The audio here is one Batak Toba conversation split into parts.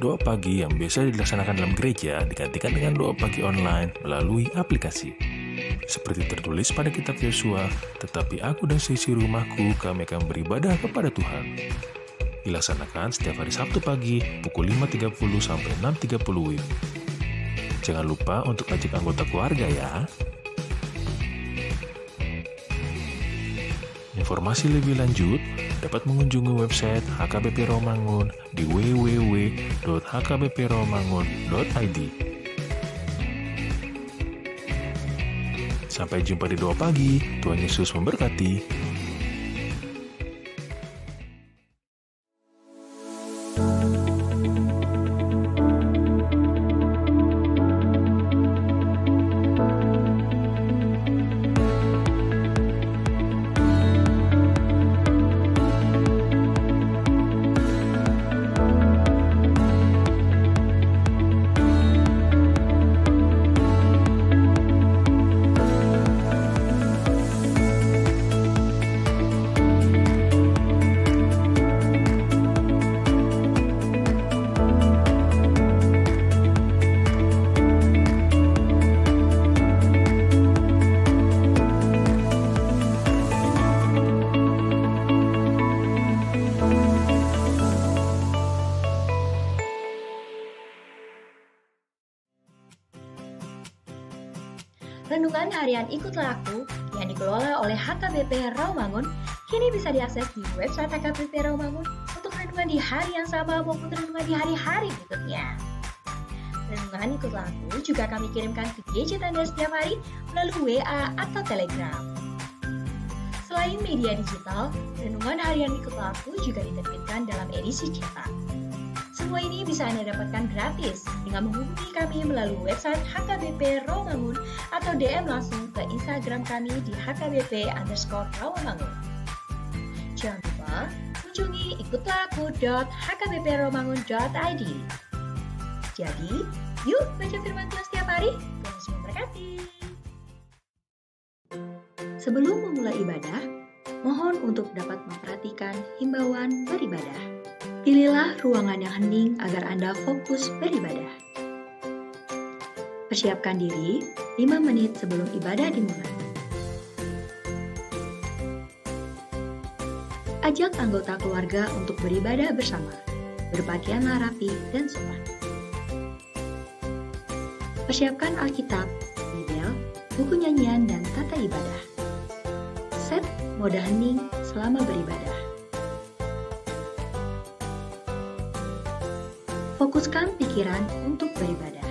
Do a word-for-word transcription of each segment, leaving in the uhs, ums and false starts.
Doa pagi yang biasa dilaksanakan dalam gereja digantikan dengan doa pagi online melalui aplikasi. Seperti tertulis pada kitab Yosua, "Tetapi aku dan seisi rumahku, kami akan beribadah kepada Tuhan." Dilaksanakan setiap hari Sabtu pagi pukul lima tiga puluh sampai enam tiga puluh W I B. Jangan lupa untuk ajak anggota keluarga ya. Informasi lebih lanjut dapat mengunjungi website H K B P Rawamangun di w w w dot h k b p rawamangun dot i d. Sampai jumpa di doa pagi. Tuhan Yesus memberkati. Renungan Harian Ikutlah Aku yang dikelola oleh H K B P Rawamangun kini bisa diakses di website H K B P Rawamangun untuk renungan di hari yang sama maupun renungan di hari-hari berikutnya. Renungan Ikutlah Aku juga kami kirimkan ke gadget Anda setiap hari melalui W A atau Telegram. Selain media digital, Renungan Harian Ikutlah Aku juga diterbitkan dalam edisi cetak. Semua ini bisa Anda dapatkan gratis dengan menghubungi kami melalui website H K B P Rawamangun atau D M langsung ke Instagram kami di H K B P underscore Rawamangun. Jangan lupa kunjungi ikutlah aku dot h k b p rawamangun dot i d. Jadi, yuk baca firman Tuhan setiap hari. Tuhan Yesus memberkati. Sebelum memulai ibadah, mohon untuk dapat memperhatikan himbauan beribadah. Pilihlah ruangan yang hening agar Anda fokus beribadah. Persiapkan diri lima menit sebelum ibadah dimulai. Ajak anggota keluarga untuk beribadah bersama. Berpakaianlah rapi dan sopan. Persiapkan Alkitab, Bibel, buku nyanyian, dan tata ibadah. Set mode hening selama beribadah. Fokuskan pikiran untuk beribadah.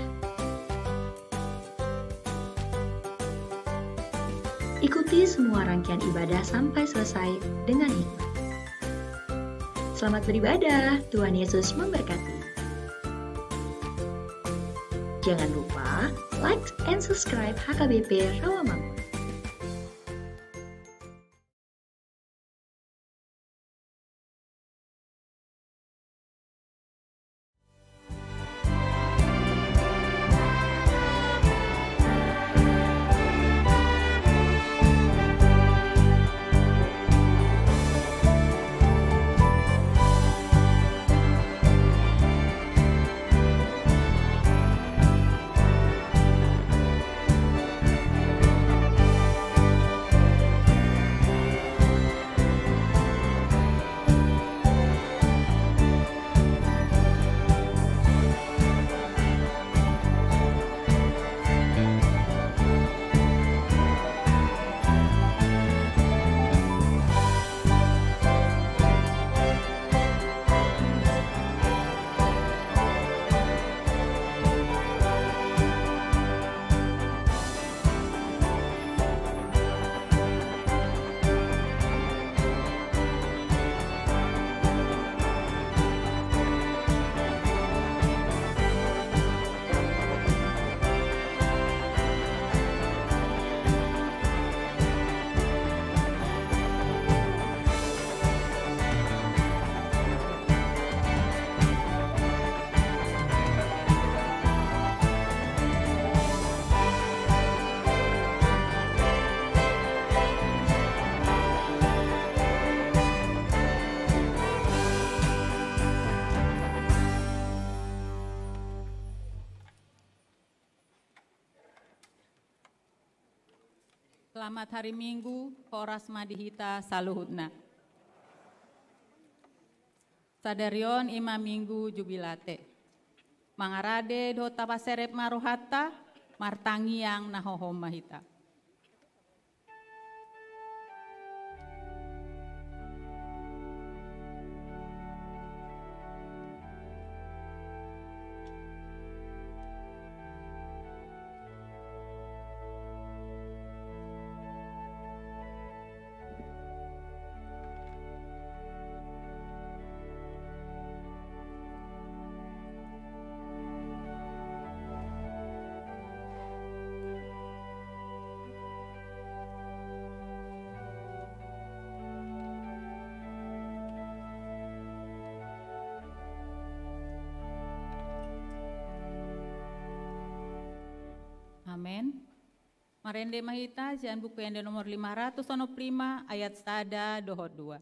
Ikuti semua rangkaian ibadah sampai selesai dengan hikmat. Selamat beribadah, Tuhan Yesus memberkati. Jangan lupa like and subscribe H K B P Rawamangun. Selamat hari Minggu, horas ma di hita saluhutna. Sadari on i ma Minggu Jubilate. Mangarade dohot tapaserep ma rohanta, martangiang na hohom ma hita. Amen. Marende ma hita sian Buku Ende nomor lima ratus onom pulu lima, ayat sada dohot dua.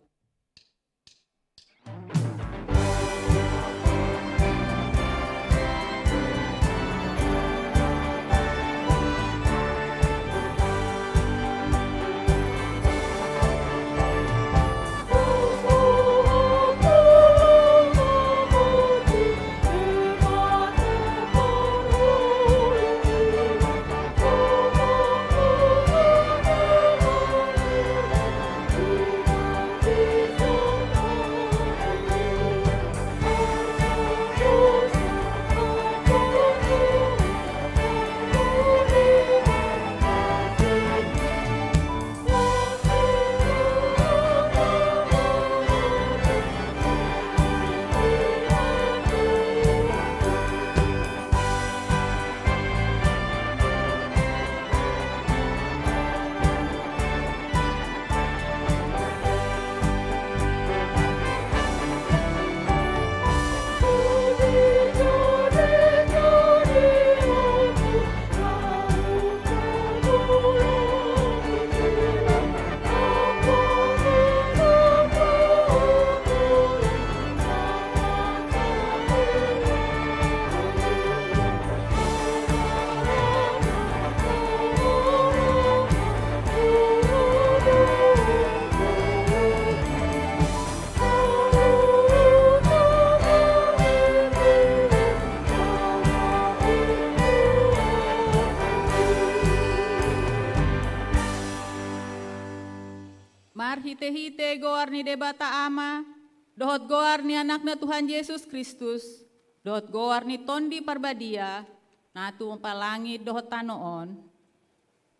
Marhitehite goar ni Debata Ama, dohot goar ni Anakna Tuhan Jesus Kristus, dohot goar ni Tondi Parbadia, na tumompa langit dohot tano on.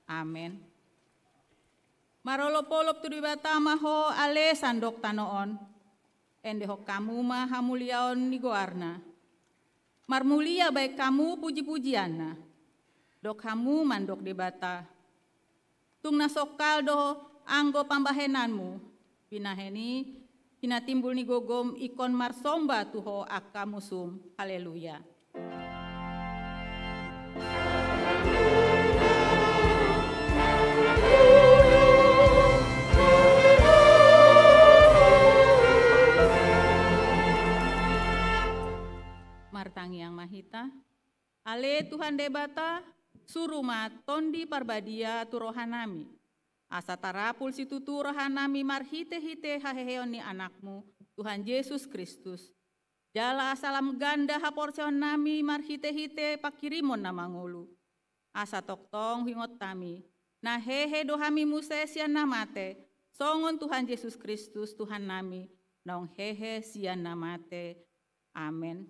Amen. Marolopolop tu Debata ma ho ale sandok tano on. Endehon hamu ma hamuliaon ni goarna. Marmulia baen hamu pujipujianna. Dok hamu mandok Debata. Tung na songkal do anggo pambahenanmu. Binahen i pinatimbul ni gogom ingkon marsomba tu ho angka musum. Haleluya. Martangiang ma hita. Ale Tuhan Debata, suru ma Tondi Parbadia tu rohanami. Asa tarapul situtu rohanami marhitehite haheheon ni Anakmu, Tuhan Jesus Kristus. Jala asa lam ganda haporseaonnami marhitehite panghirimon na mangolu. Asa tongtong huingot hami, na hehe do hami muse sian na mate, songon Tuhan Jesus Kristus Tuhannami, naung hehe sian na mate. Amen.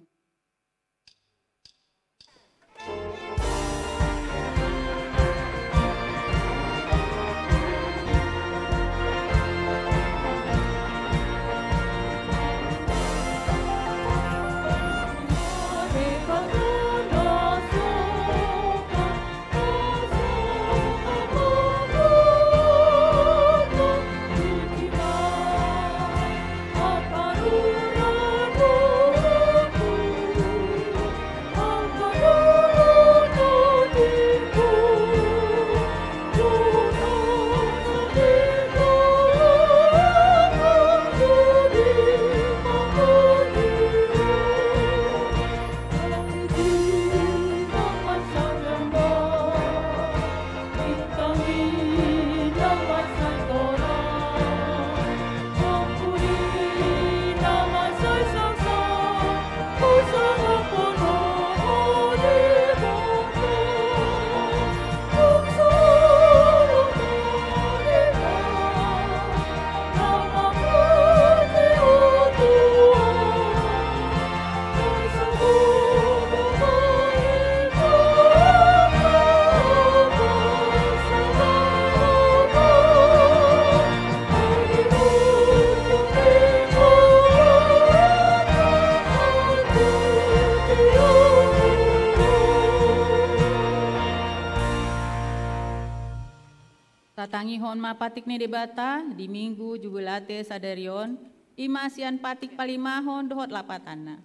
Martangihon ma patik ni Debata di Minggu Jubilate sadari on, i ma sian patik palimahon dohot lapatanna.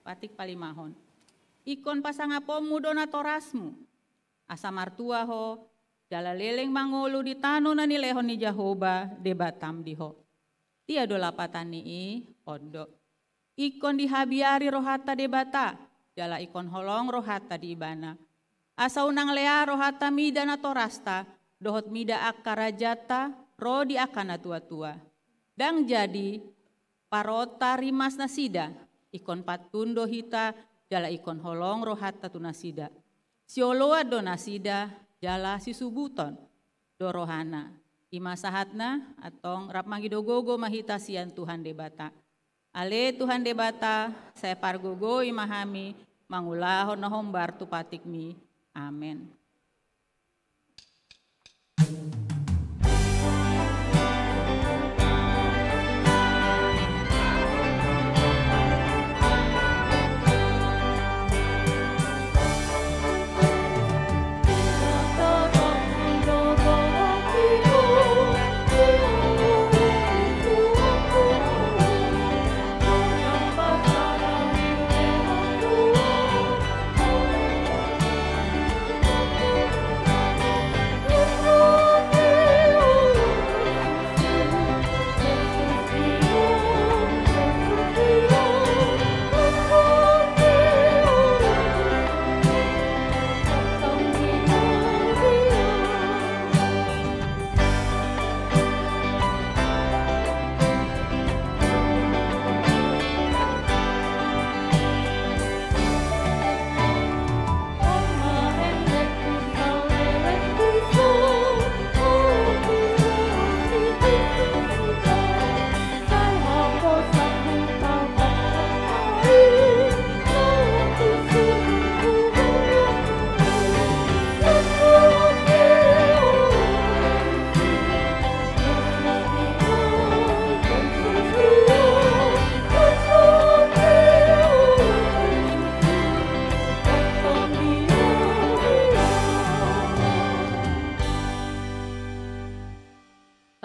Patik palimahon. Ingkon pasangaponmu do natorasmu, asa martua ho, jala leleng mangolu di tano na nilehon ni Jahowa Debatam di ho. Dia do lapatan ni i? On do. Ingkon dihabiari rohanta Debata, jala ingkon holong rohanta di Ibana. Asa unang lea rohanta mida natorasta, dohot mida angka rajanta, ro di angka natuatua. Ndang jadi paronta rimas nasida, ingkon pantun do hita, jala ingkon holong rohanta tu nasida. Sioloan do nasida, jala sisubuton do rohana. I ma sahatna, antong rap mangido gogo ma hita sian Tuhan Debata. Ale Tuhan Debata, sai pargogoi ma hami mangulahon na hombar tu patikmi. Amen.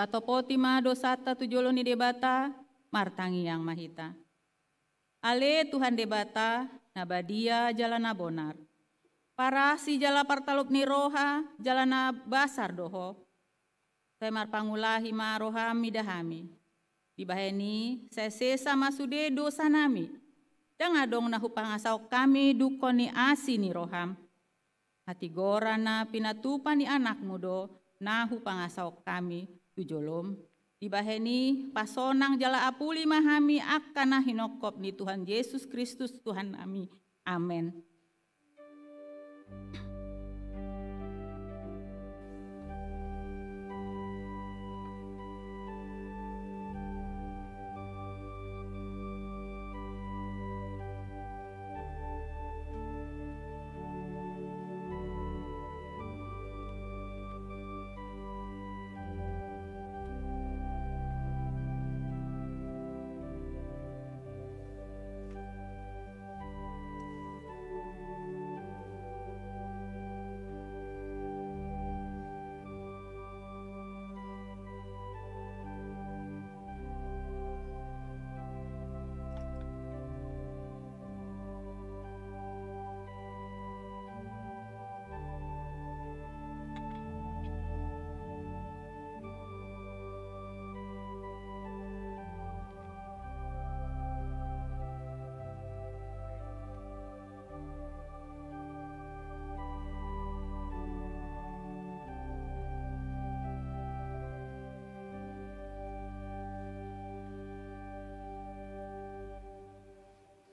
Tatopoti ma dosanta tu jolo ni Debata, martangiang ma hita. Ale Tuhan Debata, na badia jala na bonar. Parasi jala partalup ni roha, jala na basar do Ho. Sai marpangulahi ma roham mida hami. Dibahen i, sai sesa ma sude dosanami. Ndang adong na hupangasahon hami dungkon ni asi ni roham. Hatigoran na pinatupa ni anakmu do na hupangasahon hami tu jolom. Dibahen i pasonang jala apuli ma hami angka na hinongkop ni Tuhan Jesus Kristus Tuhannami. Amen.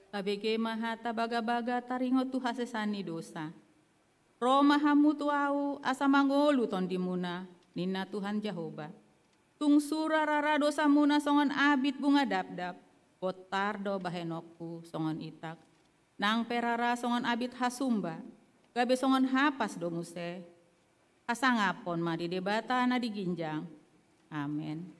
Tabege ma hata bagabaga taringot tu hasesaan ni dosa. Ro ma hamu tu Ahu asa mangolu tondimuna, ninna Tuhan Jahowa. Tung sura rara dosamuna songon abit bunga dapdap, bontar do bahenonku songon itak. Nang pe rara songon abit hasumba, gabe songon hapas do muse. Hasangapon ma di Debata na di ginjang. Amen.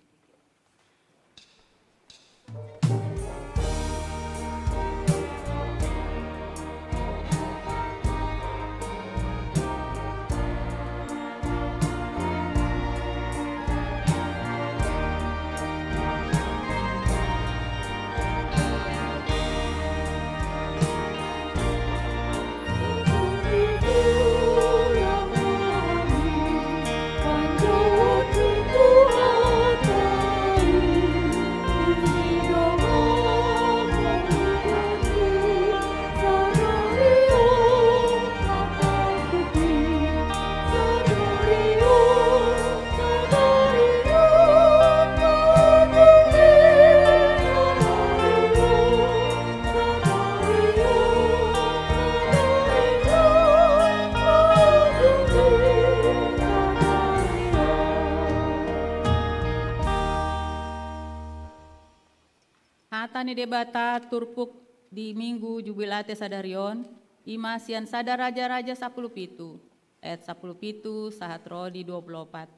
Debata turpuk di Minggu Jubilate sadari on, i ma sian Sada Raja-raja sampulu pitu, ayat sampulu pitu sahat ro di dua pulu opat.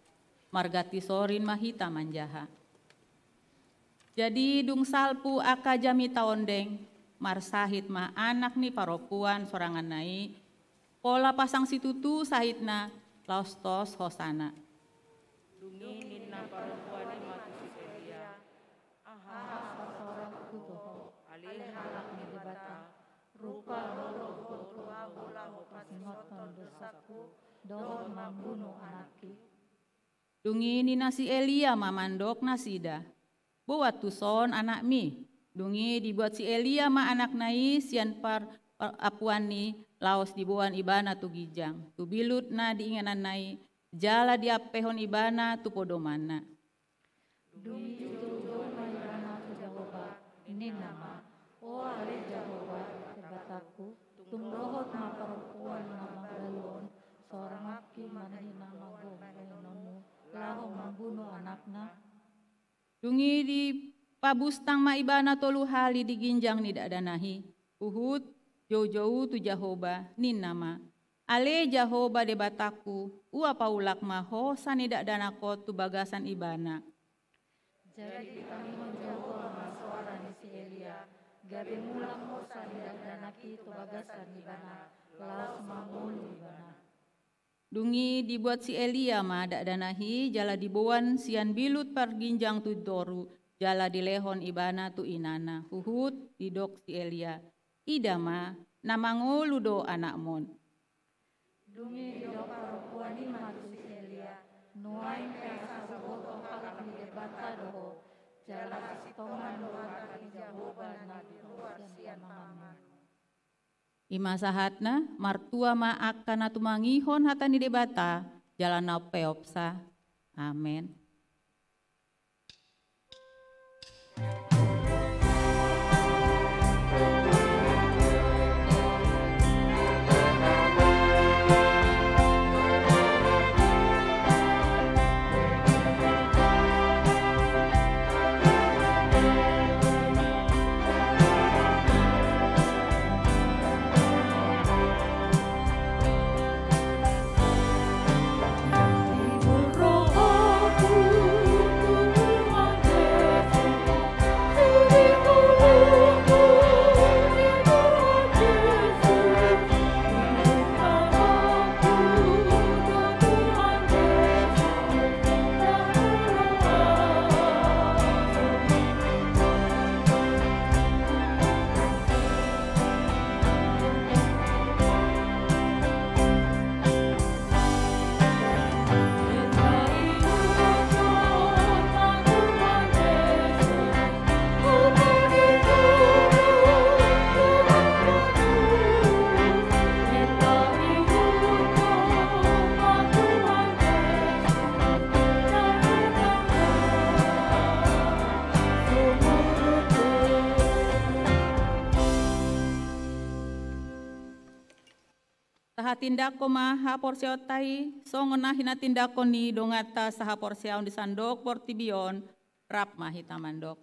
Marganti sorin ma hita manjaha. Jadi dung salpu angka jamita ondeng, marsahit ma anak ni parompuan soranganna i, pola pasang situtu sahitna, laos tos hosana. Dung i ninna parompuan i ma tu si Elia: Aha hasosorangku tu Ho, ale halak ni Debata, rupa ro do Ho tu ahu laho pasingothon dosangku dohot mambunu anakki? Dung i ninna si Elia ma mandok nasida: Boan tuson anakmi. Dung i diboan si Elia ma anakna i sian par, par, ampuanni, laos diboan ibana tu ginjang, tu bilut na di ingananna i, jala diampehon ibana tu podomanna. Dung i dijoujou ma ibana tu Jahowa, ninna ma: O ale Jahowa, Debatangku, tung dohot ma parompuan na manggalu on, sorangangki ma na hinagogo bahenonmu, laho mambunu anakna? Dung i dipabustang ma ibana tolu hali di ginjang ni dakdanak i, huhut joujou tu Jahowa, ninna ma: Ale Jahowa Debatangku, ua paulak ma hosa ni dakdanak on tu bagasan ibana. Jadi ditangihon Jahowa ma soara ni si Elia, gabe mulak hosa ni dakdanak i tu bagasan ibana, laos mangolu ibana. Dung i diboan si Elia ma dakdanak i, jala diboan sian bilut parginjang tu toru, jala dilehon ibana tu inana, huhut didok si Elia: Ida ma, na mangolu do anakmon. Dung i didok parompuan i ma tu si Elia: Nuaeng pe asa huboto halak ni Debata do ho, jala tongan do hata ni Jahowa na di ruar sian pamanganmu. I ma sahatna, martua ma angka na tumangihon hata ni Debata, jala na umpeopsa. Amen. Tahatindangkon ma haporseaonta i songon na hinatindangkon ni donganta sahaporseaon di sandok portibi on. Rap ma hita mandok: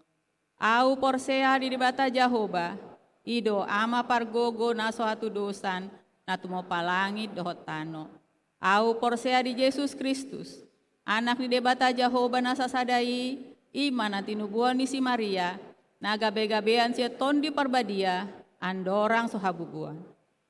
Ahu porsea di Debata Jahowa, i do Ama pargogo na so hatudosan, na tumompa langit dohot tano. Ahu porsea di Jesus Kristus, Anak ni Debata Jahowa na sasada i, i ma na tinubuhon ni si Maria, na gabegabean sian Tondi Parbadia, andorang so habubuan.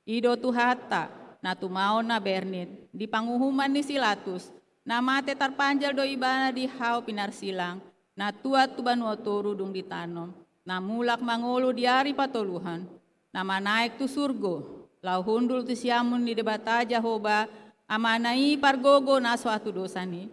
I do Tuhanta, na tumaon na bernit, di panguhuman ni si Latus, na mate tarpanjal do ibana di hau pinarsilang, na tuat tu banua toru dung ditanom, na mulak mangolu di ari patoluhon, na manaek tu surgo, laho hundul tu siamun ni Debata Jahowa, Amana i pargogo na so hatudosan i.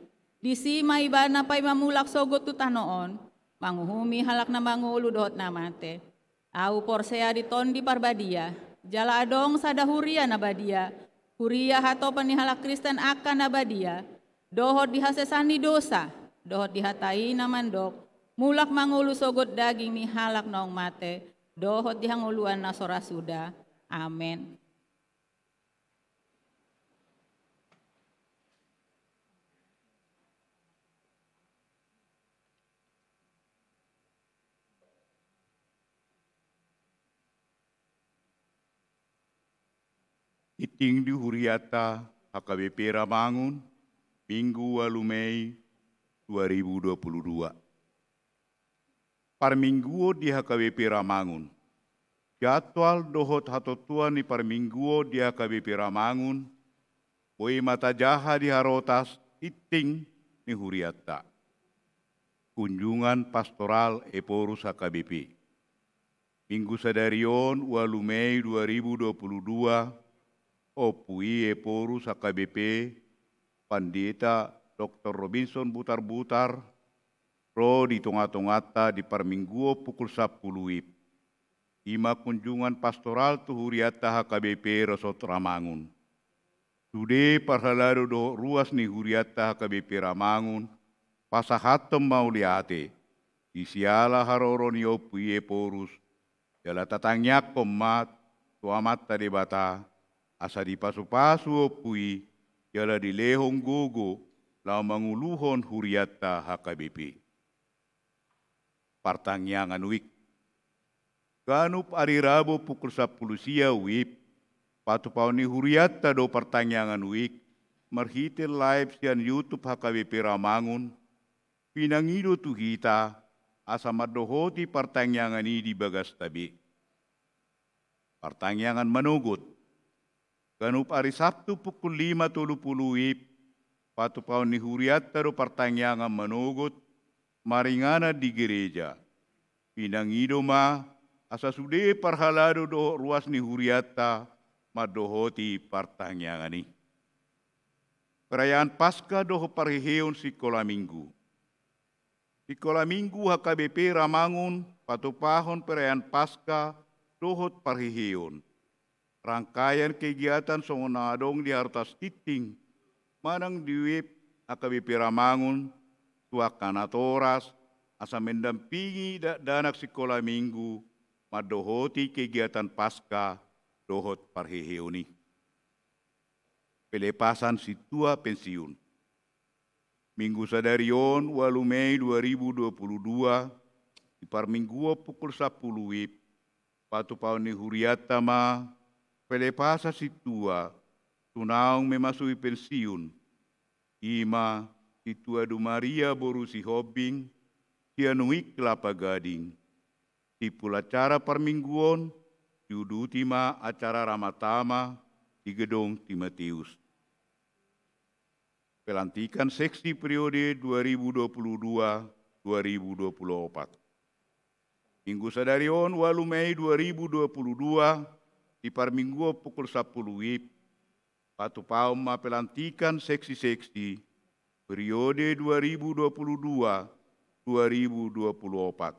Disi ma ibana paima mulak sogot tu tano on, manguhumi halak na mangolu dohot na mate. Ahu porsea di Tondi Parbadia, jala adong sada huria na badia, huria hatopan ni halak Kristen angka na badia, dohot di hasesaan ni dosa, dohot di hata i na mandok, mulak mangolu sogot daging ni halak naung mate, dohot di hangoluan na so ra suda. Amen. Tingting di hurianta H K B P Ramangun, Minggu ualu Mei dua ribu dua puluh dua. Parmingguon di H K B P Ramangun. Jadwal dohot hatontuan ni parmingguon di H K B P Ramangun boi ma tajaha di harotas tingting ni hurianta. Kunjungan Pastoral Ephorus H K B P. Minggu sadari on, ualu Mei dua ribu dua puluh dua, Ompu i Ephorus H K B P, Pandita Doktor Robinson Butarbutar, ro di tongatonganta di parmingguon pukul sampulu WIB. I ma kunjungan pastoral tu hurianta H K B P Resort Ramangun. Sude parhalado dohot ruas ni hurianta H K B P Ramangun pasahathon mauliate, di siala haroro ni Ompu i Ephorus, jala tatangiangkon ma tu Amanta Debata, asa dipasupasu Ompu i, jala dilehon gogo laho manguluhon hurianta H K B P. Partangiangan WIB. Ganup ari Rabu pukul sampulu sia WIB, patupaon ni hurianta do partangiangan WIB, marhite live sian YouTube H K B P Ramangun, pinangido tu hita, asa mandohoti partangiangan i di bagasta be. Partangiangan manogot. Ganup ari Sabtu pukul lima tolu pulu WIB, patupaon ni hurianta do partangiangan manogot, maringanan di gereja. Pinangido ma, asa sude parhalado dohot ruas ni hurianta, mandohoti partangiangan i. Perayaan Paskah dohot parheheon sikola Minggu. Sikola Minggu H K B P Ramangun patupahon perayaan Paskah dohot parheheon. Rangkaian kegiatan songon na adong di harotas tingting, manang di web H K B P Ramangun, tu angka natoras, asa mendampingi dakdanak sikola Minggu, mandohoti kegiatan Paskah dohot parheheon i. Pelepasan sintua pensiun. Minggu sadari on, ualu Mei dua ribu dua puluh dua, di parmingguon pukul sampulu WIB, patupaon ni hurianta ma pelepasan sintua, tu naung memasui pensiun, i ma sintua Dumaria boru Sihombing, sian Uik Kelapa Gading. Simpul acara parmingguon, diuduti ma acara Ramatama di Gedong Timotius. Pelantikan seksi periode dua ribu dua puluh dua dua ribu dua puluh opat. Minggu sadari on, ualu Mei dua ribu dua puluh dua, di parmingguon pukul sampulu WIB, patupaon ma pelantikan seksi-seksi periode dua ribu dua puluh dua dua ribu dua puluh opat.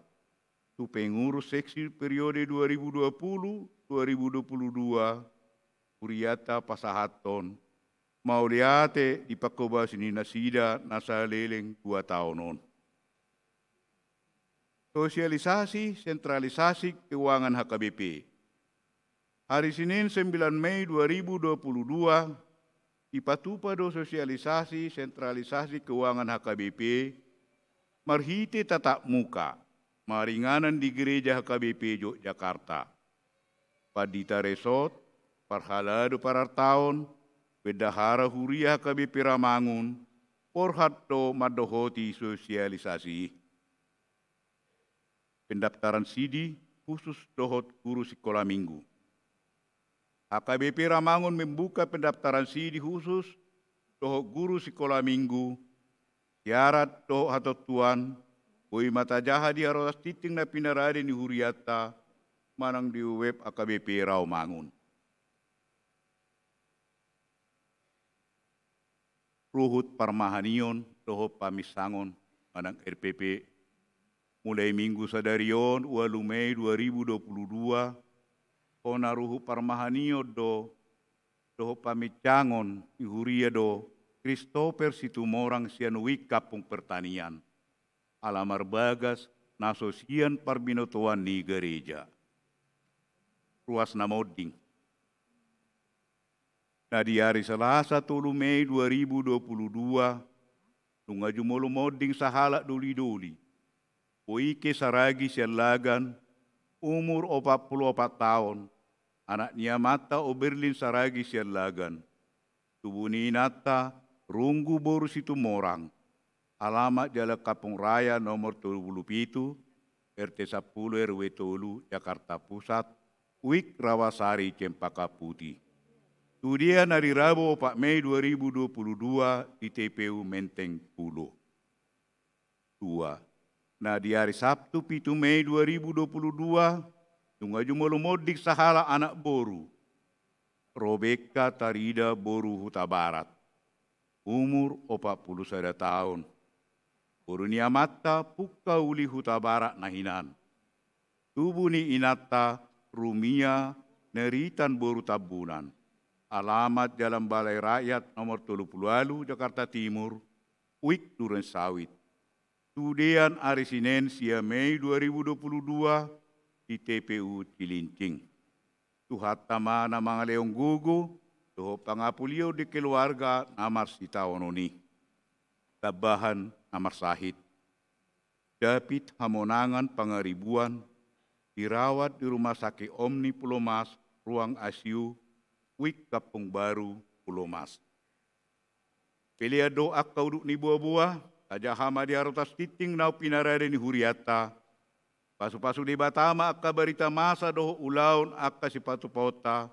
Tu pengurus seksi periode dua ribu dua puluh dua ribu dua puluh dua, hurianta pasahathon mauliate di pangkobasi ni nasida na saleleng dua taon on. Sosialisasi sentralisasi keuangan H K B P. Hari Senin, sembilan Mei dua ribu dua puluh dua, dipatupa do sosialisasi sentralisasi keuangan H K B P marhite tatap muka, maringanan di Gereja H K B P Yogyakarta. Pandita resort, parhalado parartaon, bendahara huria H K B P Ramangun, borhat do mandohoti sosialisasi i. Pendaftaran sidi khusus dohot guru sikola Minggu. H K B P Ramangun membuka pendaftaran sidi khusus dohot guru sikola Minggu. Syarat dohot hatontuan boi ma tajaha di harotas tingting na pinarade ni hurianta manang di web H K B P Ramangun. Ruhut parmahanion dohot paminsangon manang R P P, mulai Minggu sadari on, ualu Mei dua ribu dua puluh dua, hona ruhut parmahanion do dohot paminsangon ni huria do Christopher Situmorang sian Uik Kampung Pertanian, ala marbagas na so sian parbinotoan ni gareja. Ruas na monding. Na di ari Salasa tolu Mei dua ribu dua puluh dua, nunga jumolo monding sahalak doli-doli, Boike Saragi sian Lagan, umur opat pulu opat taon, anak ni amanta Oberlin Saragi sian Lagan. Tubu ni inanta Runggu boru Situmorang. Alamat Jalan Kampung Raya nomor tolu pulu pitu, R T sampulu, R W tolu, Jakarta Pusat, Wik Rawasari, Cempaka Putih. Tudean ari Rabu opat Mei dua ribu dua puluh dua di T P U Menteng Pulo. Dua. Na di ari Sabtu pitu Mei dua ribu dua puluh dua, nunga jumolo monding sahalak anak boru, Robeka Tarida boru Hutabarat, umur opat pulu sada taon. Boru ni amanta Pungka Uli Hutabarat na hinan. Tubu ni inanta Rumia Neritan boru Tambunan. Alamat Jalan Balai Rakyat nomor tolu pulu ualu, Jakarta Timur, Wik Duren Sawit. Tudean ari Sinen sia Mei dua ribu dua puluh dua di T P U Cilincing. Tuhanta ma na mangalehon gogo dohot pangapulion di keluarga na marsitaonon i. Tambahan na marsahit. David Hamonangan Pangaribuan dirawat di Rumah Sakit Omni Pulomas, ruang I C U, Wik Kampung Baru, Pulomas. Pelean do angka udut ni boaboa, tajaha ma di harotas tingting naung pinarade ni hurianta. Pasupasu Debata ma angka barita masa dohot ulaon angka sipatupaonta,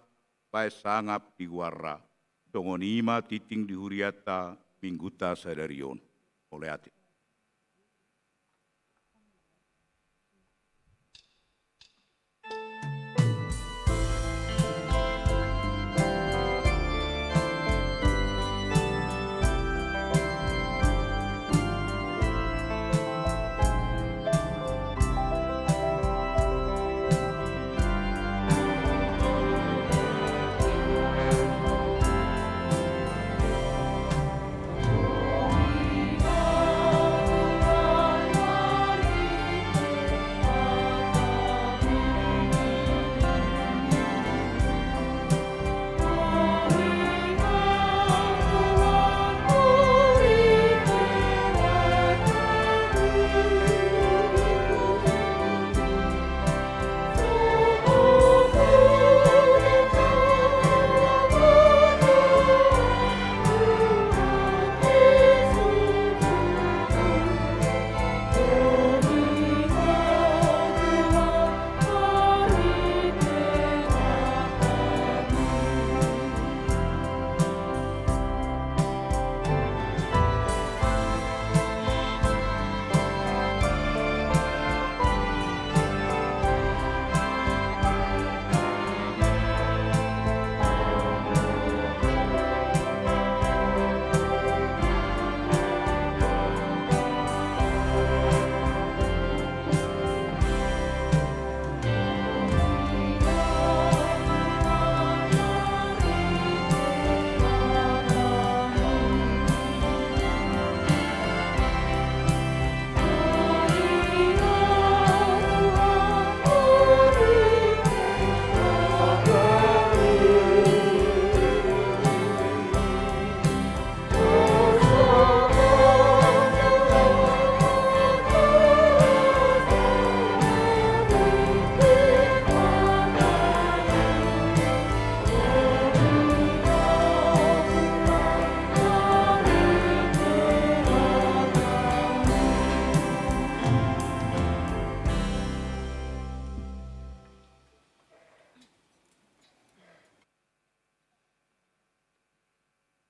baen sangap di goarna. Songon i ma tingting di hurianta minggunta sadari on. Mauliate.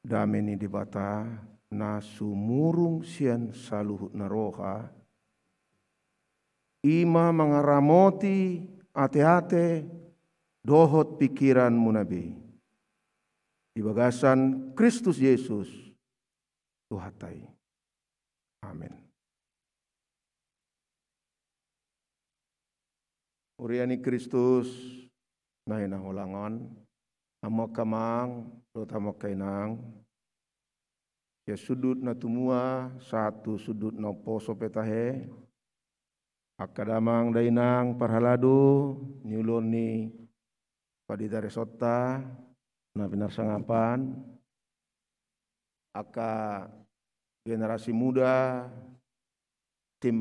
Dame ni Debata na sumurung sian saluhut na roha, i ma mangaramoti ateate dohot pingkiranmuna be di bagasan Kristus Jesus Tuhanta i. Amen. Huria ni Kristus na hinaholongan, hamu angka amang dohot hamu angka inang, sian sundut na tumua sahat tu sundut na umposo pe tahe, angka damang dainang parhalado ni ulaon ni pandita resonta na pinarsangapan, angka generasi muda, tim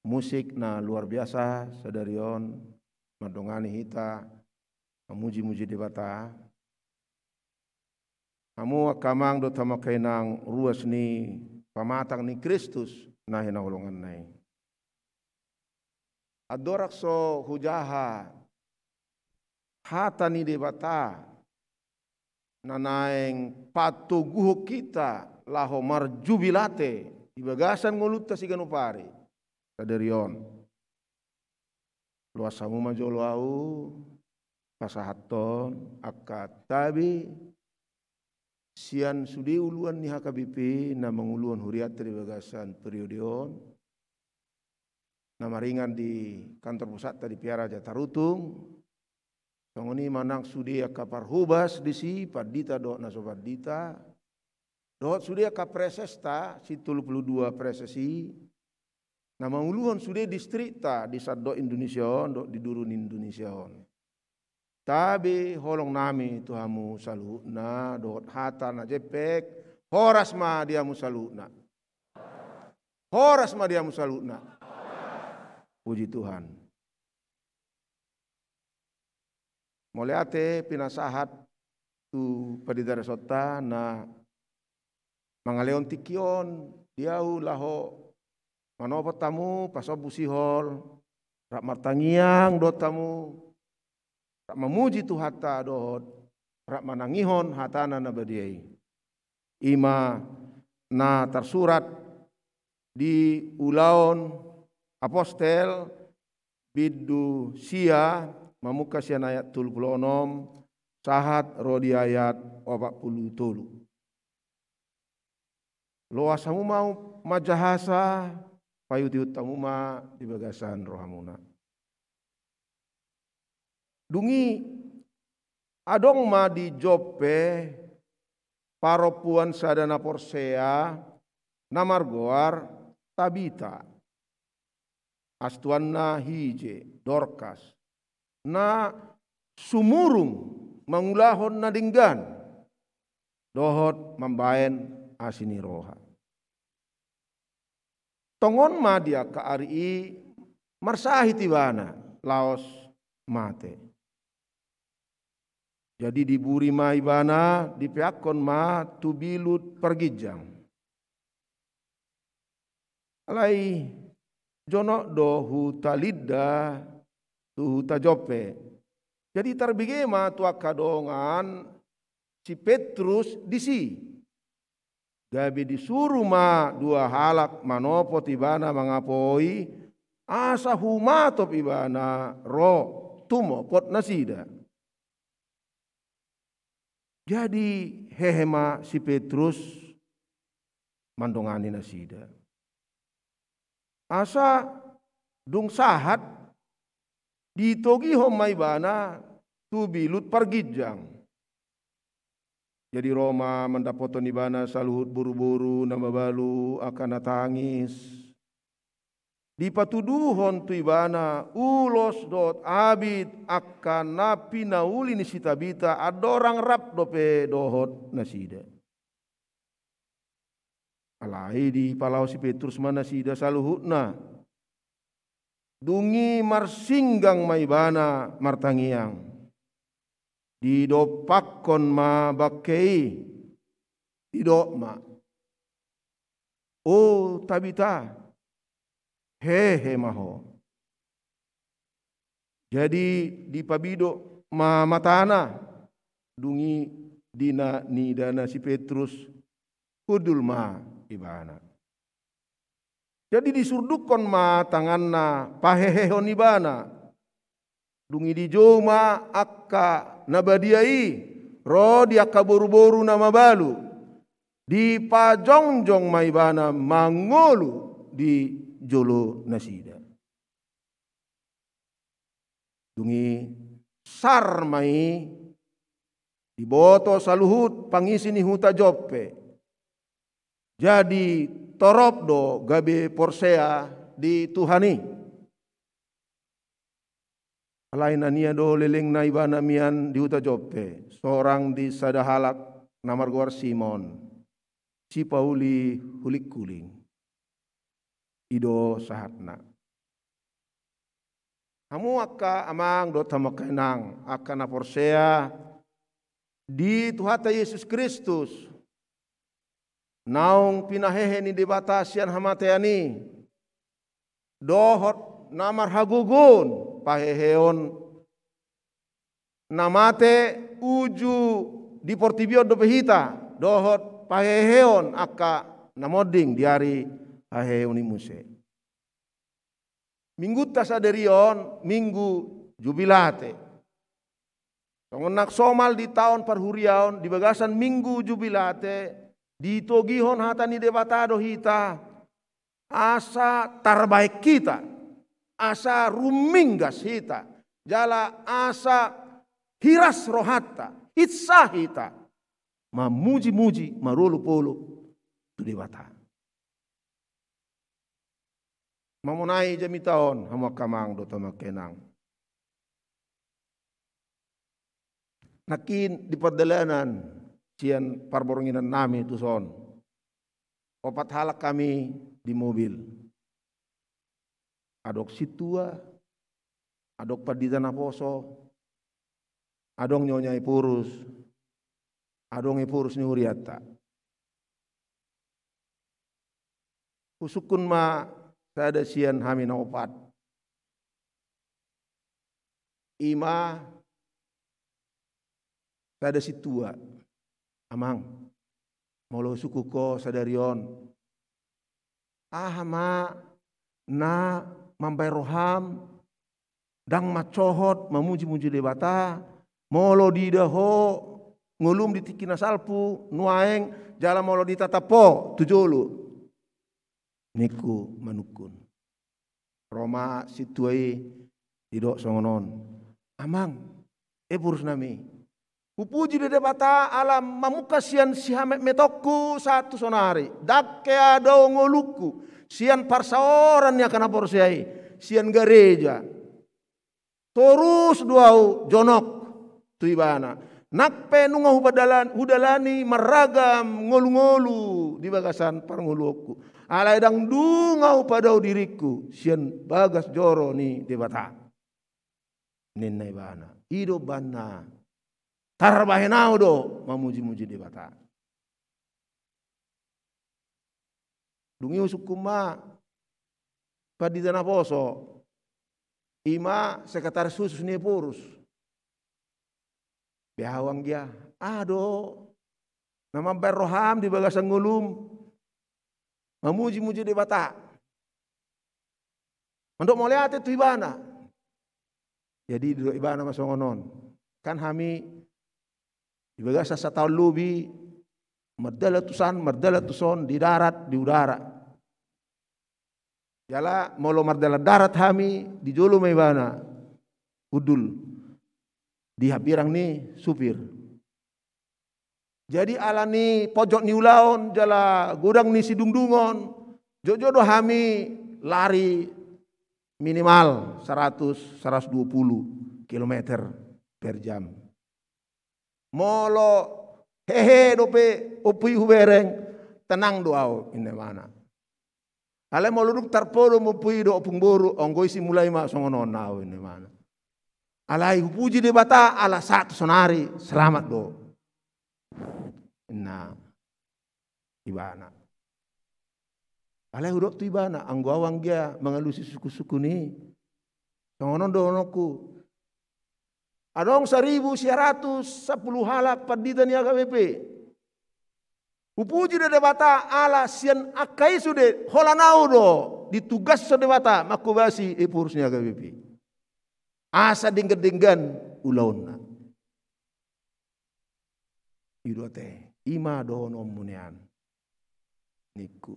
musik na luar biasa sadari on mandongani hita Mamuji-muji Debata. Hamu angka amang dohot hamu angka inang, ruas ni pamatang ni Kristus na hinaholonganna i. Andorang so hujaha hata ni Debata na naeng patoguhon hita laho marjubilate di bagasan ngolunta siganup ari sadari on, loas hamu ma jolo ahu pasahathon angka tabe sian sude uluan ni H K B P na manguluhon hurianta di bagasan periode on, na maringan di kantor pusatta di Piara Jatarutung. Songon i ma nang sude angka parhobas disi, pandita dohot na so pandita, dohot sude angka presesta, si tolu pulu dua preses i, na manguluhon sude distrikta di sandok Indonesia on dohot di duru ni Indonesia on. Tabe holong nami tu hamu saluhutna dohot hata na jempek, horas ma di hamu saluhutna. Horas ma di hamu saluhutna. Puji Tuhan. Mauliate pinasahat tu pandita resonta na mangalehon tingki on di ahu laho manopot hamu pasombu sihol, rap martangiang dohot hamu, rap mamuji Tuhanta dohot rap manangihon hatana na badia i. I ma na tarsurat di Ulaon Apostel bindu sia, mamungka sian ayat tolu pulu onom sahat ro di ayat opat pulu tolu. Loas hamu ma manjahasa, paihut-ihut hamu ma di bagasan rohamuna. Dung i adong ma di Joppe parompuan sada na porsea na margoar Tabita, astuanna hije Dorkas, na sumurung mangulahon na denggan dohot mambaen asi ni roha. Tongon ma di angka ari i marsahit ibana laos mate. Jadi diburi ma ibana, dipeakkon ma tu bilut parginjang. Alai jonok do huta Lidda tu huta Joppe. Jadi tarbege ma tu angka dongan si Petrus disi. Gabe disuru ma dua halak manopot ibana mangapoi, asa humatop ibana ro tumopot nasida. Jadi hehe ma si Petrus mandongani nasida. Asa dung sahat ditogihon ma ibana tu bilut parginjang. Jadi ro ma mandapothon ibana saluhut boruboru na mabalu angka na tangis. Dipatuduhon tu ibana ulos dohot abit angka na pinauli ni si Tabita andorang rap dope dohot nasida. Alai dipalaho si Petrus ma nasida saluhutna. Dung i marsinggang ma ibana martangiang. Didompakkon ma bangke i. Didok ma, "O Tabita, hehe ma ho." Jadi dipabidok ma matana. Dung i di na nidana si Petrus, hundul ma ibana. Jadi disurdukkon ma tanganna pahehehon ibana. Dung i dijou ma angka na badia i ro di angka boruboru na mabalu. Dipajongjong ma ibana mangolu di jolo nasida. Dung i sar ma i diboto saluhut pangisi ni huta Joppe. Jadi torop do gabe porsea di Tuhan i. Alai na nian do lelengna ibana mian di huta Joppe, sorang di sada halak na margoar Simon, sipauli hulingkuling. I do sahatna. Hamu angka amang dohot hamu angka inang, angka na porsea di Tuhanta Jesus Kristus, naung pinahehe ni Debata sian hamatean i, dohot na marhagogoon paheheon na mate uju di portibi on dope hita, dohot paheheon angka na monding di ari haheheon i muse. Minggunta sadari on Minggu Jubilate. Songon na somal di taon parhuriaon, di bagasan Minggu Jubilate, ditogihon hata ni Debata do hita, asa tarbaen hita, asa ruminggas hita, jala asa hiras rohanta, hinsa hita, mamuji-muji, marolop-olop tu Debata. Mamonai jamita on, hamu angka amang dohot hamu angka inang. Nangkin di pardalanan sian parbornginan nami tuson, opat halak hami di mobil. Adong sintua, adong pandita naposo, adong nyonya Ephorus, adong Ephorus ni hurianta. Husungkun ma sada sian hami na opat. I ma sada sintua. Amang, molo husungkun ho sadari on, aha ma na mambaen roham ndang mansohot mamuji-muji Debata, molo diida ho ngolum di tingki na salpu nuaeng, jala molo ditatap ho tu jolo? Ningku manungkun. Ro ma sintua i, didok songon on: Amang, Ephorus nami, hupuji do Debata ala mamungka sian sihametmetongku sahat tu sonari, ndang hea do ngolungku sian parsaoran ni angka na porsea i, sian gareja. Torus do ahu jonok tu ibana. Nang pe nunga hupadalan-, hudalani marragam ngolungolu di bagasan parngoluonku, alai ndang dung ahu padao diringku sian bagas joro ni Debata, ninna ibana. I do umbahen na tarbahen ahu do mamuji-muji Debata. Dung i husungkun ma pandita naposo, i ma sekretaris khusus ni Ephorus. Beha ahu anggia, aha do na mambaen roham di bagasan ngolum mamuji-muji Debata, mandok mauliate tu ibana? Jadi didok ibana ma songon on: Kan hami di bagasan sataon lobi mardalan tusan, mardalan tuson, di darat, di udara. Jala molo mardalan darat hami, di jolo ma ibana hundul di hambirang ni supir. Jadi ala ni ponjot ni ulaon jala godang ni sidungdungon, jotjot do hami lari minimal saratus, saratus dua puluh kilometer per jam. Molo hehe dope ompu i hubereng, tenang do ahu, ninna ibana. Alai molo dung tarpodom ompu i dohot ompung boru, anggo i simulai ma songon on ahu, ninna ibana. Alai hupuji Debata ala sahat tu sonari selamat do, ninna ibana. Alai hudok tu ibana, anggo ahu anggia mangalusi sungkunsungkun i, songon on dohononku: Adong saribu sia ratus sampulu halak pandita ni H K B P. Hupuji do Debata ala sian angka i sude holan ahu do ditugashon Debata manghobasi Ephorus ni H K B P, asa denggan-denggan ulaonna. I do ate, i ma dohononmu nian, ningku.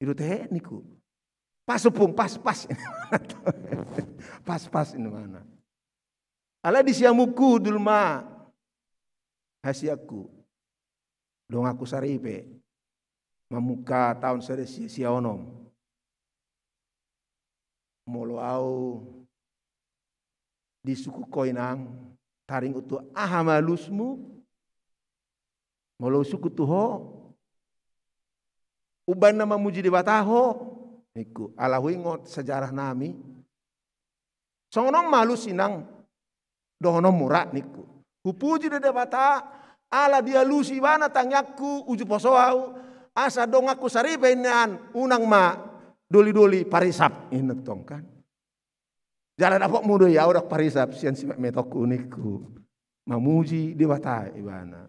I do ate, ningku. Pas, ompung, pas, pas. Pas, pas, ninna ibana. Alai di siamunku hundul ma hasianku. Donganku saripe mamungka taon sada sia sia onom. Molo ahu disungkun ho, inang, taringot tu aha ma alusmu? Molo husungkun tu ho, umbahen na mamuji Debata ho, ningku, ala huingot sejarah nami. Songon on ma alusi nang dohononmu ra ningku. Hupuji do Debata, ala dialusi ibana tangiangku, uju poso au, asa donganku saripe inna an, unang ma doli-doli parisap, inna tong kan. Jala dapotmu do i au ndang parisap, sian simetmetongku ningku. Mamuji Debata ibana.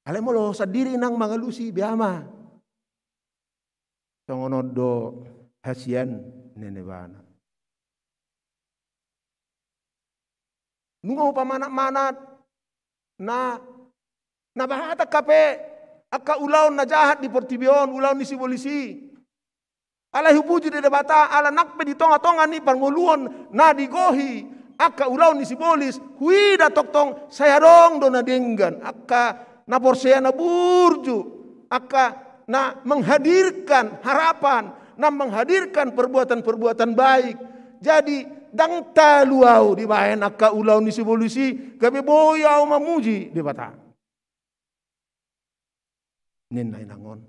Alai molo sandiri nang mangalusi, beha ma. Songon on do hasian ninna ibana. Nunga hupamanat-manat, na, na bahat angka pe, angka ulaon na jahat di portibi on, ulaon ni sibolis i. Alai hupuji do Debata, ala nang pe di tonga-tonga ni parngoluon na digohi angka ulaon ni sibolis, huida tongtong sai adong do na denggan, angka na porsea na burju, angka na menghadirkan harapan, na menghadirkan perbuatan-perbuatan baik. Jadi, ndang talu au dibahen angka ulaon ni sibolis i, gabe boi au mamuji Debata. Ninna inang on.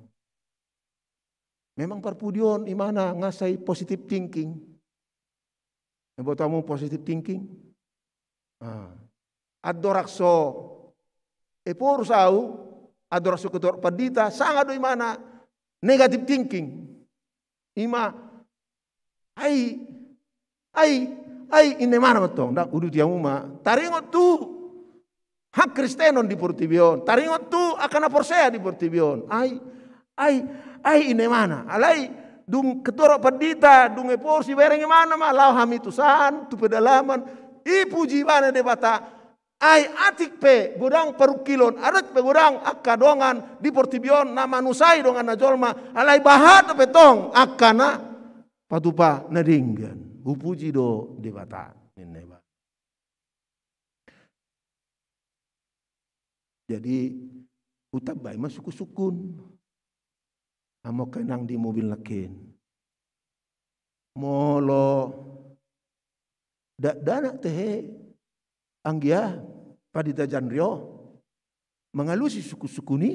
Memang parpudi on imana nga sai positive thinking. Iboto hamu positive thinking? Ah. Andorang so Ephorus au, andorang so ketua pandita, sanga do imana negative thinking. Ima, ai, ai, ai, inna imana mantong, ndang, uduti hamu ma. Taringot tu hakristenon di portibi on, taringot tu angka na porsea di portibi on. Ai, ai, ai, inna imana. Alai, dung ketua pandita, dung Ephorus ibereng imana ma, laho hami tu san, tu pedalaman, dipuji ibana Debata. Ai atik pe godang parungkilon, atik pe godang angka dongan di portibi on na manusai donganna jolma, alai bahat dope tong angka na patupa na denggan. Hupuji do Debata, ninna ibana. Jadi, hutambai ma sungkun-sungkun. Hamu angka inang di mobil nangkin. Molo dakdanak tehe, anggia pandita Janrio mangalusi sungkun-sungkun i.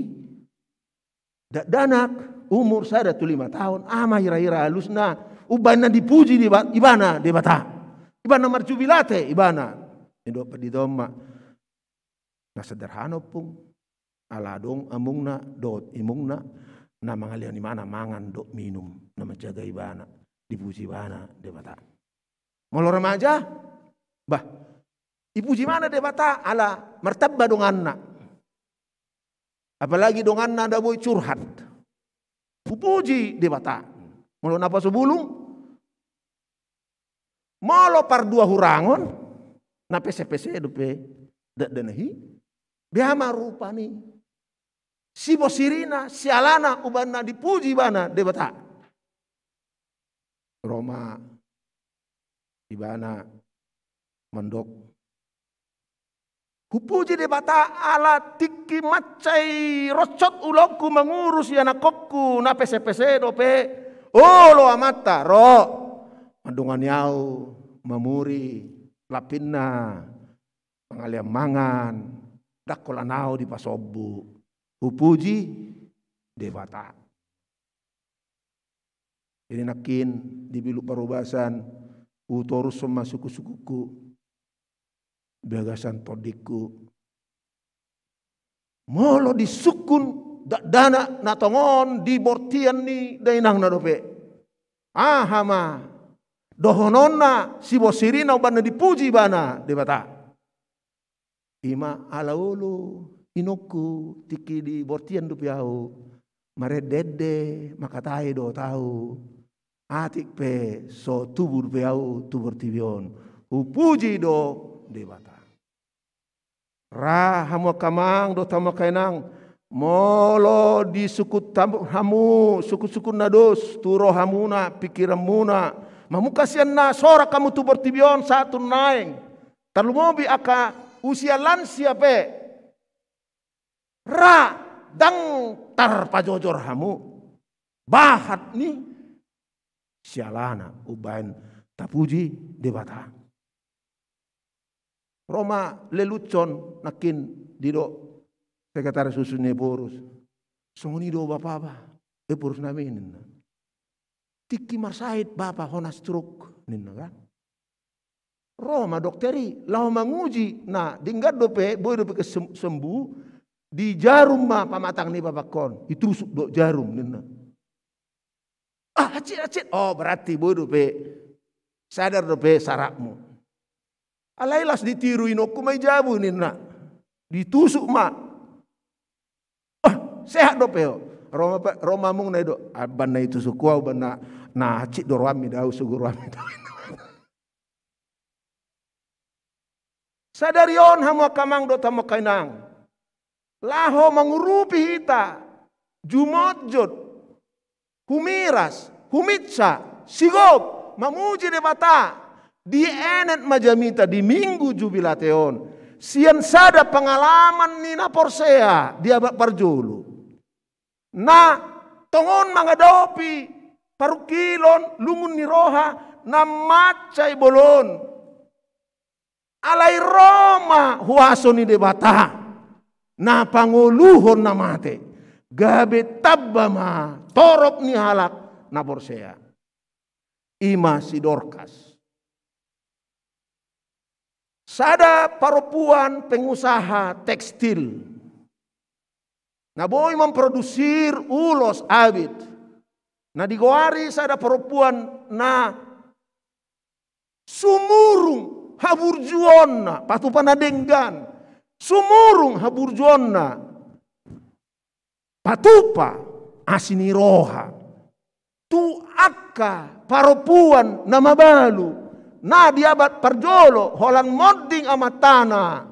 Dakdanak umur sada tu lima taon, aha ma hira-hira alusna, umbahen na dipuji di ba-, ibana Debata. Umbahen na marjubilate ibana. Ninna pandita on ma, na sederhana ompung. Ala adong amongna dohot imongna na mangalehon imana mangan dohot minum, na manjaga ibana, dipuji ibana Debata. Molo remaja, bah, dipuji ibana Debata ala martamba donganna. Apalagi donganna na boi curhat. Hupuji Debata. Molo na paso bulung, molo pardua hurangon, na pese-pese dope dakdanak i, beha ma rupa ni sibosirina, sialana, umbahen na dipuji ibana Debata. Ro ma ibana mandok, hupuji Debata ala tingki mansai ronsot ulaonku mangurus ianakhonku na pese-pese dope. Olo amanta ro mandongani au mamuri lapinna, mangalehon mangan, ndang holan au dipasombu. Hupuji Debata. Jadi nangkin di Bilu Parubasan, hutorushon ma sungkun-sungkunku di bagasan tondingku. Molo disungkun dakdanak na tongon di bortian ni dainangna dope, aha ma dohononna sibosirina umbahen na dipuji ibana Debata? Ima ala olo inongku, tingki di bortian dope au marende-ende, mangkatai dohot au. Atik pe so tubu dope au tu portibi on, hupuji do Debata. Ra hamu angka amang dohot hamu angka inang, molo disungkun hamu sungkun-sungkun na dos tu rohamuna, pingkiranmuna, mamungka sian na sorang hamu tu portibi on sahat tu nuaeng, tarlumobi angka usia lansia pe, ra ndang tarpajojor hamu bahat ni sialana umbahen tapuji Debata. Ro ma leluhon nangkin didok sekretaris khusus ni Ephorus. Songon i do bapa, bah, Ephorus nami, ninna. Tingki marsahit bapa, hona stroke, ninna kan. Ro ma dokter i, laho manguji, na denggan dope, boi dope kesem-, sembuh, dijarum ma pamatang ni bapakon, ditusuk do jarum ninna. Ah, acit, acit. Oh, berarti boi dope, sadar dope sarapmu. Alai las ditiru inongku ma i jabu ninna. Ditusuk ma. Ah, sehat dope ho. Ro ma pe-, ro ma muna i do. Amang na itusuk ho au, amang na, na acit do rohami da au, sogo rohami da au. Sadari on hamu angka amang dohot hamu angka inang, laho mangurupi hita, jumotjot, humiras, humitsa, sigop, mamuji Debata, dienet ma jamita di Minggu Jubilate on sian sada pengalaman ni na porsea di abad parjolo. Na tongon mangadopi parungkilon, lungun ni roha, na mansai bolon. Alai ro ma huaso ni Debata, na pangoluhon na mate, gabe tamba ma torop ni halak na porsea. I ma si Dorkas. Sada parompuan pengusaha tekstil. Na boi mamproduksi ulos abit. Na digoari sada parompuan na sumurung haburjuonna, patupa na denggan. Sumurung haburjuonna. Patupa asi ni roha tu angka parompuan na mabalu, na di abad parjolo, holan monding amantana.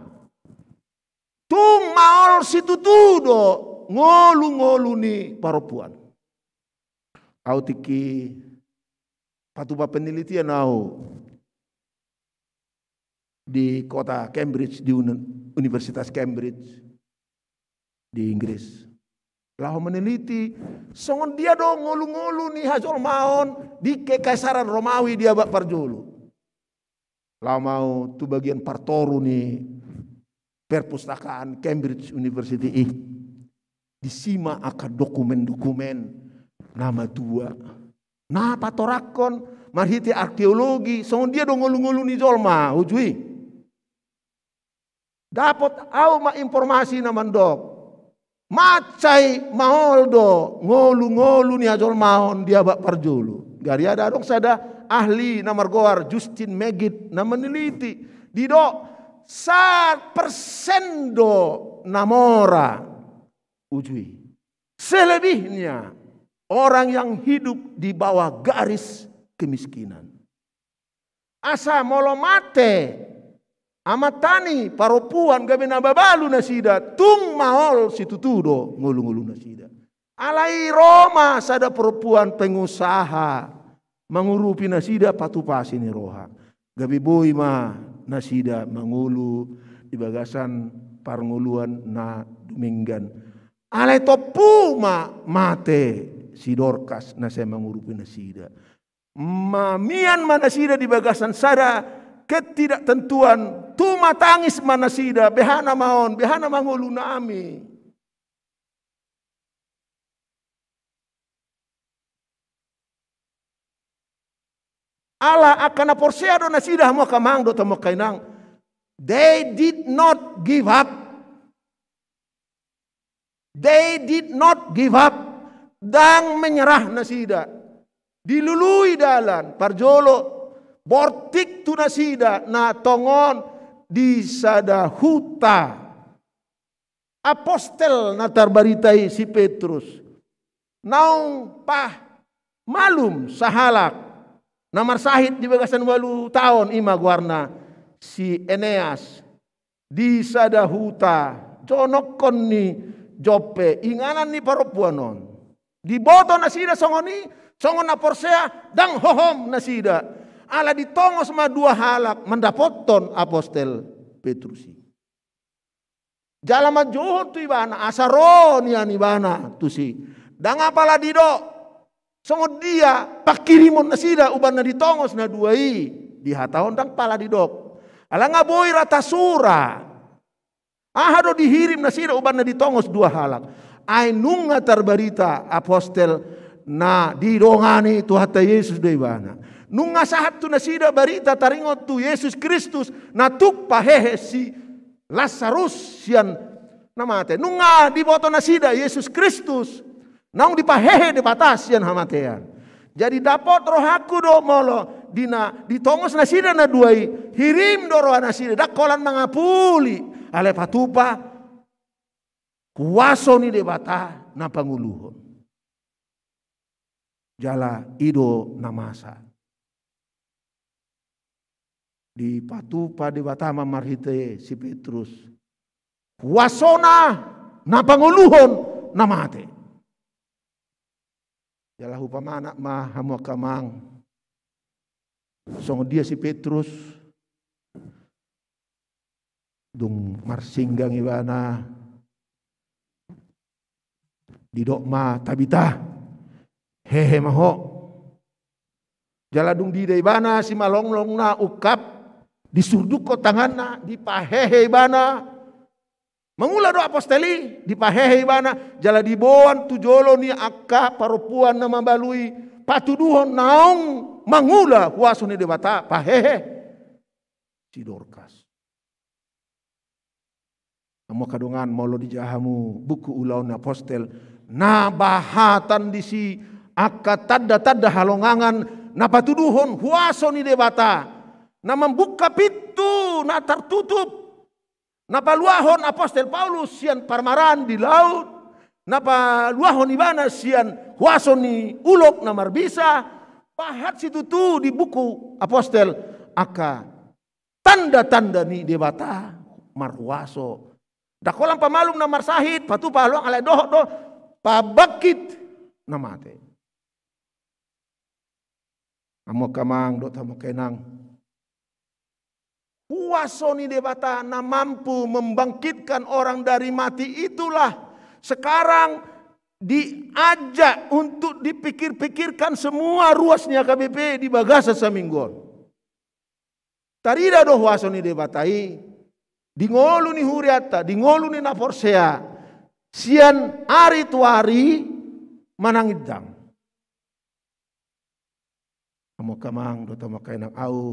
Tung maol situtu do ngolu-ngolu ni parompuan. Au tingki patupa penelitian au di kota Cambridge, di uni-, Universitas Cambridge di Inggris. Laho meneliti songon dia do ngolu-ngolu ni hajolmaon di Kekaisaran Romawi di abad parjolo. Laho ma au tu bagian partoru ni perpustakaan Cambridge University i. Disi ma angka dokumen-dokumen na matua. Na patorangkon marhite arkeologi, songon dia do ngolu-ngolu ni jolma, uju i. Dapot au ma informasi na mandok. Mansai maol do ngolu-ngolu ni hajolmaon di abad parjolo. Gari ada adong sada ahli na margoar Justin Maggid na meneliti. Didok, sapersen do na mora. Uju i. Selebihnya orang yang hidup di bawah garis kemiskinan. Asa molo mate amanta ni parompuan gabe na mabalu nasida, tung maol situtu do ngolu-ngolu nasida. Alai ro ma sada parompuan pengusaha mangurupi nasida patupa asi ni roha. Gabe boi ma nasida mangolu di bagasan parngoluan na dumenggan. Alai tompu ma mate si Dorkas na sai mangurupi nasida. Mamian ma nasida di bagasan sada ketidaktentuan, tumatangis ma nasida, beha nama on, beha nama ngolunami. Ala angka na porsea do nasida, hamu angka amang dohot hamu angka inang. They did not give up. They did not give up. Ndang menyerah nasida. Dilului dalan, parjolo, bortik tu nasida na tongon di sada huta. Apostel na tarbarita i si Petrus. Naung pamalum sahalak na marsahit di bagasan ualu taon, i ma goarna si Eneas. Di sada huta, jonongkon ni Joppe, inganan ni parompuan on. Diboto nasida songon i, songon na porsea, ndang hohom nasida. Ala ditongos ma dua halak mandapothon apostel Petrus i. Jala manjouhon tu ibana, asa ro nian ibana tusi. Ndang apala didok songon dia pangkirimon nasida umbahen na ditongos na dua i. Dihatahon ndang pala didok. Ala nga boi ra tasura. Aha do dihirim nasida umbahen na ditongos dua halak. Ai nunga tarbarita apostel na didongani Tuhanta Jesus do ibana. Nunga sahat tu nasida barita taringot tu Jesus Kristus na tuk pahehe si Lasarus sian na mate. Nunga diboto nasida Jesus Kristus naung dipahehe Debata sian hamatean. Jadi dapot rohangku do molo di na ditongos nasida na dua i, hirim do roha nasida, ndang holan mangapuli, alai patupa huaso ni Debata na pangoluhon. Jala i do na masa. Dipatupa Debata ma marhite si Petrus huasona na pangoluhon na mate. Jala hupamanat ma hamu angka amang, songon dia si Petrus, dung marsinggang ibana, didok ma Tabita, hehe ma ho. Jala dung diida ibana simalonglongna ungkap, disurdukkon tanganna, dipahehe ibana. Mangula do apostel i, dipahehe ibana, jala diboan tu jolo ni angka parompuan na mabalu i, patuduhon naung mangula huaso ni Debata, pahehe si Dorkas. Hamu angka dongan, molo dijaha hamu buku Ulaon ni Apostel, na bahatan disi angka tanda-tanda halongangan na patuduhon huaso ni Debata, na mambuka pintu na tartutup, na paluahon apostel Paulus sian parmaraan di laut, na paluahon ibana sian huaso ni ulok na marbisa, pahat situtu di buku apostel angka tanda-tanda ni Debata marhuaso. Ndang holan pamalum na marsahit, patupa halongangan, alai dohot do pabangkit na mate. Hamu angka amang dohot hamu angka inang, huaso ni Debata na mampu membangkitkan orang dari mati itulah sekarang diajak untuk dipikir-pikirkan semua ruas ni H K B P di bagasan saminggu on. Tarida do huaso ni Debata i di ngolu ni hurianta, di ngolu ni na porsea, sian ari tu ari manang indang. Hamu angka amang dohot hamu angka inang, ahu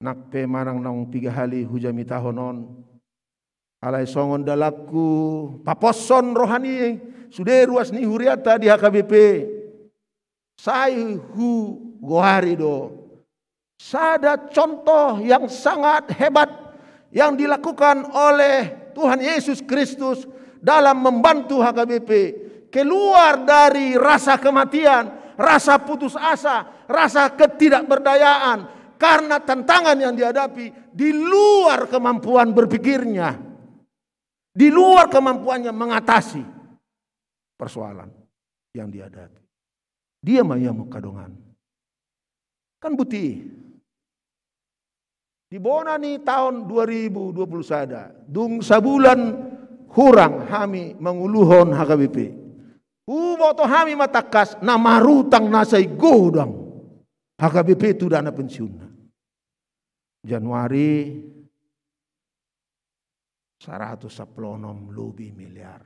nang pe manang naung piga hali hujamitahon on, alai songon dalanku paposhon roha ni sude ruas ni hurianta di H K B P, sai hugoari do sada contoh yang sangat hebat yang dilakukan oleh Tuhan Yesus Kristus dalam membantu H K B P keluar dari rasa kematian, rasa putus asa, rasa ketidakberdayaan karena tantangan yang dihadapi di luar kemampuan berpikirnya, di luar kemampuannya mengatasi persoalan yang dihadapi. Dia ma i, hamu angka dongan. Kan buti. Di bona ni taon dua ribu dua puluh sada, dung sabulan hurang hami manguluhon H K B P, huboto hami ma tangkas na marutang na sai godang H K B P tu dana pensiunna. Januari, saratus sampulu onom lobi miliar.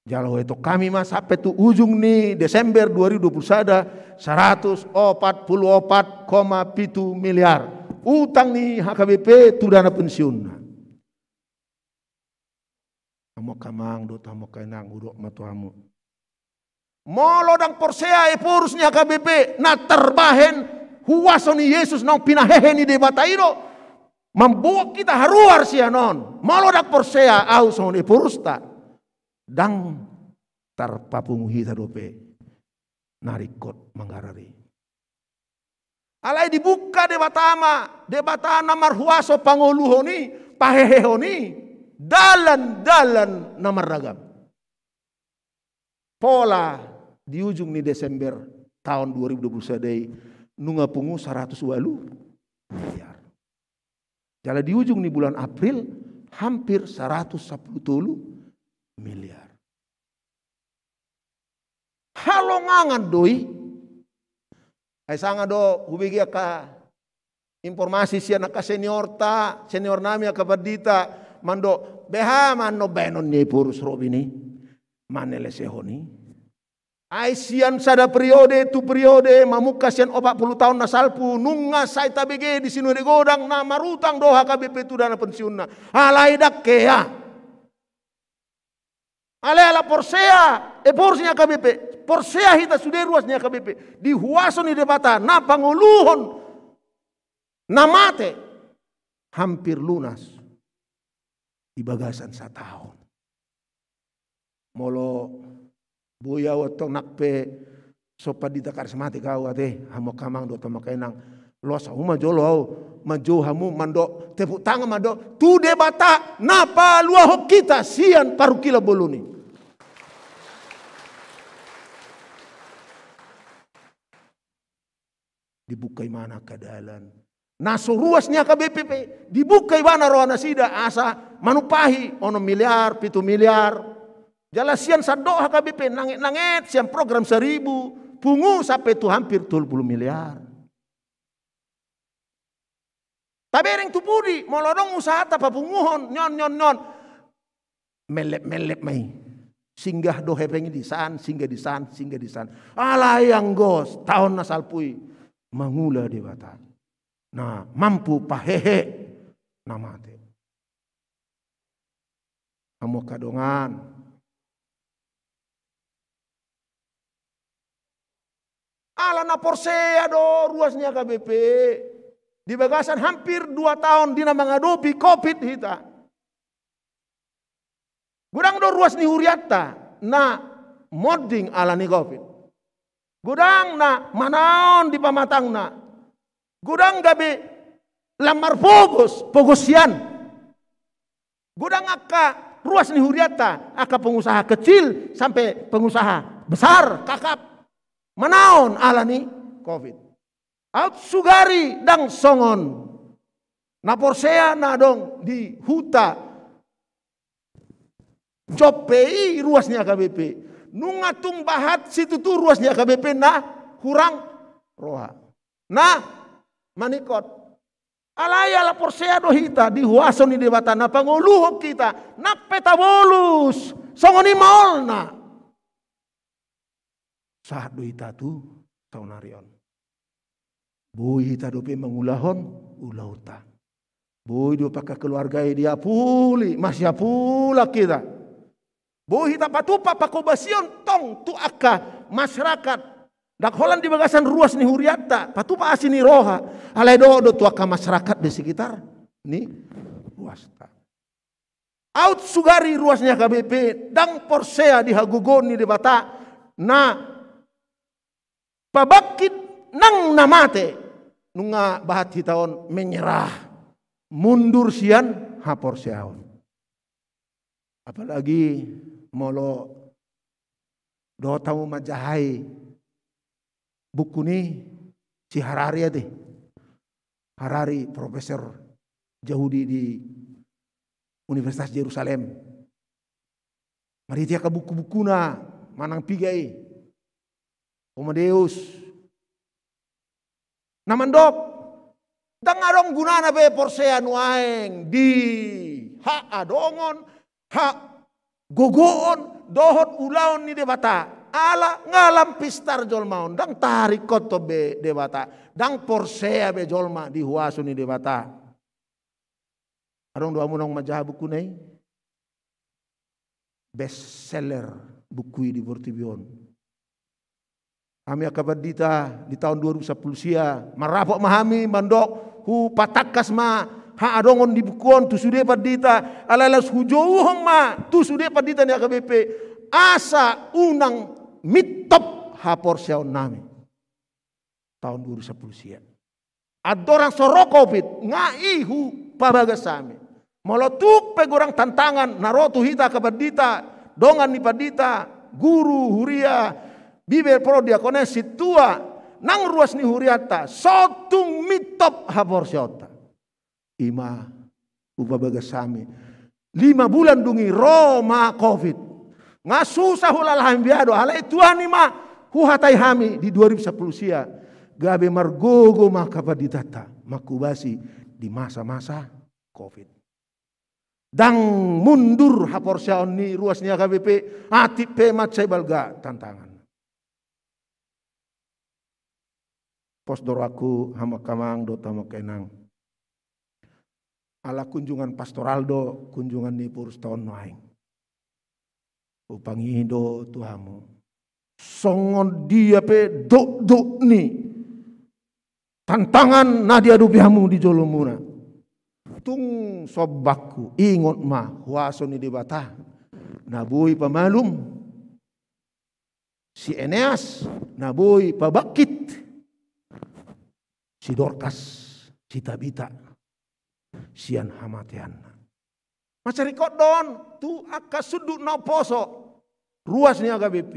Jala huetong hami ma sampe tu ujung ni Desember dua ribu dua puluh sada, saratus opat pulu opat koma pitu miliar utang ni H K B P tu dana pensiunna. Hamu angka amang dohot hamu angka inang, hudok ma tu hamu. Molo ndang porsea Ephorus ni H K B P na tarbahen huaso ni Jesus naung pinahehe ni Debata i do mamboan hita haruar sian on. Molo ndang porsea ahu songon Ephorusta, ndang tarpapungu hita dope na ringkot manggarar i. Alai dibuka Debata ma, Debata na marhuaso pangoluhon i, pahehehon i, dalan-dalan na marragam. Pola di ujung ni Desember taon dua ribu dua puluh sada i nunga pungu saratus ualu miliar. Jala di ujung ni bulan April hampir saratus sampulu tolu miliar. Halongangan do i. Ai sanga do hubege angka informasi sian angka seniorta, senior nami angka pandita, mandok beha ma annon baenon ni Ephorus Robin i manelesehon i. Ai sian sada periode tu periode, mamungka sian opat pulu taon na salpu, nunga sai tabege di Sinode Godang na marutang do H K B P tu dana pensiunna. Alai ndang hea. Alai ala porsea, efforts ni H K B P, porsea hita sude ruas ni H K B P, di huaso ni Debata na pangoluhon na mate hampir lunas di bagasan sataon. Molo boi au antong nang pe so pandita karismatik au ate, hamu angka amang dohot hamu angka inang, loas hamu ma jolo au manjou hamu mandok tepuk tangan mandok tu Debata na paluahon hita sian parungkilon bolon i. Dibuka ibana angka dalan. Na so ruas ni H K B P pe, dibuka ibana roha nasida asa manumpahi onom miliar, pitu miliar. Jala sian sandok H K B P nanget-nanget sian program saribu, pungu sampe tu hampir tolu pulu miliar. Tabereng tu pudi, molo adong usahanta papunguhon, nion, nion, nion. Mellep-mellep ma i. Singgah do hepeng i di san, singgah di san, singgah di san. Alai anggo taon na salpu i mangula Debata. Na mampu pahehe na mate. Hamu angka dongan. Ala na porsea do ruas ni H K B P. Di bagasan hampir dua taon di na mangadopi covid hita. Godang do ruas ni hurianta na monding ala ni covid. Godang na manaon di pamatangna. Godang gabe lam marpogos, pogos sian. Godang angka ruas ni hurianta, angka pengusaha kecil sampe pengusaha besar, kakap. Manaon ala ni covid. Aut sugari ndang songon na porsea na adong di huta Joppe i ruas ni H K B P. Nunga tung bahat situtu ruas ni H K B P na hurang roha. Na maningkot. Alai ala porsea do hita di huaso ni Debata na pangoluhon hita, nang pe tabolus. Songon i ma olna. Sahat do hita tu saonari on. Boi hita dope mangulahon ulaonta. Boi dope angka keluarga i diapuli, masiapulak hita. Boi hita patupa pangkobasion tong tu angka masyarakat. Ndang holan di bagasan ruas ni hurianta, patupa asi ni roha. Alai dohot do tu angka masyarakat di sekitar ni ruasta. Aut sugari ruas ni H K B P ndang porsea di hagogoon ni Debata na pabangkit nang na mate, nunga bahat hita on menyerah, mundur sian haporseaon. Apalagi molo dohot hamu manjahai buku ni si Harari ate. Harari, profesor Jahudi di Universitas Jerusalem. Marhite angka buku-bukuna manang piga i. Homo Deus. Na mandok, ndang adong gunana be porsea nuaeng di haadongon, hagogoon, dohot ulaon ni Debata. Ala nga lam pistar jolma on, ndang taringkothon be Debata, ndang porsea be jolma di huaso ni Debata. Adong do hamu naung manjaha bukuna i? Best seller buku i di portibi on. Hami angka pandita di taon dua ribu sampulu sia, marrapot ma hami mandok, hupatangkas ma haadongon ni buku on tu sude pandita, alai laos hujouhon ma tu sude pandita ni H K B P, asa unang mintop haporseaonnami. Taon dua ribu sampulu sia. Andorang so ro covid, nga i hupabagas hami. Molo tung pe godang tantangan na ro tu hita angka pandita, dongan ni pandita, guru, huria, biber, pro, diakones, sintua, nang ruas ni hurianta, so tung mintop haporseaonta. I ma hupabagas hami. Lima bulan dung i ro ma covid. Nga susah hulala hami be do, alai Tuhan i ma huhatai hami di dua ribu sampulu sia. Gabe margogo ma angka panditanta manghobasi di masa-masa covid. Ndang mundur haporseaon ni ruas ni H K B P, atik pe mansai balga tantangan. Pos do rohangku, hamu angka amang dohot hamu angka inang. Ala kunjungan pastoral do kunjungan ni purus taon nuaeng. Hupangido tu hamu, songon dia pe dokdok ni tantangan na diadopi hamu di jolomuna, tung sombangku, ingot ma huaso ni Debata na boi pamalum si Eneas, na boi pabangkit si Dorkas, si Tabita sian hamateanna. Mansai ringkot do on tu angka sundut na umposo, ruas ni H K B P.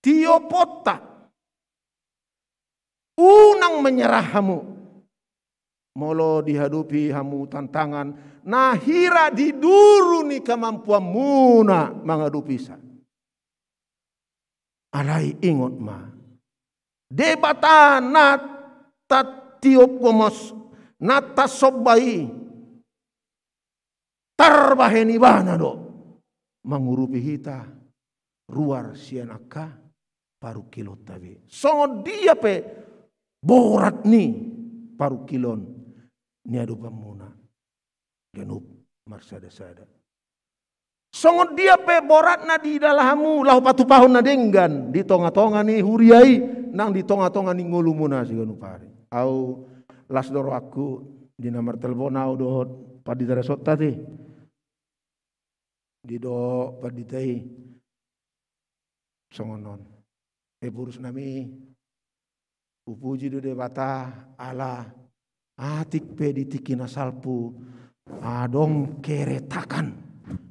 Tioponta, unang menyerah hamu molo dihadopi hamu tantangan na hira di duru ni kemampuanmuna mangadopisa. Alai ingot ma, Debata na tatiop gomos, na tasomba i, tarbahen Ibana do mangurupi hita ruar sian angka parungkilonta be. Songon dia pe borat ni parungkilon niadopanmuna, ganup marsada-sada. Songon dia pe boratna diida hamu laho patupahon na denggan di tonga-tonga ni huria i, nang di tonga-tonga ni ngolumuna siganup ari. Au las do rohangku di na martelpon au dohot pandita resort ate. Didok pandita i songon on. E purus nami, hupuji do Debata ala atik pe di tingki na salpu adong keretakan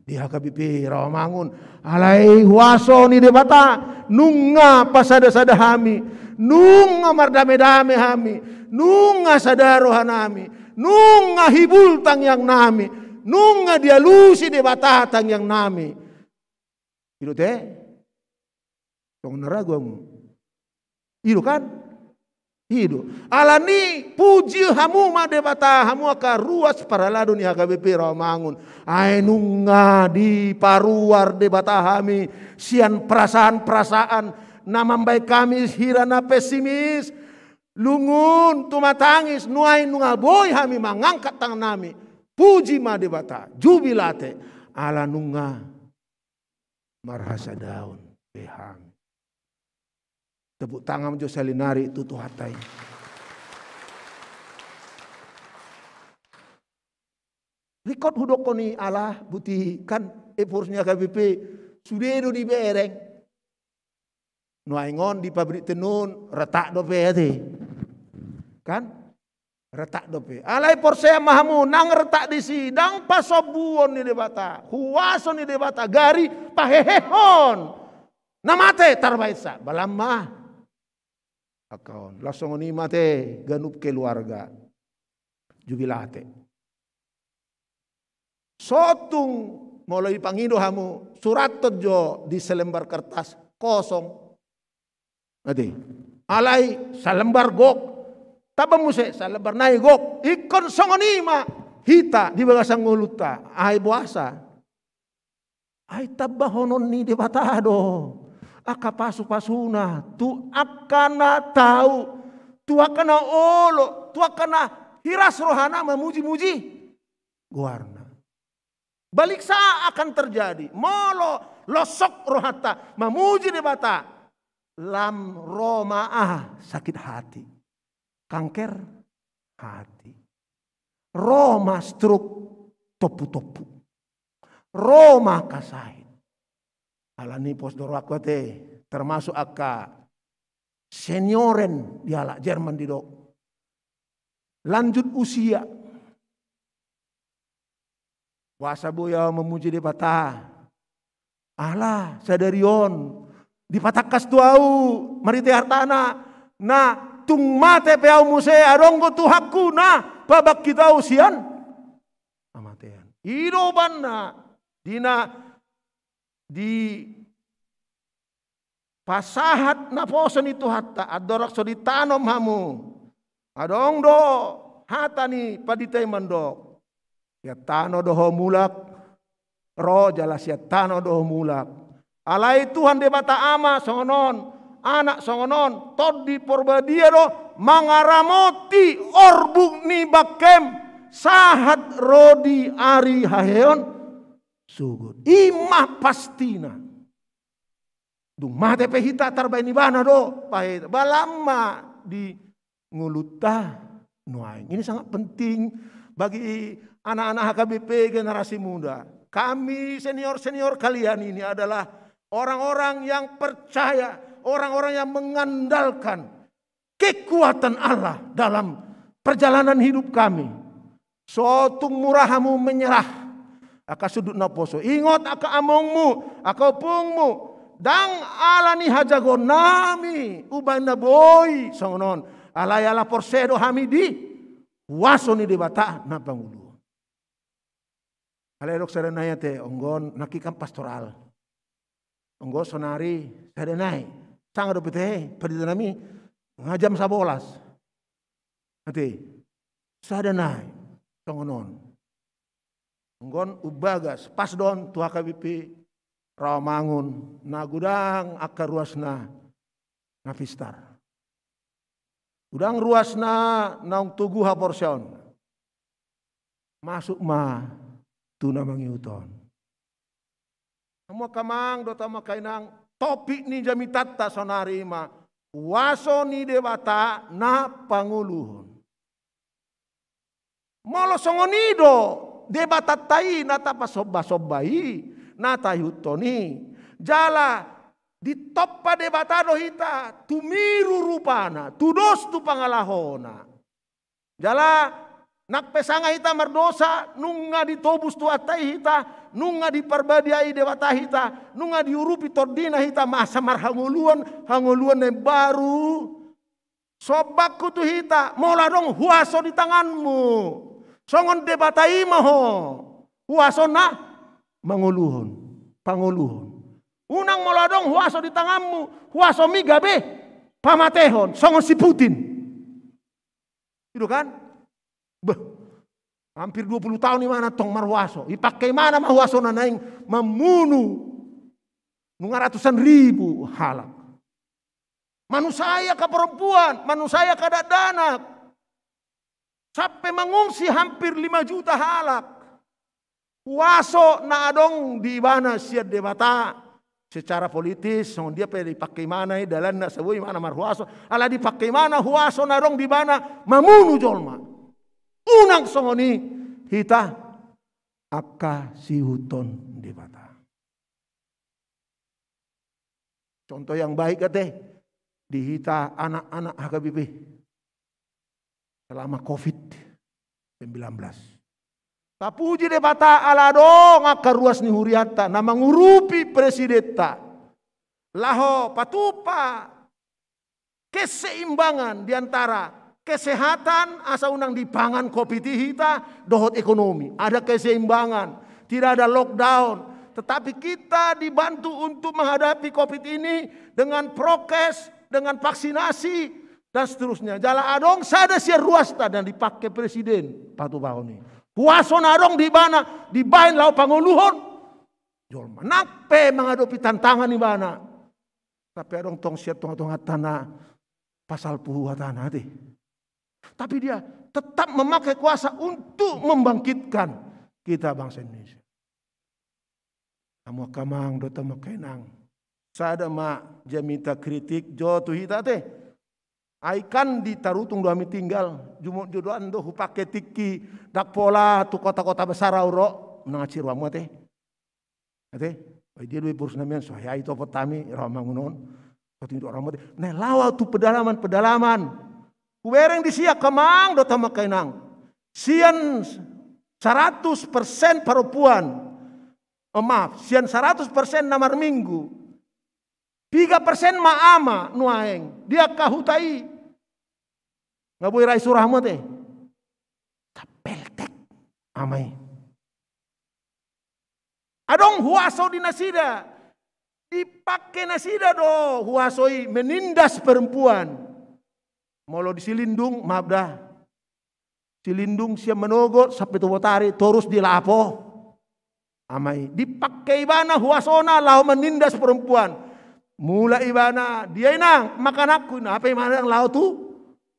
di H K B P Rawamangun. Alai huaso ni Debata nunga pasada-sada hami, nunga mardame-dame hami, nunga sada roha nami, nunga hibul tangiang nami, nunga dialusi Debata tangiang nami. I do te? Songon na ragu hamu. I do kan? I do. Alani puji hamu ma Debata, hamu angka ruas parhalado ni H K B P Rawamangun. Ai nunga diparuar Debata hami sian perasaan-perasaan na mambahen hami hira na pesimis, lungun, tumatangis, nuaeng nunga boi hami mangangkat tangan nami. Puji ma Debata, jubilate, ala nunga marhasadaon be hami. Tepuk tangan jo saonari tu Tuhanta i. Ringkot hudokkon i ala boti kan e purus ni H K B P sude do dibereng. Nuaeng on di pabrik tenun retak dope ate. Kan? Retak dope. Alai porsea ma hamu nang retak disi ndang pasombuon ni Debata, huaso ni Debata gari pahehehon na mate tarbahensa, balan ma angka on. Laos songon i ma ate ganup keluarga. Jubilate. Sotung molo dipangido hamu, surathon jo di selembar kertas kosong. Ate. Alai salembar gok. Tamba muse salembar nai gok. Ingkon songon i ma hita di bagasan ngolunta. Ai boasa? Ai tambahonon ni Debata do angka pasu-pasuna tu angka na tau, tu angka na olo, tu angka na hiras rohana mamuji-muji goarna. Baliksa akan terjadi molo losok rohanta mamuji Debata, lam ro ma aha, sakit hati, kanker hati, ro ma stroke, tompu-tompu, ro ma angka sahit. Alani pos do rohangku ate, termasuk angka senioren di halak Jerman didok lanjut usia. Boasa boi au mamuji Debata? Ala sadari on dipatangkas tu au marhite hartana na tung mate pe au muse adong do Tuhanku na pabangkit au sian hamatean. I do umbahen na di na di pasahat naposo ni Tuhanta, andorang so ditanom hamu. Adong do hata ni pandita i mandok, sian tano do ho mulak ro jala sian tano do ho mulak. Alai Tuhan Debata Ama songon on, Anak songon on, Tondi Porbadia do mangaramoti orbuk ni bangkem sahat ro di ari haheon sogot. I ma pastina. Dung mate pe hita tarbaen ibana do paheta. Balam ma di ngolunta nuaeng. Ini sangat penting bagi anak-anak H K B P generasi muda. Kami senior-senior kalian ini adalah orang-orang yang percaya, orang-orang yang mengandalkan kekuatan Allah dalam perjalanan hidup kami. So tung mura hamu menyerah angka sundut naposo. Ingot angka amongmu, angka opungmu. Ndang ala ni hajagoonnami umbahen na boi songon on. Alai ala porsea do hami di huaso ni Debata na panguluhon. Alai didok sada nai ate, anggo on nangkin kan pastoral. Anggo sonari sada nai. Sanga dope ate, panditanami, nga jam sabolas. Ate, sada nai, songon on. Anggo on umbagas, pas do on tu H K B P Rawamangun, na godang angka ruasna na pistar. Godang ruasna naung togu haporseaon. Masuk ma tu na mangihut on. Hamu angka amang dohot hamu angka inang, topik ni jamitanta sonari i ma huaso ni Debata na panguluhon. Molo songon i do Debatanta i na tapasomba-somba i, na taihuthon i, jala ditompa Debata do hita, tumiru rupana, tudos tu pangalahona. Jala nang pe sanga hita mardosa, nunga ditobus Tuhanta i hita, nunga diparbadiai Debata hita, nunga diurupi tondina hita, masa marhangoluan, hangoluan na imbaru. Sombangku tu hita, molo adong huaso di tanganmu, songon Debata i ma ho, huaso na mangoluhon, pangoluhon. Unang molo adong huaso di tanganmu, huasomi gabe pamatehon, songon si Putin. I do kan? Beh, hampir dua puluh tahun imana tong marhuaso. Dipake imana ma huasona naeng mamunu nunga ratusan ribu halak. Manusai angka perempuan, manusai angka dakdanak. Sampe mangungsi hampir lima juta halak. Huaso na adong di ibana sian Debata secara politis, songon dia pe dipake imana i, dalanna asa boi imana marhuaso, ala dipake imana huaso na adong di ibana mamunu jolma. Unang songon i hita angka siihuthon Debata. Contoh yang baik ate di hita anak-anak H K B P selama covid sembilan belas. Tapuji Debata ala adong angka ruas ni hurianta na mangurupi presidenta laho patupa keseimbangan di antara kesehatan asa unang dipangan covid i hita dohot ekonomi. Ada keseimbangan, tidak ada lockdown. Tetapi kita dibantu untuk menghadapi covid ini dengan prokes, dengan vaksinasi, dan seterusnya. Jala adong sada sian ruasta na dipake presiden patupahon i. Huaso na adong di ibana dibaen laho pangoluhon jolma. Nang pe mangadopi tantangan ibana. Tapi adong tong sian tonga-tonganta na pasalpu hatana ate. Tapi dia tetap memakai kuasa untuk membangkitkan kita bangsa Indonesia. Hamu angka amang dohot hamu angka inang. Sada ma jamita kritik jo tu hita ate. Ai kan di Tarutung do hami tinggal, jumolo do an do hupake tingki, ndang pola tu kota-kota besar au ro, unang asi rohamu ate. Ate, ai dia do i boru nami an, so hea itopot hami Rawamangun on. So tung didok rohamu ate. Nah, laho au tu pedalaman-pedalaman. Hubereng disi angka amang dohot hamu angka inang. Sian saratus persen parompuan. Oh, maaf, sian saratus persen na marminggu, piga persen ma ama nuaeng di angka huta i? Nga boi ra isurahmu ate. Tapeltek ama i. Adong huaso di nasida. Dipake nasida do huaso i menindas perempuan. Molo di Silindung, maaf da. Silindung sian manogot sampe tu botari torus dilapo. Ama i, dipake ibana huasona laho menindas perempuan. Mulak ibana, dia inang, mangan anakku, inang, hape manang laho tu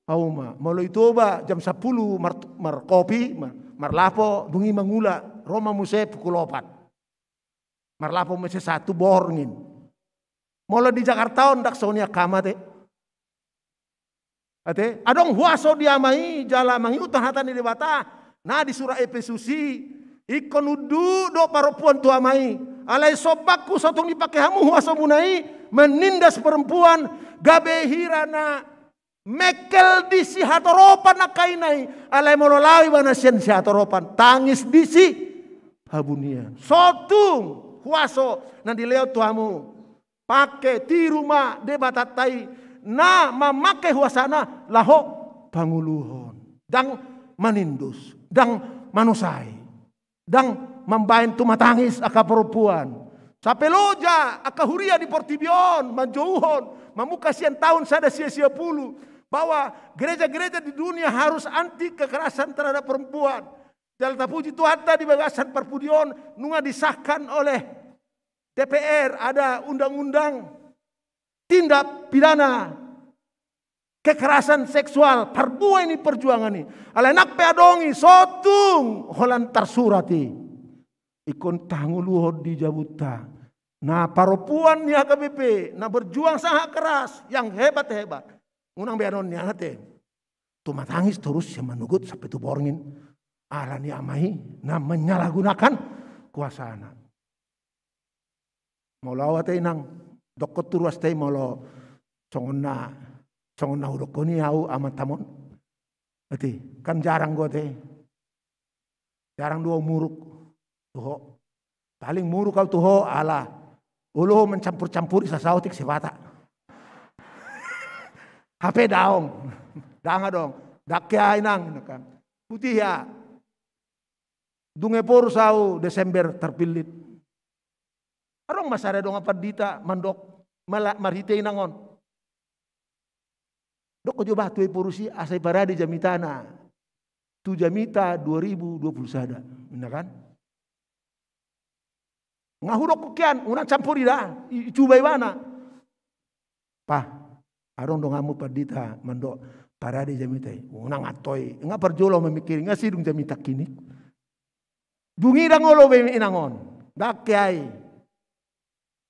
hauma. Molo i Toba jam sampulu mar-, markopi, mar-, marlapo, dung i mangula, ro ma muse pukul opat. Marlapo muse sahat tu borngin. Molo di Jakarta on ndang songon i angka ama ate. Ate, adong huaso di ama i jala mangihuthon hata ni Debata na di surat Epesus i, ingkon unduk do parompuan tu ama i. Alai sombangku, so tung dipake hamu huasomuna i manindas perempuan, gabe hira na mengkel di sihatoropan angka ina i. Alai molo laho ibana sian sihatoropan, tangis di sihabunian. So tung huaso na dilehon tu hamu, pake, tiru ma Debatanta i na mamake huasana laho pangoluhon. Ndang manindus, ndang manosai, ndang mambahen tumatangis angka parompuan. Sampe loja angka huria di portibi on manjouhon, mamungka sian taon sada sia sia pulu, bahwa gereja-gereja di dunia harus anti kekerasan terhadap perempuan. Jala tapuji Tuhanta, di bagasan parpudi on nunga disahkan oleh D P R ada undang-undang tindak pidana kekerasan seksual, parbuai ni perjuangan i. Alai nang pe adong i, so tung holan tarsurat i, ingkon tangoluhon di jabunta. Na parompuan ni H K B P na berjuang sangat keras, yang hebat-hebat, unang be annon nian ate, tumatangis torus sian manogot sampe tu borngin, ala ni ama i na menyalahgunakan kuasana. Molo au ate inang, dokkon tu ruasta i molo songon na, songon na hudokkon i au amantam on. Ate, kan jarang do ate. Jarang do au muruk tu ho. Paling muruk au tu ho ala olo ho mencampur-campuri sasaotik sipata. Hape daong. Ndang adong. Ndang hea inang, kan. Putih ya. Dung Ephorus au Desember tarpillit. Adong ma sada dongan pandita mandok, mala-, marhite inang on. Dok jo bah tu Ephorus i asa iparade jamitana tu jamita dua ribu dua puluh sada, inna kan? Nga hudok kian, unang campuri da, i-, icuba ibana. Pah, adong donganmu pandita mandok parade jamita i. Unang antoi, nga parjolo mamikiri, nga sidung jamita kini. Dung i ndang olo be inang on. Ndang hea i.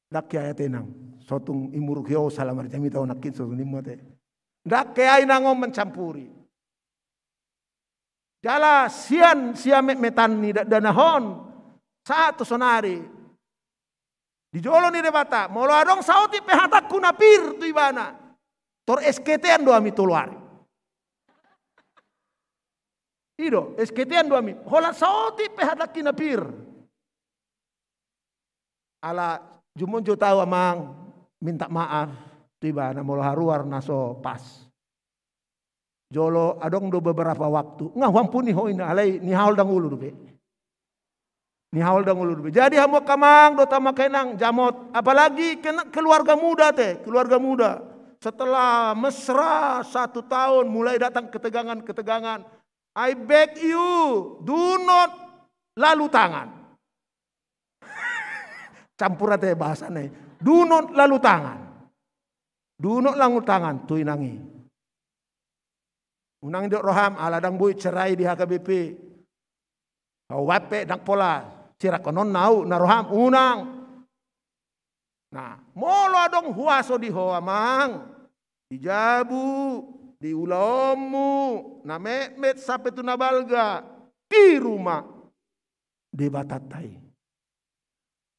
Ndang hea i ate inang. So tung imuruk ho sala marjamita ho nangkin so tung nimmu ate. Ndang hea i inang on mancampuri. Jala sian siametmetan ni dakdanak on sahat tu sonari. Di jolo ni Debata, molo adong saotik pe hatangku na pir tu ibana, tor S K T-an do hami tolu ari. I do, S K T-an do hami. Holan saotik pe hatangki na pir. Ala jumon jo tu au amang minta maaf tu ibana molo haruar na so pas. Jolo adong do beberapa waktu nga huampuni ho inna, alai nihahol ndang olo dope. Nihahol ndang olo dope. Jadi hamu angka amang dohot hamu angka inang, jamot, apalagi kena-, keluarga muda ate, keluarga muda. Setelah mesra satu tahun mulai datang ketegangan-ketegangan. I beg you, do not lalu tangan. Campur ate bahasana i. Do not lalu tangan. Do not lalu tangan tu inang i. Unang didok roham ala ndang boi cerai di H K B P. Au baen pe ndang pola sirangkonon na au na roham, unang. Nah, molo adong huaso di ho amang, di jabu, di ulaonmu, na metmet sampe tu na balga, tiru ma Debatanta i.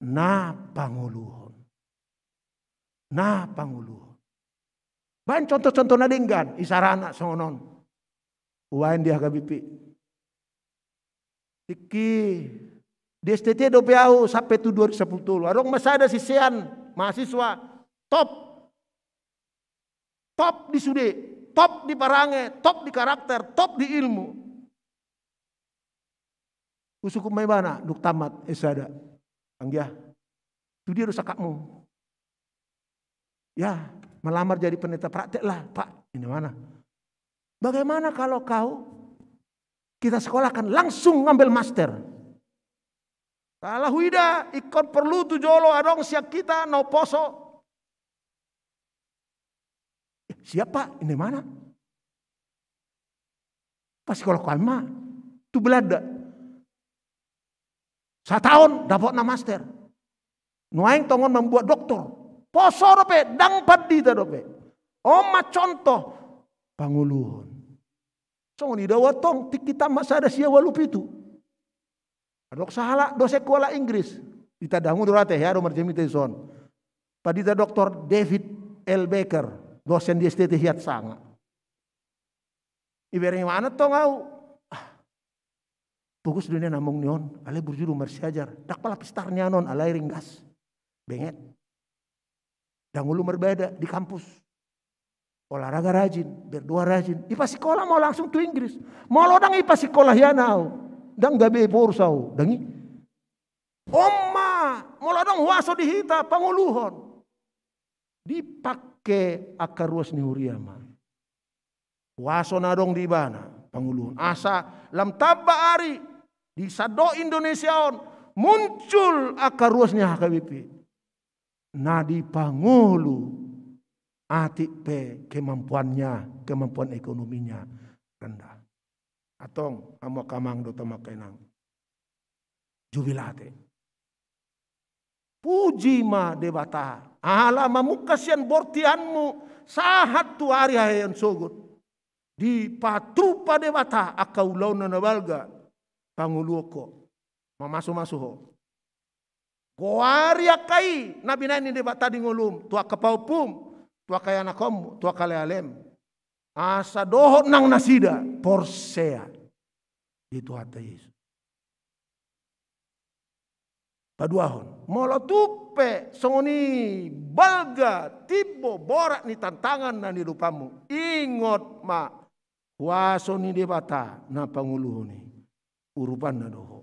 Na pangoluhon. Na pangoluhon. Baen contoh-contoh na denggan, isarana songon on. Hubaen di H K B P. Tingki di S T T dope au sampe tu dua ribu sapulu tolu. Adong ma sada sisean mahasiswa top. Top di sude, top di parange, top di karakter, top di ilmu. Husungkun ma ibana, dung tamat S sada. Anggia, tu dia do sangkapmu? Ya, melamar jadi pendeta praktek lah, Pak. Ini mana? Bagaimana kalau kau kita sekolahkan langsung ngambil master? Ala huida, ingkon porlu tu jolo adong sian hita na umposo. Siap, Pak, ini mana? Pas kalau kami mah tu Belanda. Sataon dapotna master. Nuaeng tongon mambuat doktor. Poso dope, ndang pandita dope. On ma contoh pangoluhon. Songon i do au tong, tingki tamat sada sia ualu pitu. Adong sahalak dosenku halak Inggris. Ditandanghu do rate, hea do marjamita dison. Pandita Doktor David L. Baker, dosen di S T T Hiatsanga. Ibereng ibana tong au. Ah, bagus do nian among ni on, alai burju do marsiajar. Ndang pala pistar nian on, alai ringgas. Benget. Ndang olo marbada di kampus. Olahraga rajin, berdoa rajin. Ipasikola ma langsung tu Inggris. Molo ndang ipasikola hian au, ndang gabe boru au, ndang i. On ma, molo adong huaso di hita pangoluhon, dipake angka ruas ni huria ma. Huaso na adong di ibana pangoluhon. Asa lam tamba ari di sandok Indonesia on muncul angka ruas ni H K B P. Na dipangolu atik pe kemampuannya, kemampuan ekonominya rendah. Antong, hamu angka amang dohot hamu angka inang. Jubilate. Puji ma Debata. Ala mamungka sian bortianmu sahat tu ari haheheon sogot. Dipatupa Debata angka ulaonna na balga pangoluhon ho. Mamasumasu ho. Goari angka i na binahen ni Debata di ngolum, tu angka pahompum, tu angka ianakhonmu, tu angka alealem. Asa dohot nang nasida porsea di Tuhanta Jesus. Paduahon, molo tung pe songon i balga, timbo, borat ni tantangan na niadopanmu, ingot ma huaso ni Debata na pangoluhon i, urupanna do ho.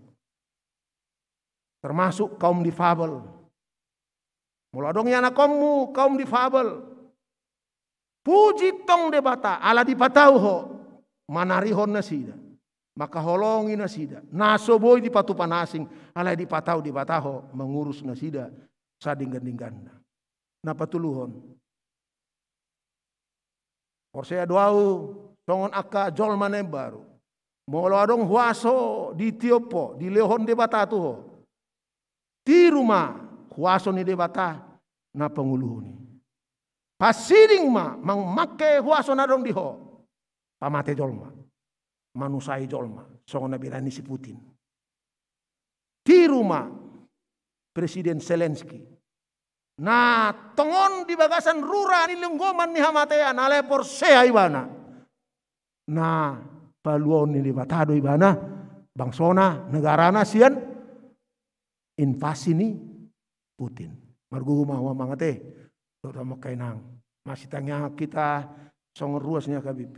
Termasuk kaum difabel. Molo adong ianakhonmu kaum difabel, puji tong Debata, ala dipatau ho manarihon nasida, mangkaholongi nasida, na so boi dipatupa na asing, alai dipatau Debata ho mangurus nasida sadenggan-dengganna. Na patoluhon, porsea do au songon angka jolma na imbaru. Molo adong huaso ditiop ho, dilehon Debata tu ho, tiru ma huaso ni Debata na pangoluhon i. Pasiding ma mamake huaso na adong di ho, pamate jolma, manusai jolma, songon na binahen ni si Putin. Tiru ma Presiden Zelensky, na tongon di bagasan rura ni lenggoman ni hamatean, alai porsea ibana na paluaon ni Debata do ibana bangsona, negarana sian invasi ni Putin. Margogo ma hamu amang ate dohot hamu angka inang. Masitangianghon hita songon ruas ni H K B P.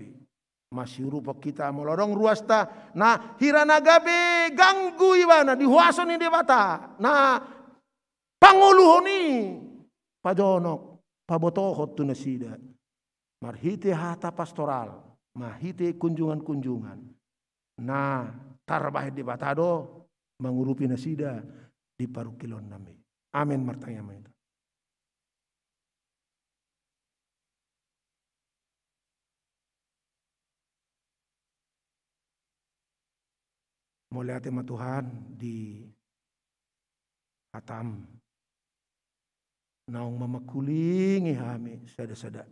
Masiurupon hita molo adong ruasta na hira na gabe ganggu ibana di huaso ni Debata na pangoluhon i, pajonok, pabotohon tu nasida marhite hata pastoral, marhite kunjungan-kunjungan. Na tarbahen Debata do mangurupi nasida di parungkilonnami. Amen. Martangiang ma hita. Mauliate ma Tuhan di hatam. Naung mamangkulingi hami sada-sada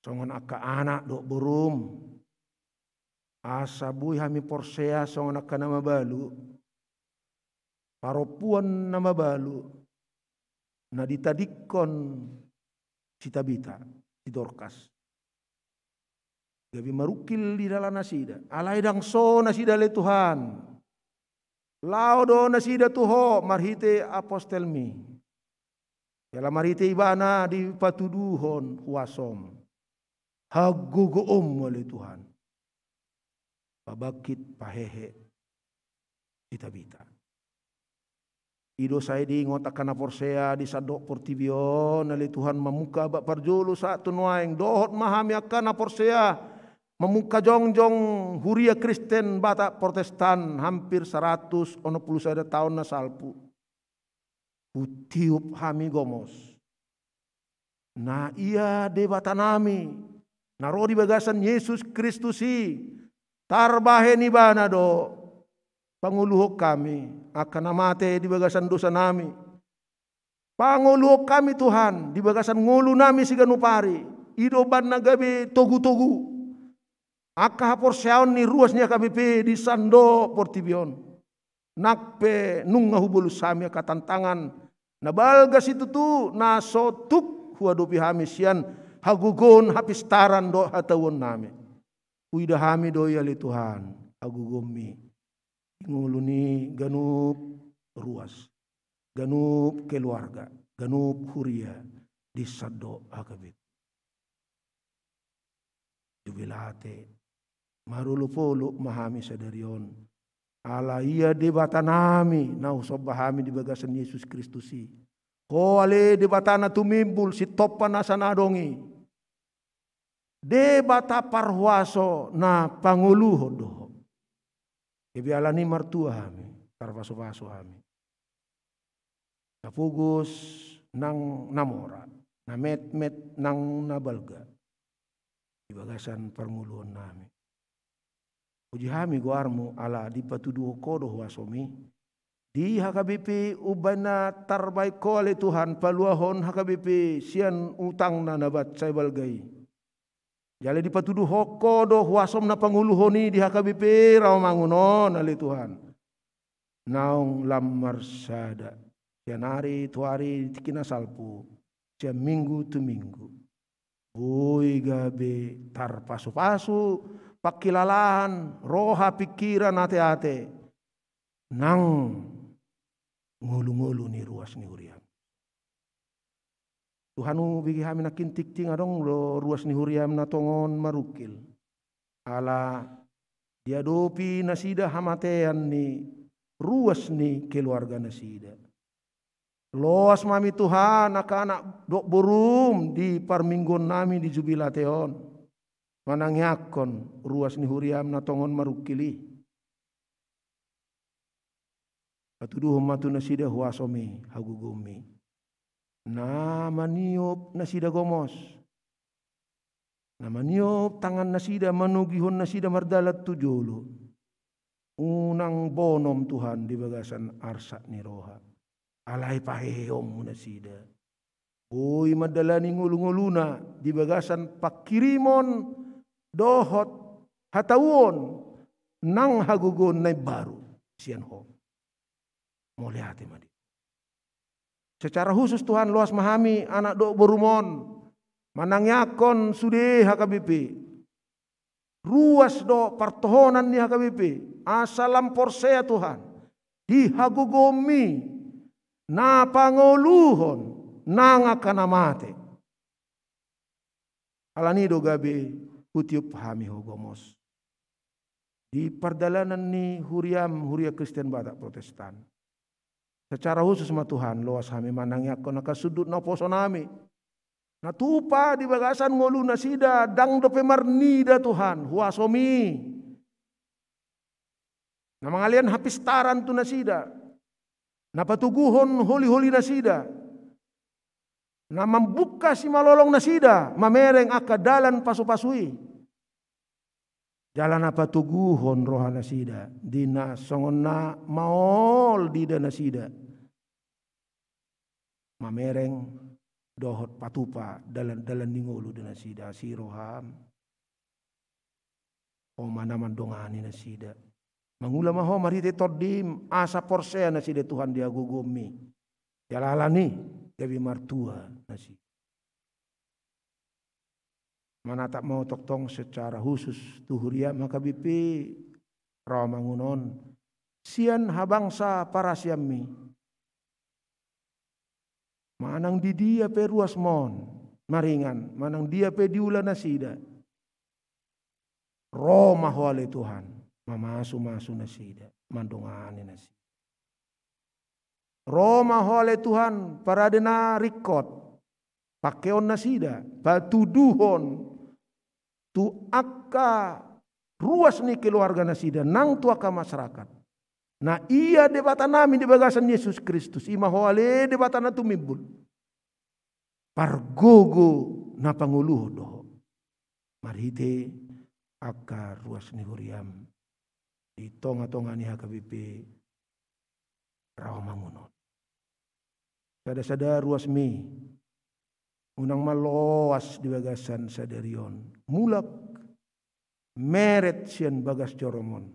songon angka anak dohot borum, asa boi hami porsea songon angka na mabalu, parompuan na mabalu, na ditadingkon si Tabita, si Dorkas. Gabe marungkil di dalan nasida. Alai ndang so nasida ale Tuhan. Laho do nasida tu Ho marhite apostelmi. Jala marhite ibana dipatuduhon huasom, hagogoonmu ale Tuhan. Pabangkit, pahehe si Tabita. I do sai diingot angka na porsea di sandok portibi on, ale Tuhan, mamungka abad parjolo sahat tu nuaeng, dohot ma hami angka na porsea mamungka jongjong huria Kristen Batak Protestan hampir saratus onom pulu sada taon na salpu. Hutiup hami gomos Na ia Debata nami, na ro di bagasan Jesus Kristus i, tarbahen ibana do pangoluhon hami, angka na mate di bagasan dosa nami. Pangoluhon hami Tuhan, di bagasan ngolu nami siganup ari, i do umbahen na gabe togu-togu. Angka haporseaon ni ruas ni H K B P di sandok portibi on. Nang pe nunga hubolus hami angka tantangan na balga situtu na so tuk huadopi hami sian hagogoon, hapistaran dohot hatauon nami. Huida hami do i ale Tuhan, hagogoonmi. Di ngolu ni ganup ruas, ganup keluarga, ganup huria di sandok H K B P. Jubilate, marolopolop ma hami sadari on. Ala ia Debata nami, na husomba hami di bagasan Jesus Kristus i. Ho ale Debata na tumimbul, sitompa nasa na adong i. Debata parhuaso na pangoluhon do ho. Gabe ala ni i martua hami, tarpasupasu hami. Na pogos nang na mora, na metmet nang na balga. Di bagasan parngoluon nami. Puji hami goarmu ala dipatuduhon ho do huasomi. Di H K B P umbahen na tarbahen ho ale Tuhan paluahon H K B P sian utangna na bat sai balga i. Jala dipatuduhon ho do huasom na pangoluhon i di H K B P Rawamangun on ale Tuhan. Naung lam marsada. Sian ari tu ari tingki na salpu. Sian minggu tu minggu. Boi gabe tarpasupasu, pangkilalahan, roha, pingkiran, ateate. Nang ngolungolu ni ruas ni huriam. Tuhan, hubege hami nangkin tingting adong do ruas ni huriam na tongon marungkil. Ala diadopi nasida hamatean ni ruas ni keluarga nasida. Loas ma hami Tuhan, angka anak dohot borum di parmingguon nami di Jubilate on. Manangiangkon ruas ni huriam na tongon marungkil i. Patuduhon ma tu nasida huasomi, hagogoonmi. Na maniop nasida gomos. Na maniop tangan nasida, manogihon nasida mardalan tu jolo. Unang bonom Tuhan di bagasan arsak ni roha. Alai paheheonmu nasida. Boi mandalani ngolungoluna di bagasan pangkirimon dohot hatauon nang hagogoon na imbaru sian ho. Mauliate ma di. Secara khusus Tuhan, loas ma hami anak dohot borum on manangiangkon sude H K B P. Ruas do partohonan ni H K B P, asa lam porsea Tuhan, di hagogoonmi na pangoluhon nang angka na mate. Alani do gabe hutiop hami ho gomos. Di pardalanan ni huriam, Huria Kristen Batak Protestan. Secara khusus ma Tuhan, loas hami manangiangkon angka sundut naposo nami. Na tupa di bagasan ngolu nasida, ndang dope marnida Tuhan, huasomi. Na mangalean hapistaran tu nasida. Na patoguhon holiholi nasida. Na mambuka simalolong nasida, mamereng angka dalan pasupasu i. Jala na patoguhon roha nasida, di na songon na maol diida nasida. Mamereng dohot patupa dalan-dalan ni ngolu di nasida, asi roham. Ho ma na mandongani nasida. Mangula ma ho marhite tondim, asa porsea nasida Tuhan di hagogoonmi. Jala alani, gabe martua nasida. Manatap ma ho tongtong secara khusus tu huriam H K B P Rawamangun on. Sian habangsa parasianmi. Manang di dia pe ruasmon, maringan, manang dia pe diula nasida. Ro ma ho ale Tuhan, mamasumasu nasida, mandongani nasida. Ro ma ho ale Tuhan, parade na ringkot, pangkeon nasida, patuduhon, tu angka ruas ni keluarga nasida, nang tu angka masyarakat. Na ia Debata nami di bagasan Jesus Kristus, i ma ho ale Debata na tumimbul. pargogo na pangoluhon do ho marhite angka ruas ni huriam di tonga-tonga ni H K B P Rawamangun on. Sada-sada ruasmi unang ma loas di bagasan sadari on, mulak meret sian bagas jorom on,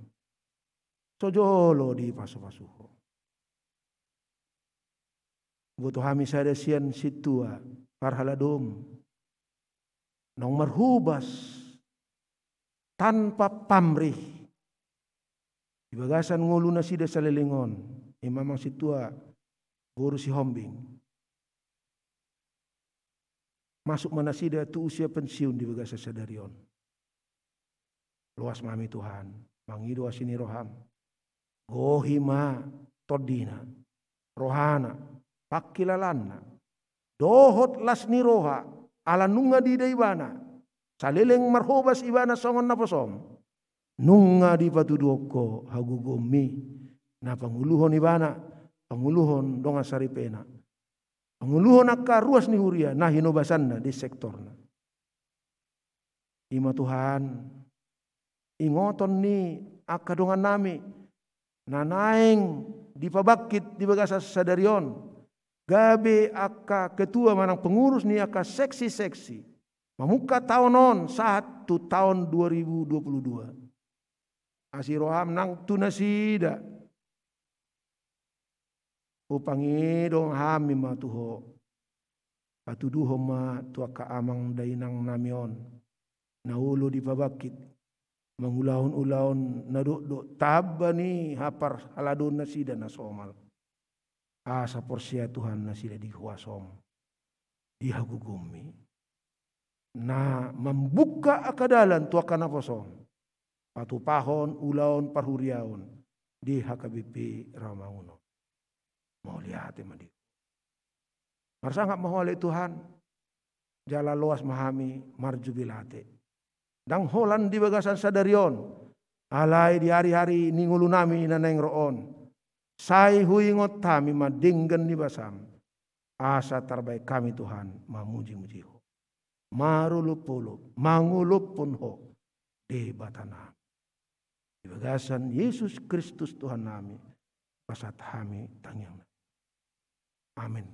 so jolo dipasu-pasu ho. Boto hami sada sian sintua parhaladom naung marhobas tanpa pamrih di bagasan ngolu nasida saleleng on, i ma amang sintua boru Sihombing. Masuk ma nasida tu usia pensiun di bagasan sadari on. Loas ma hami Tuhan mangido asi ni roham. Gohi ma tondina, rohana, pangkilalaanna dohot las ni roha, ala nunga diida ibana saleleng marhobas ibana songon naposom. Nunga dipatuduhon ho hagogoonmi na pangoluhon ibana, pangoluhon dongan saripena, pangoluhon angka ruas ni huria na hinobasanna di sektorna. I ma Tuhan, ingoton ni angka dongannami na naeng dipabangkit di bagasan sadari on, gabe angka ketua manang pengurus ni angka seksi-seksi mamungka taon on sahat tu taon dua ribu dua puluh dua. Asi roham nang tu nasida. Hupangido hami ma tu ho, patuduhon ma tu angka amang dainangnami on na olo dipabangkit mangulahon ulaon na dokdok tamba ni haparhaladoon nasida na somal. Asa porsea Tuhan nasida di huasom, di hagogoonmi na mambuka angka dalan tu angka naposom patupahon ulaon parhuriaon di H K B P Rawamangun on. Mauliate ma di ho. Marsangap ma ho ale Tuhan, jala loas ma hami marjubilate. Ndang holan di bagasan sadari on, alai di ari-ari ni ngolunami na naeng ro on, sai huingot hami ma denggan ni basam, asa tarbahen hami Tuhan mamuji-muji ho, marolopolop mangolophon ho Debatanami. Di bagasan Jesus Kristus Tuhannami, pasahat hami tangiangnami. Amen.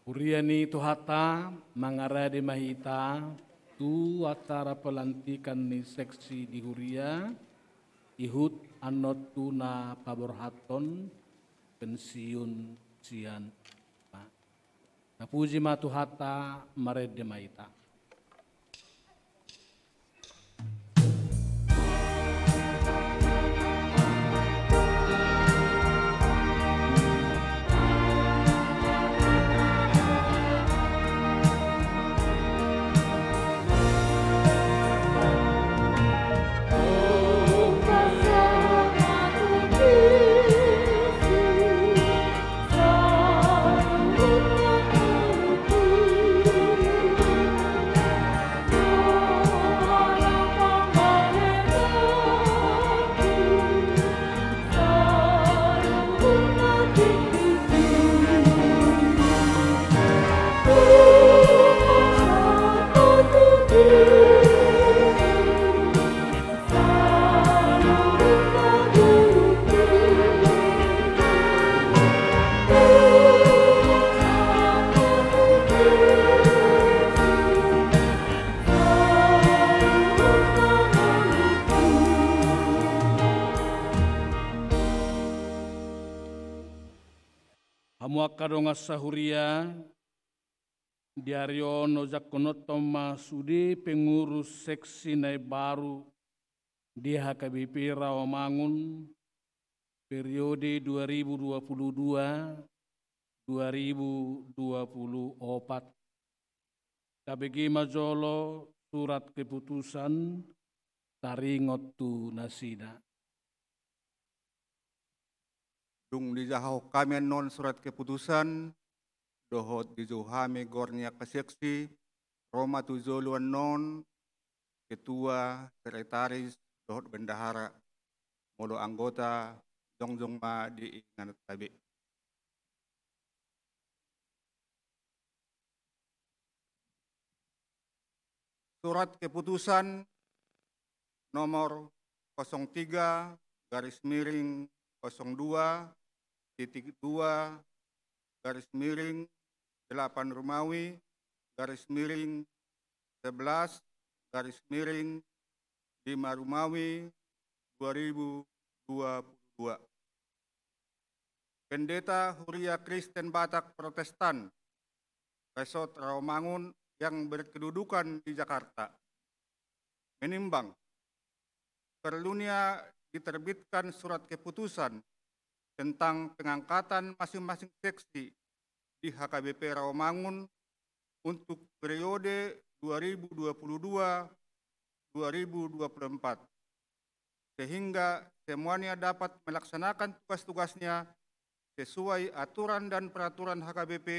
Huria ni Tuhanta, mangarade ma hita tu acara pelantikan ni seksi di huria, ihut annon tu na paborhathon pensiun sian. Tapuji ma Tuhanta, marende ma hita. Hamu angka dongan sahuria, di ari on ojakkononhon ma sude pengurus seksi na imbaru di H K B P Rawamangun periode dua ribu dua puluh dua, dua ribu dua puluh opat. Tabege ma jolo surat keputusan taringot tu nasida. Dung dijahahon hami annon surat keputusan, dohot dijou hami goar ni angka seksi, ro ma tu jolo annon ketua, sekretaris, dohot bendahara, molo anggota, jongjong ma di ingananta be. Surat keputusan nomor kosong tiga garis miring kosong dua titik dua garis miring delapan Rumawi garis miring sebelas garis miring lima Rumawi dua ribu dua puluh dua. Pendeta Huria Kristen Batak Protestan, Resort Rawamangun yang berkedudukan di Jakarta, menimbang perlunya diterbitkan surat keputusan tentang pengangkatan masing-masing seksi di H K B P Rawamangun untuk periode dua ribu dua puluh dua, dua ribu dua puluh empat, sehingga semuanya dapat melaksanakan tugas-tugasnya sesuai aturan dan peraturan H K B P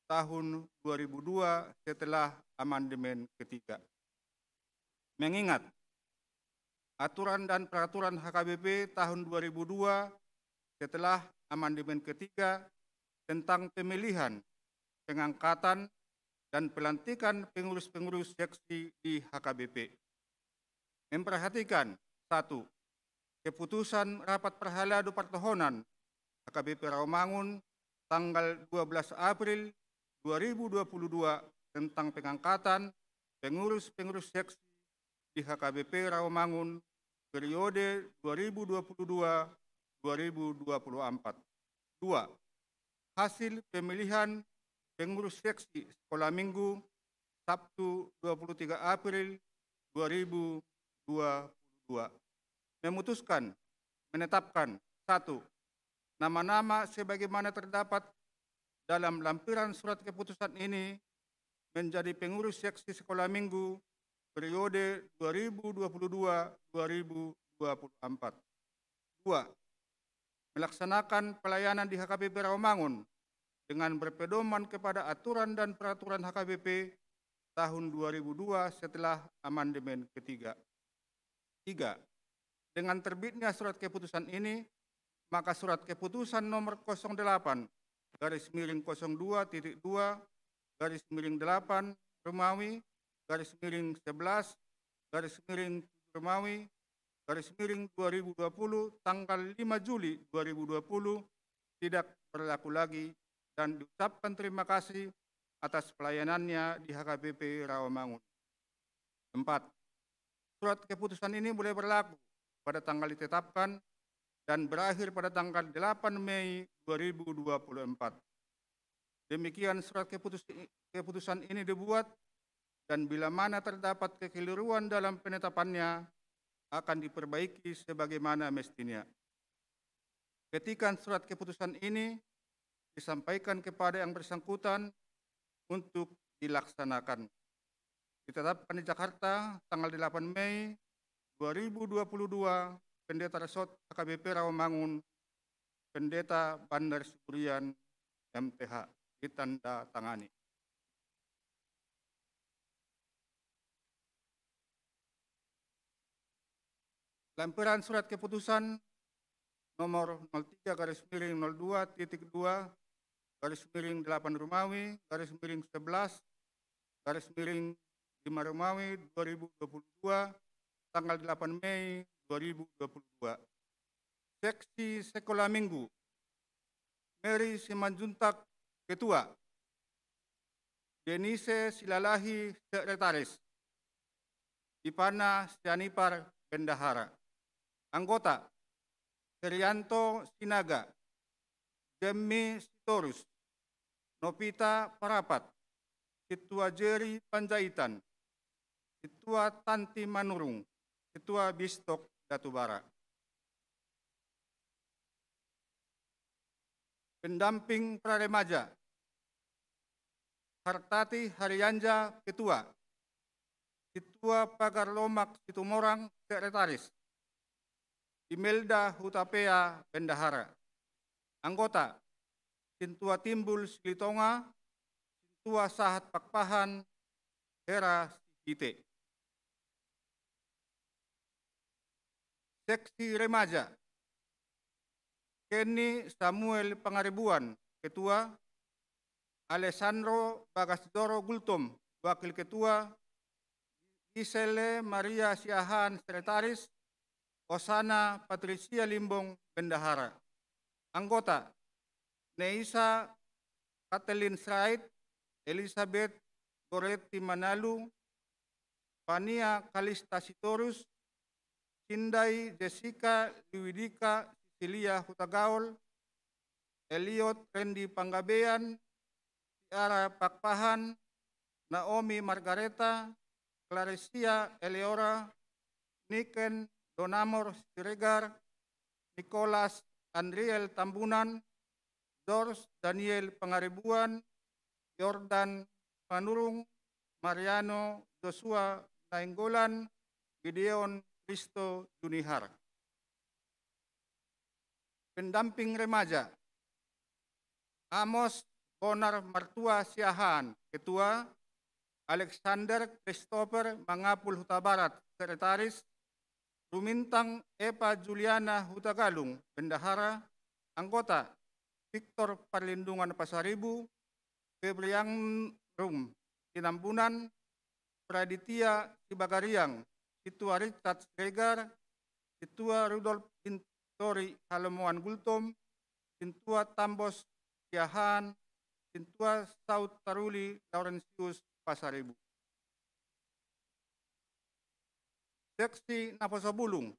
tahun dua ribu dua setelah amandemen ketiga. Mengingat aturan dan peraturan H K B P tahun dua ribu dua setelah amandemen ketiga tentang pemilihan, pengangkatan, dan pelantikan pengurus-pengurus seksi di H K B P. Memperhatikan, satu, keputusan rapat parhalado partohonan H K B P Rawamangun tanggal dua belas April dua ribu dua puluh dua tentang pengangkatan pengurus-pengurus seksi di H K B P Rawamangun periode dua ribu dua puluh dua, dua ribu dua puluh empat. Dua, hasil pemilihan pengurus seksi sekolah minggu Sabtu dua puluh tiga April dua ribu dua puluh dua. Memutuskan, menetapkan, satu, nama-nama sebagaimana terdapat dalam lampiran surat keputusan ini menjadi pengurus seksi sekolah minggu periode dua ribu dua puluh dua, dua ribu dua puluh empat. Dua, melaksanakan pelayanan di H K B P Rawamangun dengan berpedoman kepada aturan dan peraturan H K B P tahun dua ribu dua setelah amandemen ketiga. Tiga, dengan terbitnya surat keputusan ini, maka surat keputusan nomor kosong delapan garis miring kosong dua titik dua garis miring delapan Romawi garis miring sebelas garis miring tujuh Romawi garis miring dua ribu dua puluh tanggal lima Juli dua ribu dua puluh tidak berlaku lagi dan diucapkan terima kasih atas pelayanannya di H K B P Rawamangun. Empat, surat keputusan ini mulai berlaku pada tanggal ditetapkan dan berakhir pada tanggal delapan Mei dua ribu dua puluh empat. Demikian surat keputus-, keputusan ini dibuat, dan bila mana terdapat kekeliruan dalam penetapannya, akan diperbaiki sebagaimana mestinya. Petikan surat keputusan ini disampaikan kepada yang bersangkutan untuk dilaksanakan. Ditetapkan di Jakarta, tanggal delapan Mei dua ribu dua puluh dua, Pendeta Resort H K B P Rawamangun, Pendeta Bandar Siburian, M T H, ditandatangani. Lampiran surat keputusan nomor nol tiga garis miring nol dua titik dua garis miring delapan Romawi garis miring sebelas garis miring lima Romawi dua ribu dua puluh dua, tanggal delapan Mei dua ribu dua puluh dua. Seksi Sekolah Minggu, Mary Simanjuntak, Ketua. Denise Silalahi, Sekretaris. Ivana Sianipar, Bendahara. Anggota: Herianto Sinaga, Jemmy Sitorus, Novita Parapat, Sintua Jerry Panjaitan, Sintua Tanti Manurung, Sintua Bistok Datubara. Pendamping Praremaja: Hartati Harianja, Ketua. Sintua Pagar Lomak Situmorang, Sekretaris. Imelda Hutapea, Bendahara. Anggota: Sintua Timbul Silitonga, Sintua Sahat Pakpahan, Hera Sihite. Seksi Remaja: Kenny Samuel Pangaribuan, Ketua. Alessandro Bagasdoro Gultom, Wakil Ketua. Gisele Maria Siahaan, Sekretaris. Osana Patricia Limbong, Bendahara. Anggota: Neisa Kathleen Sirait, Elizabeth Goretti Manalu, Fania Kalista Sitorus, Sindai Jessica Liwidika, Cecilia Hutagaol, Eliot Rendi Panggabean, Tiara Pakpahan, Naomi Margareta, Claresia Eleora, Niken Donamor Siregar, Nicholas Andriel Tambunan, George Daniel Pangaribuan, Jordan Manurung, Mariano Joshua Nainggolan, Gideon Risto Junihar. Pendamping Remaja: Amos Bonar Martua Siahaan, Ketua. Alexander Christopher Mangapul Hutabarat, Sekretaris. Rumintang Eva Juliana Hutagalung, Bendahara. Anggota: Victor Parlindungan Pasaribu, Febrianrum Tinambunan, Praditya Sibagariang, Sintua Richard Siregar, Sintua Rudolf Bintori Halomoan Gultom, Sintua Tambos Siahaan, Sintua Saud Taruli Laurentius Pasaribu. Seksi Naposobulung: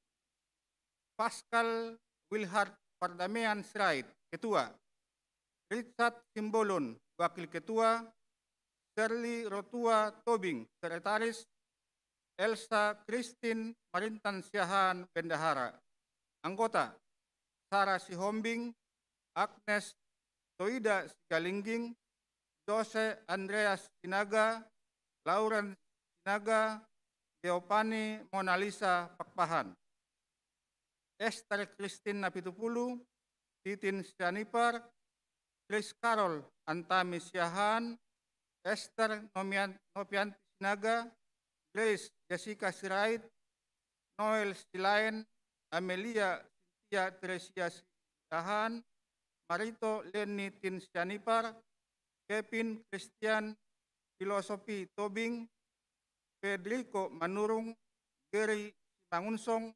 Pascal Wilhard Pardamean Sirait, Ketua. Richard Simbolon, Wakil Ketua. Serli Rotua Tobing, Sekretaris. Elsa Christine Marintan Siahaan, Bendahara. Anggota: Sara Sihombing, Agnes Toida Sigalingging, Jose Andreas Sinaga, Lauren Sinaga, Geopani Monalisa Pakpahan. Esther Christine Napitupulu, Titin Sianipar, Tris Carol Antami Siahaan, Esther Nomian-, Nopianti Sinaga, Grace Jessica Sirait, Noel Silaen, Amelia Cynthia Teresia Siahaan, Marito Leni Tin Sianipar, Kevin Christian Filosofi Tobing, Federico Manurung, Geri Simangunsong,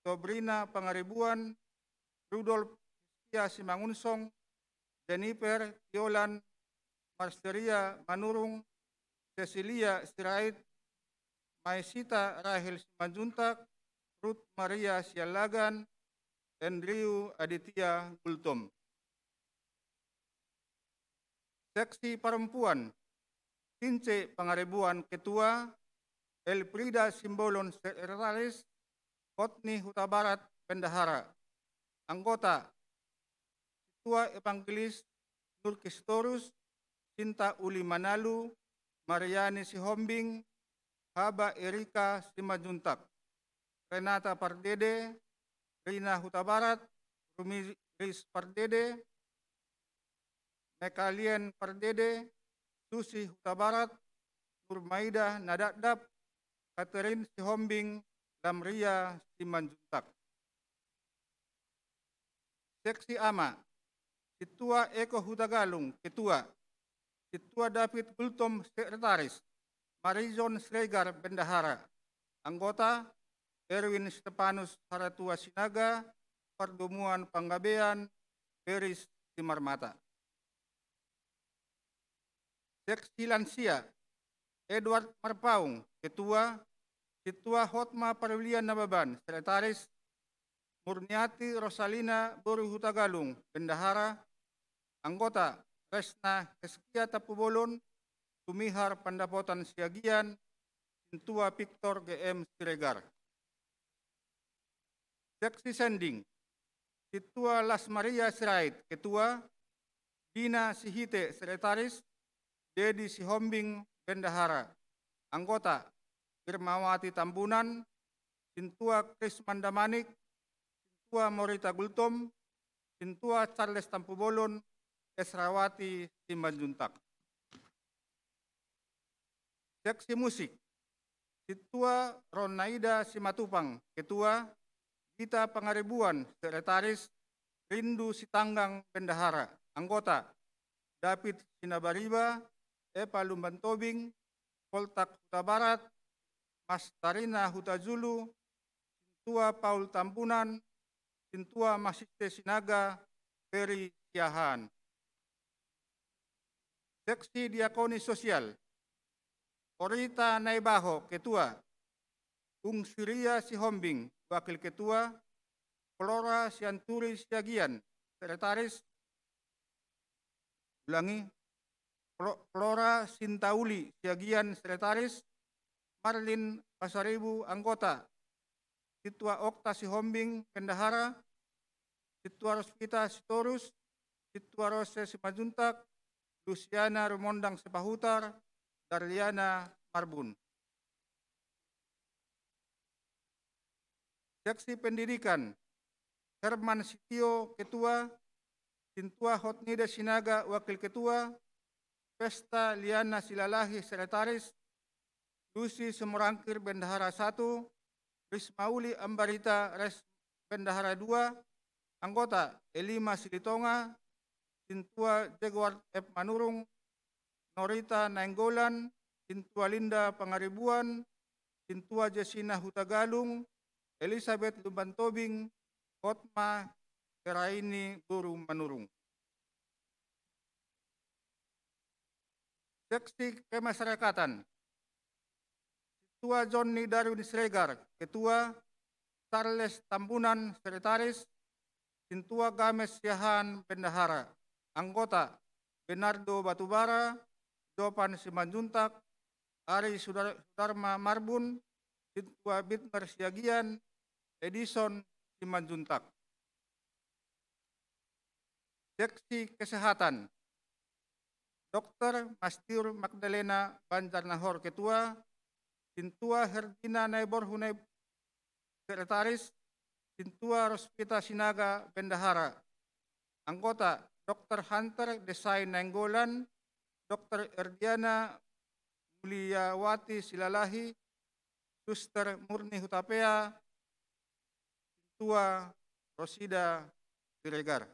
Sobrina Pangaribuan, Rudolf Hiskia Simangunsong, Jennifer Tiolan, Marseria Manurung, Cecilia Sirait, Maisita Rahel Simanjuntak, Ruth Maria Siallagan, Andrew Aditya Gultom. Seksi perempuan, Tince Pangaribuan, ketua, Elfrida Simbolon, sekretaris, Hotni Hutabarat, bendahara. Anggota, Sintua Evangelis Nurkistorus, Sinta Uli Manalu, Mariani Sihombing, Haba Erika Simanjuntak, Renata Pardede, Rina Hutabarat, Rumiris Pardede, Mekalien Pardede, Susi Hutabarat, Nurmaida Nadapdap, Katerin Sihombing, Lamria Simanjuntak. Seksi ama, Sintua Eko Hutagalung, ketua, Sintua David Gultom, sekretaris, Marison Siregar, bendahara. Anggota, Erwin Stepanus Haratua Sinaga, Pardomuan Panggabean, Peris Simarmata. Seksi lansia, Edward Marpaung, ketua, Sintua Hotma Parwilian Nababan, sekretaris, Murniati Rosalina boru Hutagalung, bendahara. Anggota, Resna Heskia Tampubolon, Sumihar Pandapotan Siagian, Sintua Victor G M Siregar. Seksi sending, Sintua Las Maria Sirait, ketua, Dina Sihite, sekretaris, Dedi Sihombing, bendahara. Anggota, Irmawati Tambunan, Sintua Krismanda Manik, Sintua Morita Gultom, Sintua Charles Tampubolon, Esrawati Simanjuntak. Seksi musik, Sintua Ronaida Simatupang, ketua, Gita Pangaribuan, sekretaris, Rindu Sitanggang, bendahara. Anggota, David Sinabariba, Epa Lumbantobing, Poltak Hutabarat, Mastarina Hutajulu, Sintua Paul Tambunan, Sintua Masiste Sinaga, Peri Siahaan. Seksi diakoni sosial, Orita Naibaho, ketua, Ung Siria Sihombing, wakil ketua, Flora Sianturi Siagian, sekretaris, ulangi, Flo-, Flora Sintauli Siagian, sekretaris, Marlin Pasaribu, anggota, Sintua Okta Sihombing, bendahara, Sintua Rospita Sitorus, Sintua Rose Simanjuntak, Lusiana Rumondang Sipahutar, Darliana Marbun. Seksi pendidikan, Herman Sitio, ketua, Sintua Hotnida Sinaga, wakil ketua, Pesta Liana Silalahi, sekretaris, Lusi Sumorangkir, bendahara satu, Rismauli Ambarita, res, bendahara dua, anggota, Elima Silitonga, Sintua Jegoard F Manurung, Norita Nainggolan, Sintua Linda Pangaribuan, Sintua Jesina Hutagalung, Elisabeth Lumbantobing, Hotma Heraini boru Manurung. Seksi kemasyarakatan, Sintua Jonni Darwin Siregar, ketua, Charles Tambunan, sekretaris, Sintua Games Siahaan, bendahara, anggota, Bernardo Batubara, Jopan Simanjuntak, Ari Sudar-, Sudarma Marbun, Sintua Bitmar Siagian, Edison Simanjuntak. Seksi kesehatan, Dokter Mastiur Magdalena Banjarnahor, ketua, Sintua Herdina Naiborhu Nai-, sekretaris, Sintua Rospita Sinaga, bendahara. Anggota, Dokter Hunter Desai Nainggolan, Dokter Erdiana Muliawati Silalahi, Suster Murni Hutapea, Sintua Rosida Siregar.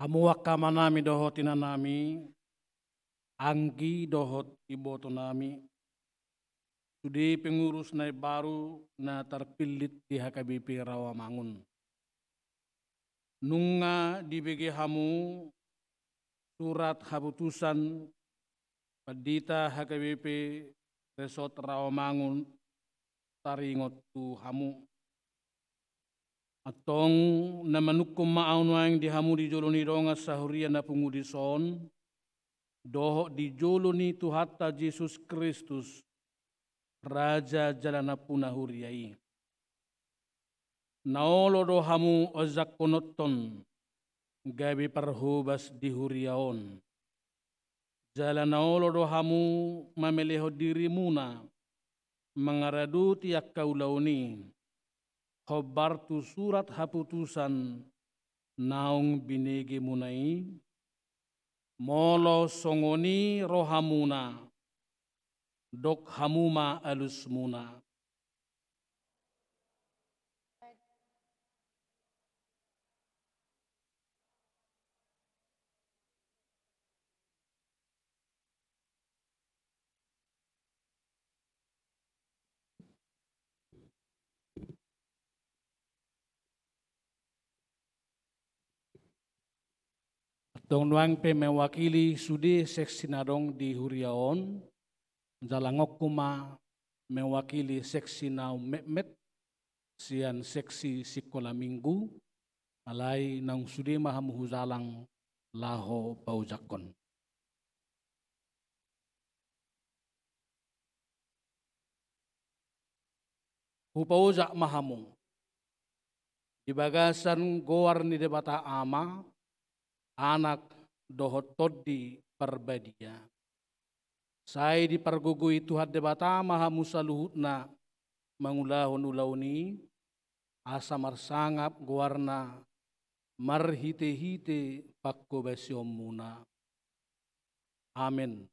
Hamu angka amanami dohot inanami, anggi dohot ibotonami, sude pengurus na imbaru na tarpillit di H K B P Rawamangun. Nunga dibege hamu surat haputusan pandita H K B P Resort Rawamangun taringot tu hamu. Antong na manungkun ma ahu nuaeng di hamu di jolo ni dongan sahuria na pungu dison, dohot di jolo ni Tuhanta Jesus Kristus, Raja jala Nampuna huria i. Na olo do hamu ojakkononhon gabe parhobas di huria on. Jala na olo do hamu mamelehon dirimuna mangaradoti angka ulaon i, hombar tu surat haputusan naung binegemuna i? Molo songon i rohamuna, dok hamu ma alusmuna. Antong nuaeng pe mewakili sude seksi na adong di huria on, jala ngokku ma mewakili seksi na ummetmet sian seksi sikola minggu, alai naung sude ma hamu hujalang laho paojakhon. Hupaojak ma hamu di bagasan goar ni Debata Ama, Anak, dohot Tondi Parbadia. Sai dipargogoi Tuhan Debata ma hamu saluhutna mangulahon ulaon i, asa marsangap goarna marhitehite panghobasionmuna. Amen.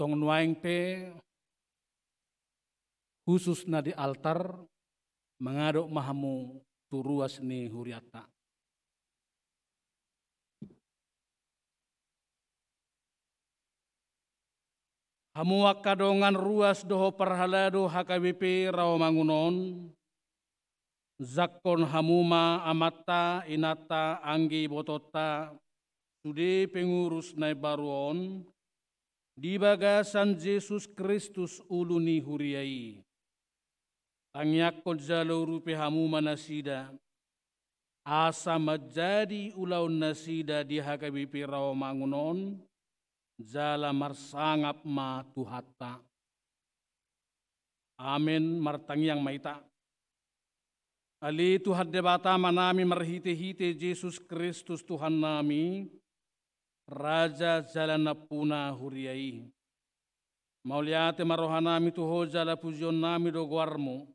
Antong nuaeng pe, khusus na di altar, mangadop ma hamu tu ruas ni hurianta. Hamu angka dongan ruas dohot parhalado H K B P Rawamangun on, jangkon hamu ma amanta, inanta, anggi ibotonta, sude pengurus na imbaru on, di bagasan Jesus Kristus ulu ni huria i. Tangiangkon jala urupi hamu ma nasida, asa manjadi ulaon nasida di H K B P Rawamangun on, jala marsangap ma Tuhanta. Amen. Martangiang ma hita. Ale Tuhan Debata Amanami marhitehite Jesus Kristus Tuhannami, Raja jala Nampuna huria i. Mauliate ma rohanami tu Ho jala pujionnami do goarMu.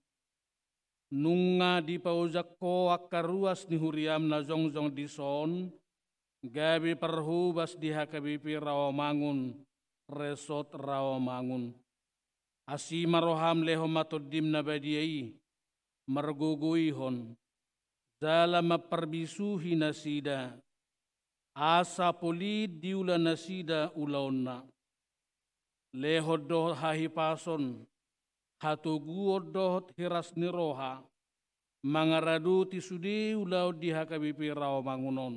Nunga dipaojak Ho angka ruas ni huriaM na jongjong dison, gabe parhobas di H K B P Rawamangun, Resort Rawamangun. Asi ma rohaM, lehon ma TondiM na badia i, margogoihon, jala mamparbisuhi nasida, asa polin diula nasida ulaonna. Lehon dohot hahipason, hatoguon dohot hiras ni roha, mangaradoti sude ulaon di H K B P Rawamangun on.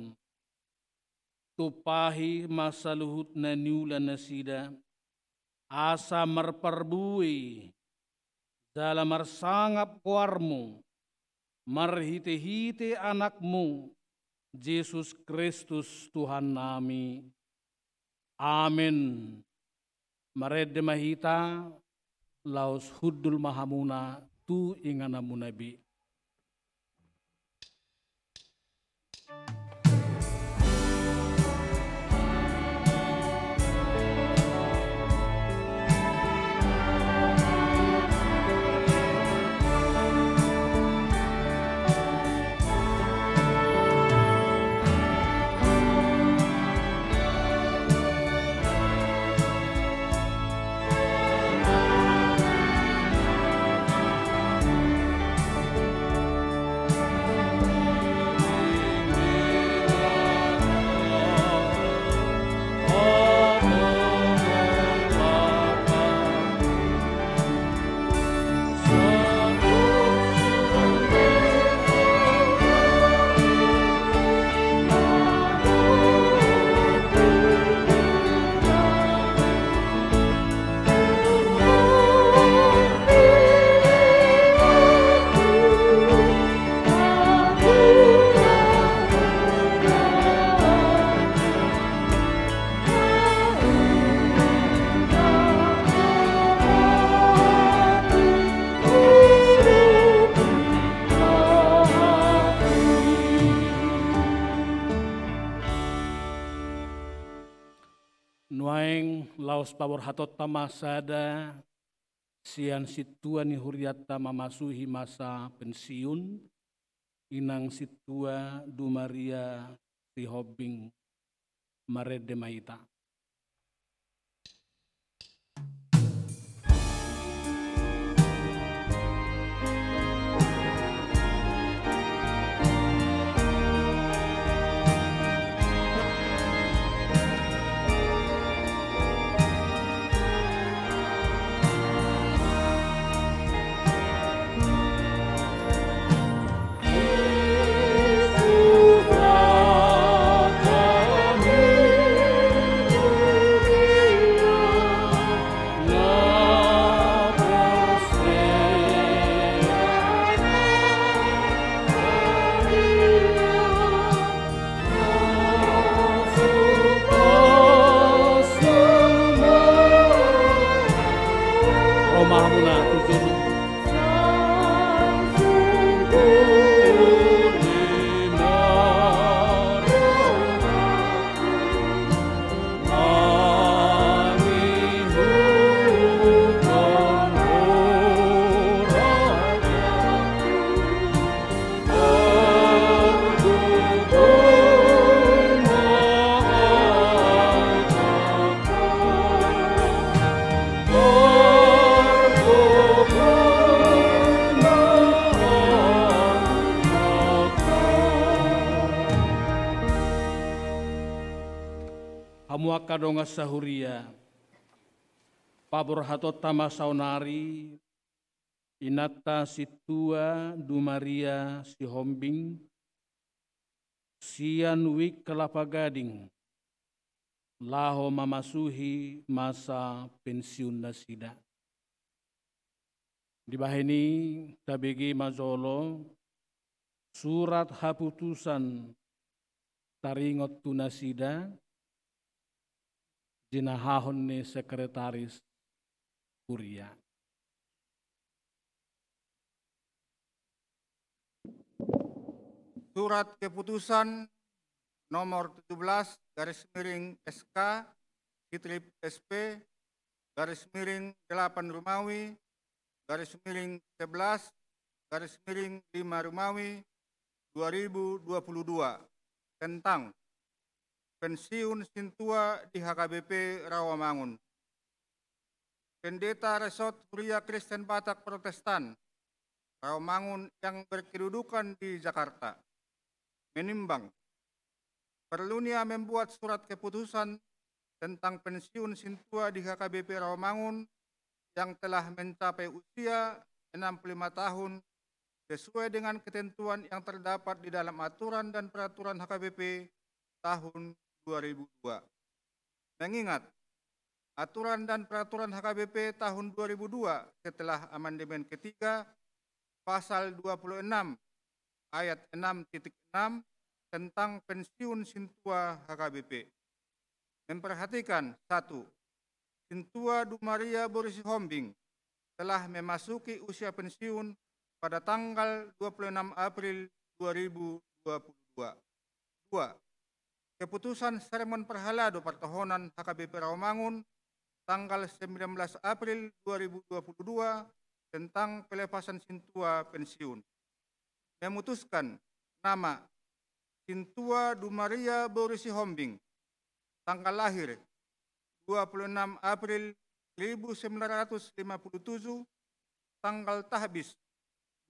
Tumpahi ma saluhut na niula nasida, asa marparbue, jala marsangap goarMu, marhitehite AnakMu, Jesus Kristus Tuhannami. Amen. Marende ma hita, laos hundul ma hamuna tu ingananmuna be. Pos paborhatonta ma sada sian sintua ni hurianta mamasuhi masa pensiun, inang sintua Dumaria Sihombing. Marende ma hita. Ro ma hamuna tu jolo. Hamu angka dongan sahuria, paborhatonta ma saonari inanta sintua Dumaria Sihombing sian Wijk Kelapa Gading, laho mamasuhi masa pensiun nasida. Dibahen i tabege ma jolo surat haputusan taringot tu nasida, jinahahon ni sekretaris kuria. Surat keputusan nomor tujuh belas garis miring S K, Sitrip S P, garis miring delapan Romawi, garis miring sebelas, garis miring lima Romawi, dua ribu dua puluh dua, tentang pensiun sintua di H K B P Rawamangun. Pendeta Resort Huria Kristen Batak Protestan Rawamangun yang berkedudukan di Jakarta menimbang perlunya membuat surat keputusan tentang pensiun sintua di H K B P Rawamangun yang telah mencapai usia enam puluh lima tahun sesuai dengan ketentuan yang terdapat di dalam aturan dan peraturan H K B P tahun dua ribu dua. Mengingat aturan dan peraturan H K B P tahun dua ribu dua setelah amandemen ketiga, pasal dua puluh enam ayat enam titik enam tentang pensiun sintua H K B P. Memperhatikan, satu, sintua Dumaria Boru Sihombing telah memasuki usia pensiun pada tanggal dua puluh enam April dua ribu dua puluh dua. Dua, keputusan sermon parhalado partohonan H K B P Rawamangun tanggal sembilan belas April dua ribu dua puluh dua tentang pelepasan sintua pensiun. Memutuskan nama sintua Dumaria Boru Sihombing, tanggal lahir dua puluh enam April seribu sembilan ratus lima puluh tujuh, tanggal tahbis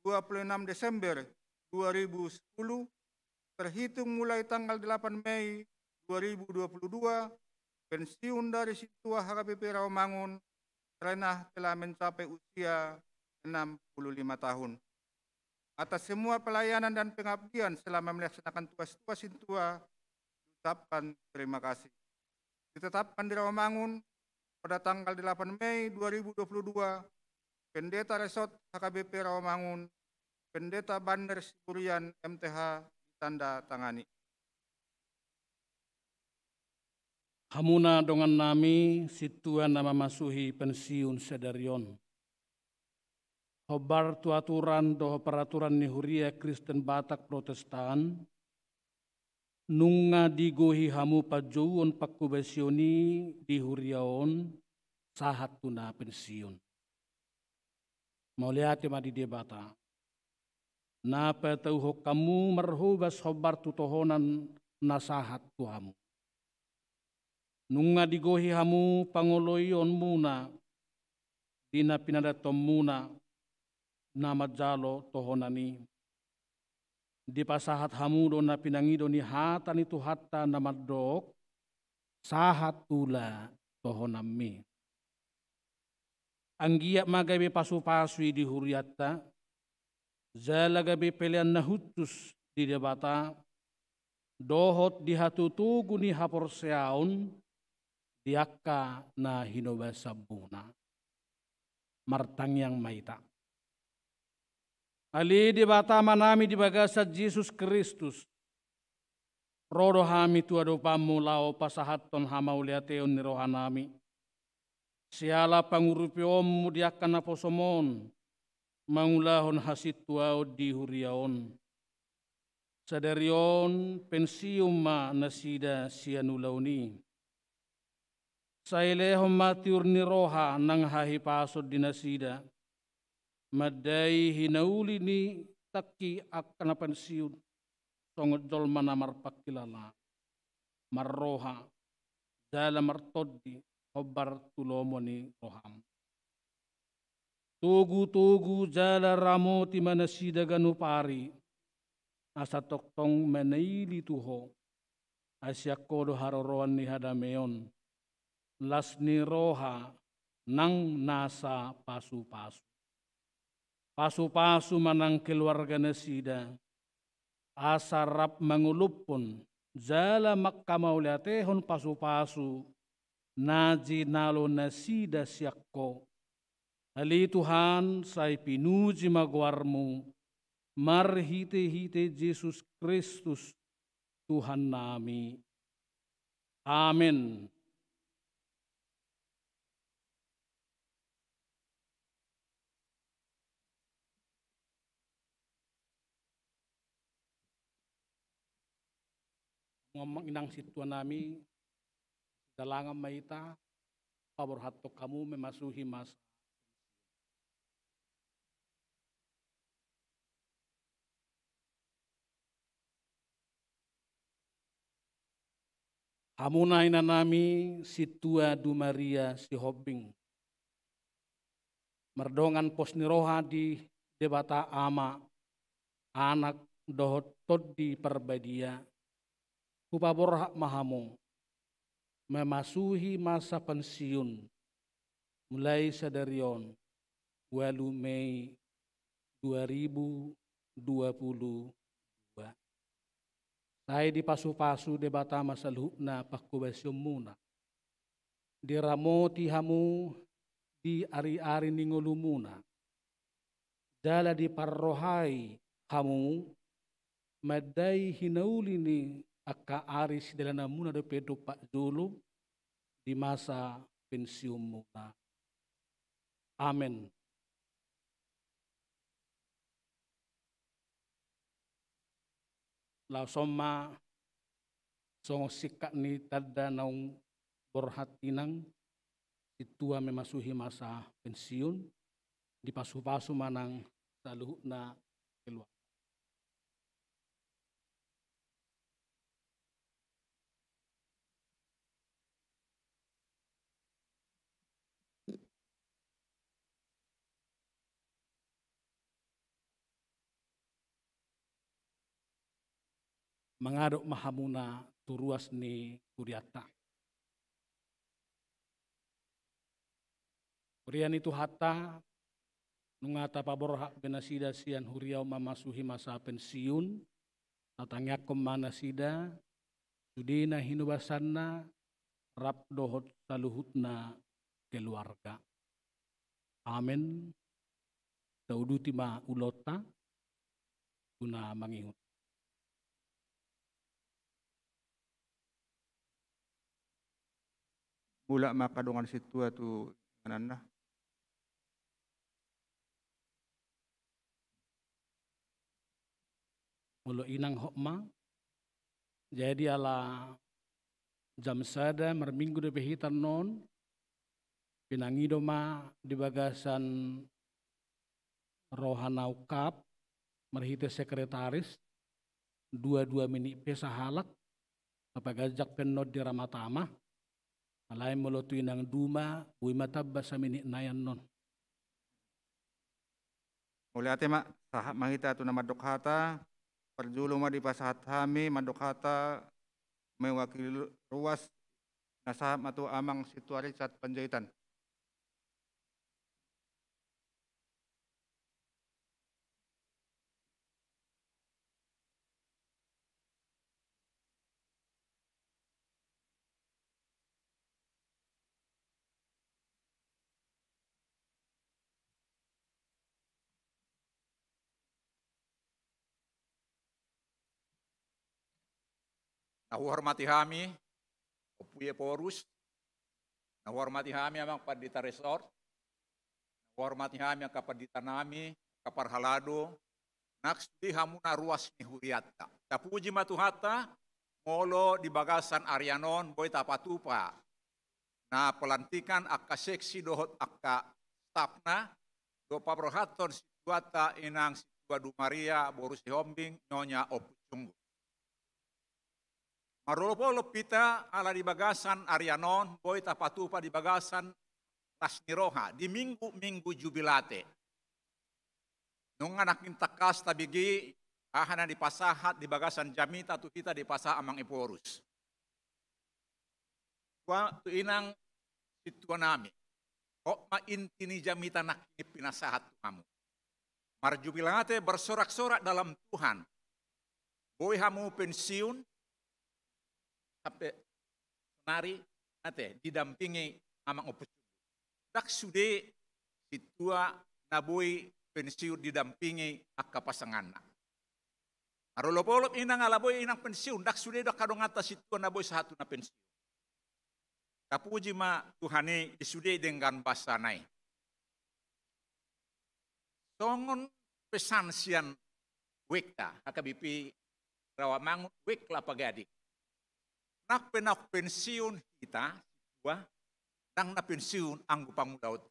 dua puluh enam Desember dua ribu sepuluh, terhitung mulai tanggal delapan Mei dua ribu dua puluh dua, pensiun dari sintua H K B P Rawamangun karena telah mencapai usia enam puluh lima tahun. Atas semua pelayanan dan pengabdian selama melaksanakan tugas-tugas sintua, diucapkan terima kasih. Ditetapkan di Rawamangun pada tanggal delapan Mei dua ribu dua puluh dua, Pendeta Resort H K B P Rawamangun, Pendeta Banner Siburian M T H, ditandatangani. Hamuna dongannami sintua na mamasuhi pensiun sadari on. Hombar tu aturan dohot peraturan ni Huria Kristen Batak Protestan, nunga digohi hamu panjouon panghobasion i di huria on sahat tu na pensiun. Mauliate ma di Debata, na patauhon hamu marhobas hombar tu tohonan na sahat tu hamu. Nunga digohi hamu pangoloionmuna di na pinadathonmuna na manjalo tohonan i. Dipasahat hamu do na pinangido ni hata ni Tuhanta na mandok, sahat ula tohonanmi. Anggiat ma gabe pasupasu i di hurianta, jala gabe pelean na hushus di Debata, dohot di hatotogu ni haporseaon di angka na hinobasanmuna. Martangiang ma hita. Ale Debata Amanami di bagasan Jesus Kristus, ro do hami tu adopanmu laho pasahathon hamauliateon ni rohanami, siala pangurupionmu di angka naposom on mangulahon hasintuaon di huria on. Sadari on pensiun ma nasida sian ulaon i. Sai lehon ma tiur ni roha nang hahipason di nasida, mandai hinauli ni tangki angka na pensiun, songon jolma na marpangkilala, marroha, jala martondi, hombar tu lomo ni roham. Togu-togu jala ramoti ma nasida ganup ari, asa tongtong manaili tu Ho, ai sian Ho do haroroan ni hadameon, las ni roha nang nasa pasupasu. Pasupasu ma nang keluarga nasida, asa rap mangolophon jala manghamauliatehon pasupasu na jinalo nasida sian Ho. Ale Tuhan, sai pinuji ma goarmu, marhitehite Jesus Kristus, Tuhannami. Amen. Amang inang sintuanami, dalangan ma hita paborhathon hamu memasuhi masa. Hamuna inanami sintua Dumaria Sihombing, mardongan pos ni roha di Debata Ama, Anak, dohot Tondi Parbadia, hupaborhat ma hamu memasuhi masa pensiun, mulai sadari on, ualu Mei dua ribu dua puluh dua. Sai dipasupasu Debata ma saluhutna panghobasionmuna. Diramoti hamu di ari-ari ni ngolumuna. Jala diparrohai hamu mandai hinauli ni angka ari sidalananmuna dope dompak jolo di masa pensiunmuna. Amen. Laos on ma songon singkat ni tanda naung borhat inang, sintua memasuhi masa pensiun, dipasupasu ma nang saluhutna keluarga. Mangadop ma hamuna tu ruas ni hurianta. Huria ni Tuhanta, nunga tapaborhat be nasida sian huria on mamasuhi masa pensiun, tatangiangkon ma nasida, sude na hinobasanna, rap dohot saluhutna keluarga. Amen. Tauduti ma ulaonta tu na mangihut. Mulak ma angka dongan sintua tu ingananna. Molo inang, hot ma. Jadi ala jam sada marminggu dope hita annon, pinangido ma di bagasan roha na ungkap marhite sekretaris, dua dua minik pe sahalak, na paganjang pe annon di ramatama, alai molo tu inang duma, boi ma tamba saminik nai annon. Mauliate ma, sahat ma hita tu na mandok hata, parjolo ma dipasahat hami mandok hata mewakili ruas, na sahat ma tu amang Sintua Richard Panjaitan. Na huhormati hami Ompu Ephorus, na huhormati hami amang pandita resort, na huhormati hami angka pandita nami, angka parhalado, nang sude hamu na ruas ni hurianta. Tapuji ma Tuhanta, molo di bagasan arian on boi tapatupa na pelantikan angka seksi dohot angka stafna, dohot paborhathon situata inang Sintua Dumaria boru Sihombing, Nyonya Ompu Sunggu. Marolopolop hita ala di bagasan arian on boi tapatupa di bagasan las ni roha di minggu-minggu Jubilate. Nunga nangkin tangkas tabege aha na dipasahat di bagasan jamita tu hita dipasahat amang Ephorus. Tua tu inang sintua nami. Hot ma inti ni jamita nangkin pinasahat tu hamu. Marjubilate bersorak-sorak dalam Tuhan. Boi hamu pensiun, sampe sonari ate didampingi amang Ompu Sunggu. Ndang sude sintua na boi pensiun didampingi angka pasanganna. Marolopolop inang ala boi inang pensiun, ndang sude do angka donganta sintua na boi sahat tu na pensiun. Tapuji ma Tuhan i di sude denggan basana i. Songon pesan sian wekta H K B P Rawamangun, wek Kelapa Gading. Nang pe naung pensiun hita sintua, ndang na pensiun anggo pangulaonta.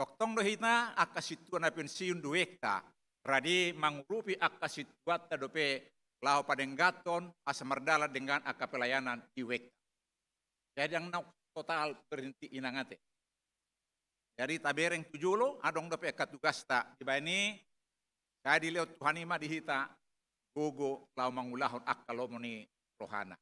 Tongtong do hita angka sintua na pensiun di wekta, rade mangurupi angka sintuanta dope laho padengganhon asa mardalan denggan angka pelayanan di wekta. Jadi ndang naung total berhenti inang ate. Jadi tabereng tu jolo, adong dope angka tugasta dibaen i, sai dilehon Tuhan i ma di hita gogo laho mangulahon angka lomo ni rohana.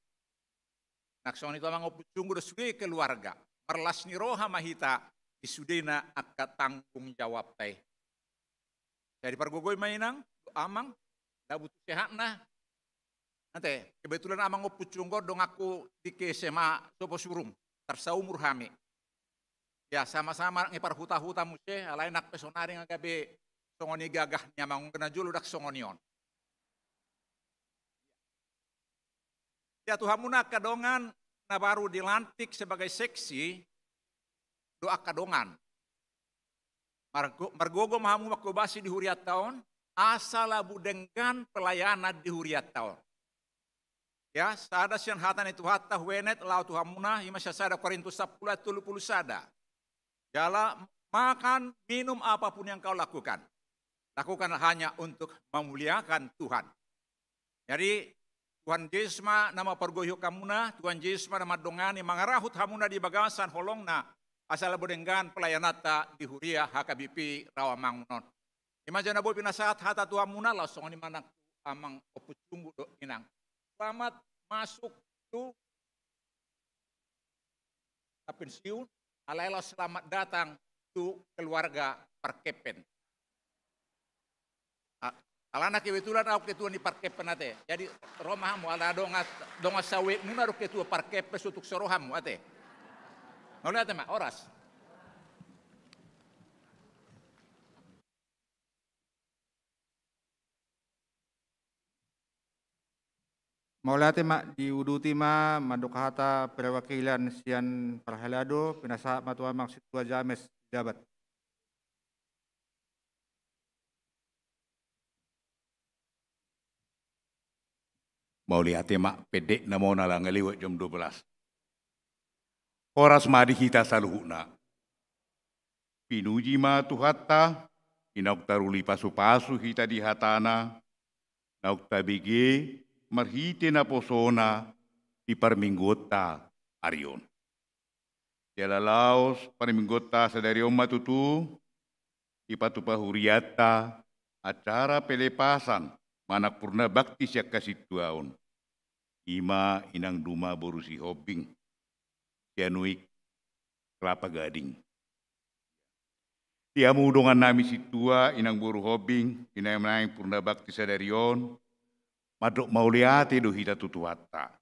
Nang songon i tu amang Ompu Sunggu dohot sude keluarga, marlas ni roha ma hita di sudena angka tanggung jawabta i. Jadi pargogoi ma inang, amang, na butuh sehatna. Ate, kebetulan amang Ompu Sunggu donganku di S M A Soposurung, tarsaumur hami. Ya, sama-sama nang i parhuta-huta muse, alai nang pe sonari nga gabe songon i gagah ni amang, na jolo ndang songon i on. Ya, tu hamuna angka dongan na baru dilantik sebagai seksi, dohot angka dongan. Margo-, margogo ma hamu mangkobasi di hurianta on, asa labu denggan pelayanan di hurianta on. Ya, sada sian hata ni Tuhanta huenet laho tu hamuna, i ma sian sada Korintus sampulu ayat tolu pulu sada. Jala makan, minum, apa pun yang kau lakukan, lakukanlah hanya untuk memuliakan Tuhan. Jadi, Tuhan Jesus ma na mampargogohon hamuna, Tuhan Jesus ma na mandongani, mangarahut hamuna di bagasan holongna, asa labu denggan pelayananta di huria H K B P Rawamangun on. I ma jala na boi pinasahat hata tu hamuna, laos songon i ma nang tu amang Ompu Sunggu dohot inang. Selamat masuk tu na pensiun, alai laos selamat datang tu keluarga Parkempen. A-, alana kebetulan au ketua ni Parkempen ate. Jadi ro ma hamu ala dongan, dongan sawitmuna do ketua Parkempen, so tung so ro hamu ate. Mauliate ma, horas. Mauliate ma, diuduti ma mandok hata perwakilan sian parhalado, pinasahat ma tu amang sintua James Jabat. Mauliate ma, pendekna ma on ala nga lewat jam dua belas. Horas ma di hita saluhutna. Pinuji ma Tuhanta, i naung taruli pasupasu hita di hataNa, naung tabege marhite naposona di parmingguonta ari on. Jala laos parmingguonta sadari on ma tutu, dipatupa hurianta acara pelepasan manang purna bakti sian hasintuaon. I ma inang duma boru Sihombing, sian Uik Kelapa Gading. Di hamu dongannami sintua, inang boru Hombing, di na naeng purna bakti sadari on, mandok mauliate do hita tu Tuhanta.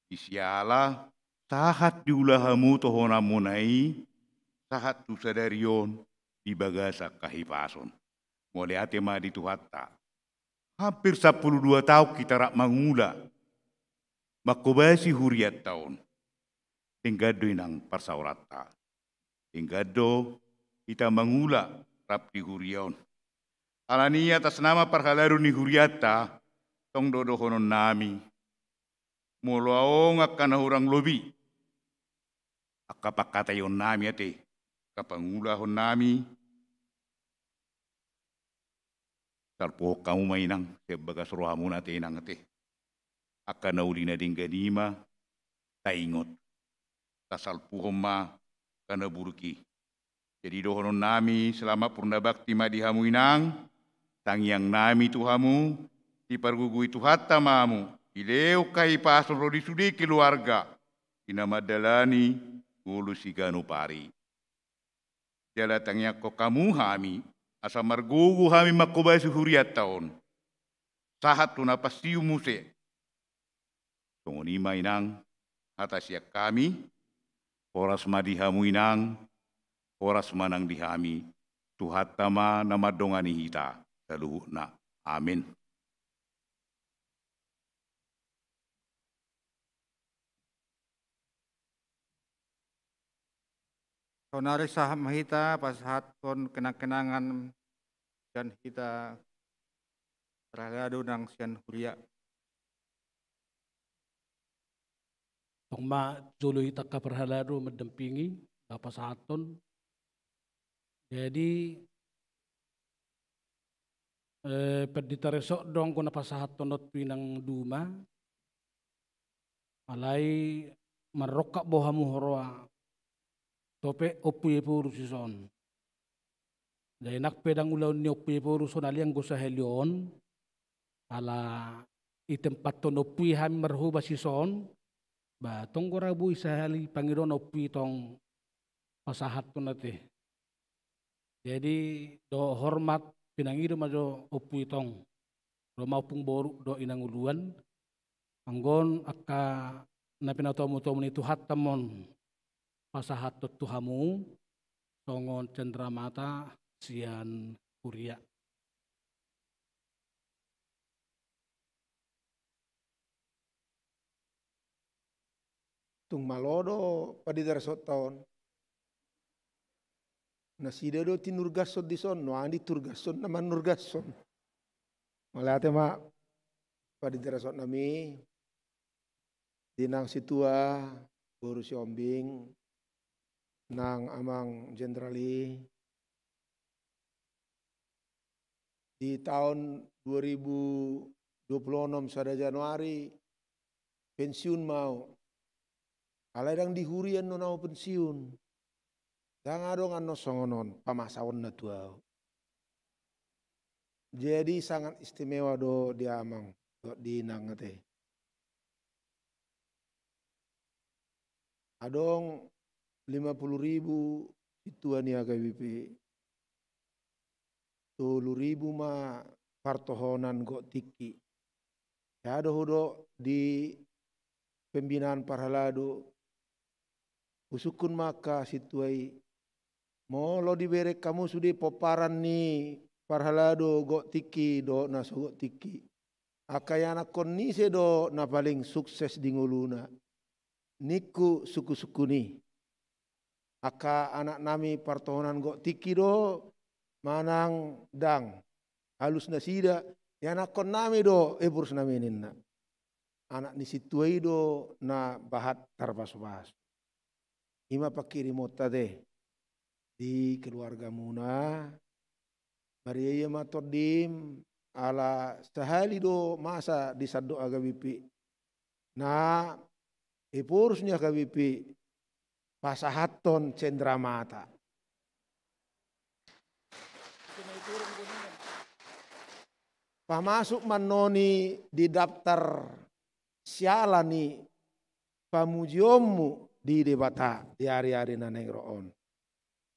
Di siala sahat diula hamu tohonanmuna i, sahat tu sadari on di bagasan hahipason. Mauliate ma di Tuhanta. Hampir sampulu dua taon hita rap mangula, manghobasi hurianta on. Denggan do inang parsaoranta. Denggan do hita mangula rap di huria on. Alani i atas nama parhalado ni hurianta, tong do dohononnami. Molo adong angka na hurang lobi, angka pangkataionnami ate, angka pangulahonnami, salpuhon hamu ma inang, sian bagas rohamuna ate inang ate. Angka na uli na denggan i ma taingot. Tasalpuhon ma angka na buruk i. Jadi dohononnami, selamat purna bakti ma di hamu inang, tangiangnami tu hamu, dipargogoi Tuhanta ma hamu, dilehon hahipason ro di sude keluarga, di na mandalani ngolu siganup ari. Jala tangiangkon hamu hami, asa margogo hami manghobasi hurianta on. Sahat tu na pensiun muse. Songon i ma inang, hata sian hami, horas ma di hamu inang, horas ma nang di hami, Tuhanta ma na mandongani hita saluhutna. Amin. Saonari sahat ma hita pasahathon kenang-kenangan sian hita parhalado nang sian huria. Tong ma jolo hita angka parhalado mandampingi, na pasahathon. Jadi, eh, Pandita Resort do anggo na pasahathon on tu inang duma. Alai marrongkap do hamu huroa. Dope Ompu Ephorus dison. Jadi nang pe ndang ulaon ni Ompu Ephorus on, alai anggo sahali on, ala ditempathon Ompu i hami marhobas dison, ba tong do ra boi sahali pangidoan Ompu i tong pasahathon ate. Jadi dohot hormat pinangido ma jo Ompu i tong. Ro ma ompung boru dohot inang uluan. Anggo on angka na pinatuamutuamu ni Tuhanta ma on pasahathon tu hamu songon cendramata sian huria. Tung malo do Pandita Resort on. Nasida do tinurgashon dison, nuaeng diturgashon na manurgashon. Mauliate ma Pandita Resort nami, di nang sintua boru Sihombing, nang amang jenderal i, di taon dua ribu dua puluh onom sada Januari pensiun ma au. Alai ndang di huria annon au pensiun. Ndang adong annon songon on pamasaonna tu au. Jadi sangat istimewa do di amang dohot di inang ate. Adong lima puluh ribu sintua ni H K B P. Tolu ribu ma partohonan gok tingki. Ia do hudok di pembinaan parhalado, husungkun ma angka sintua i. Molo dibereng hamu sude pomparan ni parhalado gok tingki dohot na so gok tingki, angka ianakkon ni ise do na paling sukses di ngoluna? Ningku sungkunsungkun i. Angka anaknami partohonan gok tingki do manang ndang? Alus nasida, ianakkonnami do, Ephorus nami, ninna. anak ni sintua i do na bahat tarpasupasu. I ma pangkirimonta te di keluargamuna. Maria ia ma tondim, ala sahali do masa di sandok H K B P na Ephorus ni H K B P pasahathon cendramata. Pamasuk ma annon i di daftar siala ni pamujionmu di Debata di ari-ari na naeng ro on.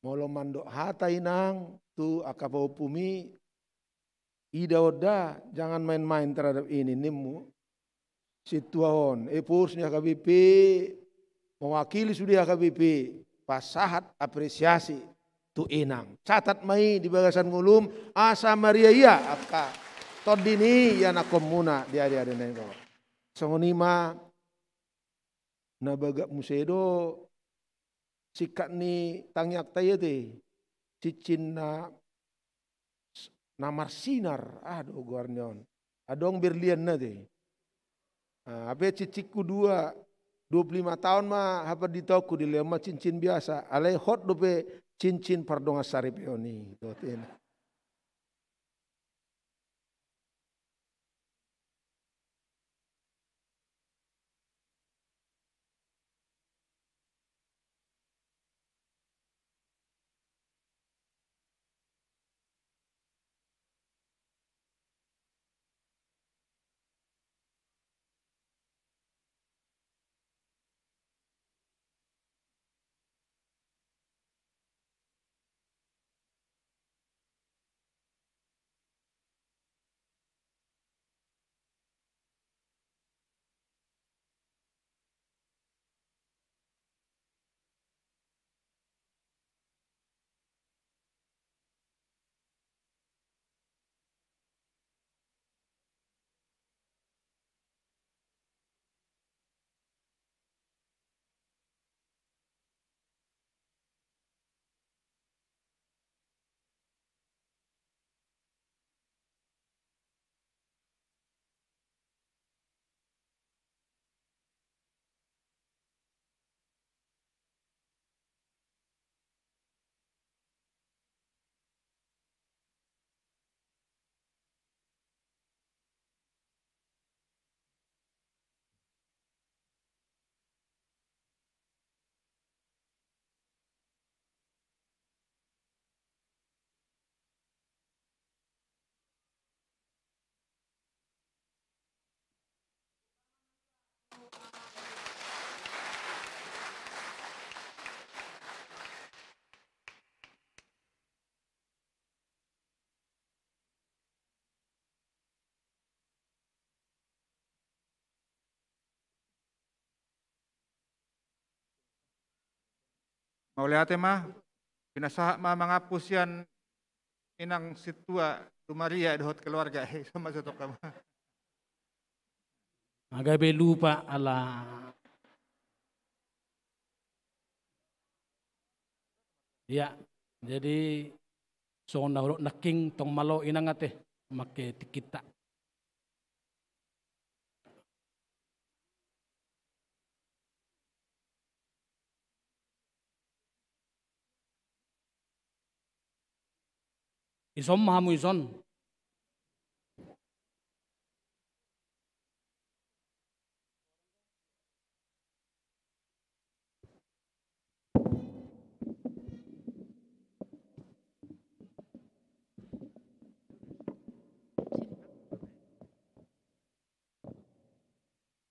Molo mandok hata inang tu angka pahompumi, ida on da, jangan main-main terhadap ini, nimmu. Sintua on, Ephorus ni H K B P, mewakili sude H K B P, pasahat apresiasi tu inang. Catat ma i di bagasan ngolum, asa Maria ia angka tondi ni ianakhonmuna di ari-ari na naeng ro. Songon i ma na bagak muse do singkat ni tangiangta i ate, cincin na, na marsinar, aha do goarna on? Adong berlian na ate. Ah, hape cincinku dua, dua puluh lima taon ma hapanditaonku, dilehon ma cincin biasa, alai hot dope cincin pardongansaripeon i, dohot i na. Mauliate ma, pinasahat ma mangampus sian inang sintua tu Maria dohot keluarga, i ma sotongka ma. Gabe lupa ala. Ya, jadi songon na hudok nangkin tong malo inang ate, make tingkinta. Ison ma hamu ison.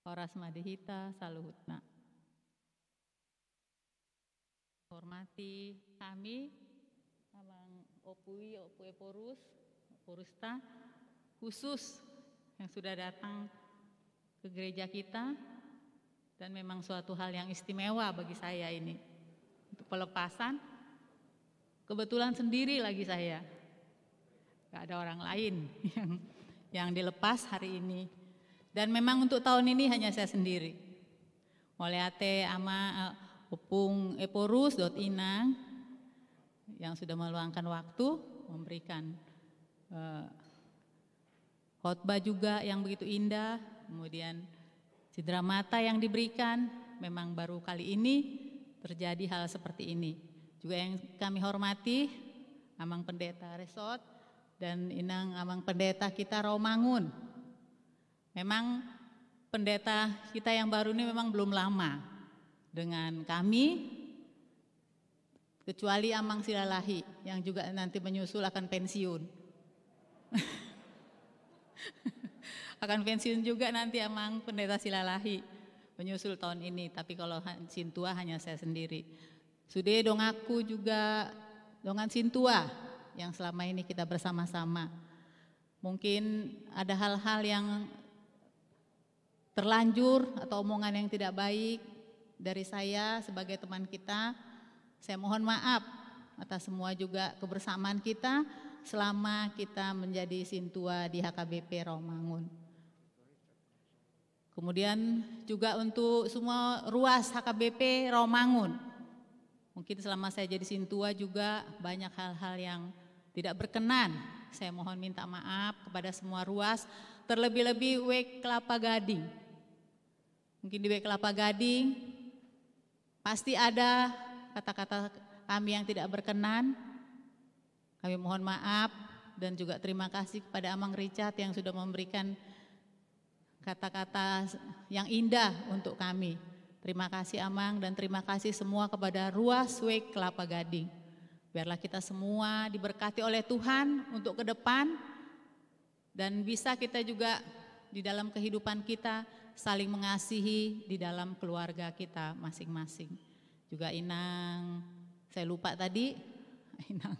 Horas ma di hita saluhutna. Hormati kami, Amang Opu i, Opu Ephorus, Ephorus ta, khusus yang sudah datang ke gereja kita, dan memang suatu hal yang istimewa bagi saya ini. Untuk pelepasan, kebetulan sendiri lagi saya. Gak ada orang lain yang, yang dilepas hari ini. Dan memang untuk tahun ini hanya saya sendiri. Mauliate Ama, eh, Ompung Ephorus dohot Inang yang sudah meluangkan waktu memberikan, eh, khotbah juga yang begitu indah, kemudian Cindramata yang diberikan, memang baru kali ini terjadi hal seperti ini. Juga yang kami hormati, Amang Pendeta Resort dan Inang Amang Pendeta kita Rawamangun. Memang pendeta kita yang baru ini memang belum lama dengan kami, kecuali Amang Silalahi yang juga nanti menyusul akan pensiun. Akan pensiun juga nanti Amang Pendeta Silalahi menyusul tahun ini. Tapi kalau ha-, sintua hanya saya sendiri. Sude donganku juga, dongan sintua yang selama ini kita bersama-sama. Mungkin ada hal-hal yang terlanjur atau omongan yang tidak baik dari saya sebagai teman kita, saya mohon maaf atas semua juga kebersamaan kita selama kita menjadi sintua di H K B P Rawamangun. Kemudian juga untuk semua ruas H K B P Rawamangun. Mungkin selama saya jadi sintua juga banyak hal-hal yang tidak berkenan. Saya mohon minta maaf kepada semua ruas, terlebih-lebih W K Kelapa Gading. Mungkin di W K Kelapa Gading pasti ada kata-kata kami yang tidak berkenan. Kami mohon maaf dan juga terima kasih kepada Amang Richard yang sudah memberikan kata-kata yang indah untuk kami. Terima kasih Amang dan terima kasih semua kepada ruas W K Kelapa Gading. Biarlah kita semua diberkati oleh Tuhan untuk ke depan dan bisa kita juga di dalam kehidupan kita saling mengasihi di dalam keluarga kita masing-masing. Juga Inang, saya lupa tadi, Inang,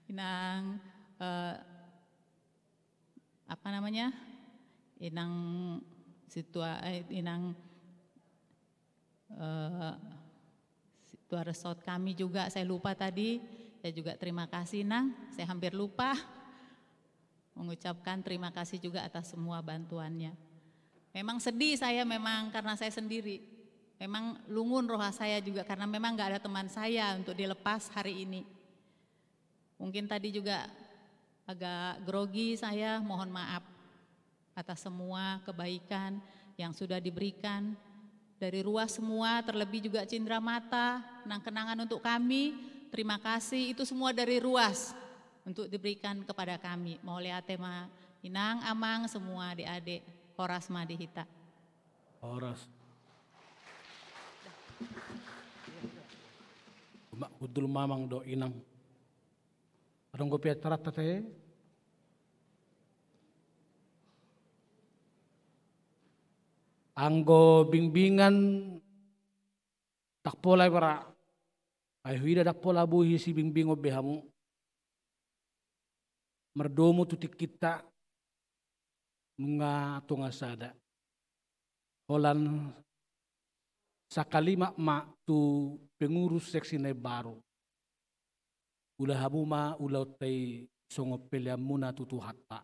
Inang, eh, apa namanya, Inang situa-, eh, Inang, eh, situa Resort kami juga, saya lupa tadi. Saya juga terima kasih, Nang. Saya hampir lupa mengucapkan terima kasih juga atas semua bantuannya. Memang sedih saya memang karena saya sendiri. Memang lungun roha saya juga karena memang nggak ada teman saya untuk dilepas hari ini. Mungkin tadi juga agak grogi saya, mohon maaf atas semua kebaikan yang sudah diberikan dari ruas semua, terlebih juga cindramata, kenang-kenangan untuk kami. Terima kasih, itu semua dari ruas untuk diberikan kepada kami. Mauliate ma Inang, Amang, semua adik-adik, horas ma di hita. Horas. Uma-, hundul ma Amang dohot Inang. Adong dope acaranta ate? Anggo bingbingan ndang pola ibara. Ai huida ndang pola boi sibimbingon be hamu. Mardomu tu tingkinta nunga tonga sada. Holan sangkalimat ma tu pengurus seksi na imbaru. Ula hamu ma ulaonta i songon peleanmuna tu Tuhanta.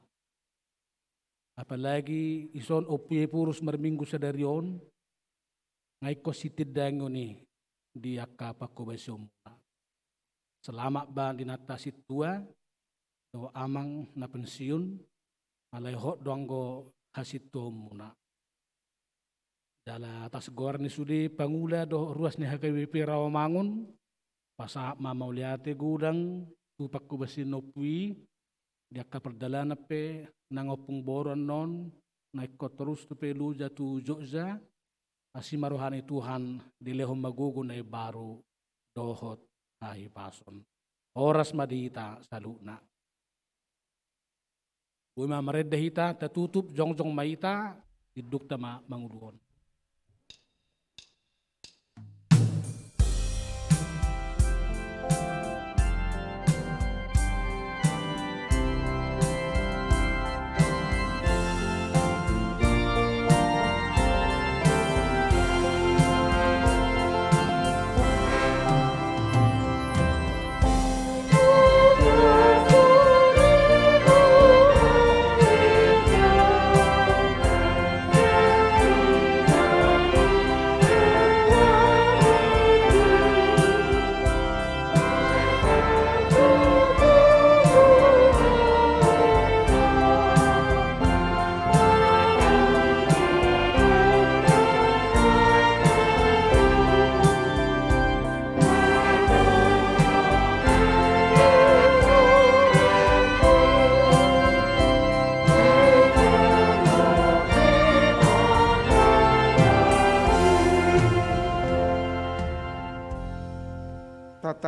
Apalagi dison Ompu Epurus marminggu sadari on, nga ingkon sitindangon i di angka pangkobasionmuna. Selamat ba di na tasintua, dohot Amang na pensiun, alai hot do anggo hasintuaonmuna. Jala atas goar ni sude pangula dohot ruas ni H K B P Rawamangun, pasahat ma mauliate godang tu pangkobasion ni ompu i, di angka pardalanan pe nang ompung boru annon, na ingkon torus dope loja tu Jogja, asi ma roha ni Tuhan dilehon ma gogo na imbaru dohot hahipason. Horas ma di hita saluhutna. Boi ma marende hita, tatutup, jongjong ma hita, indukta ma manguluhon.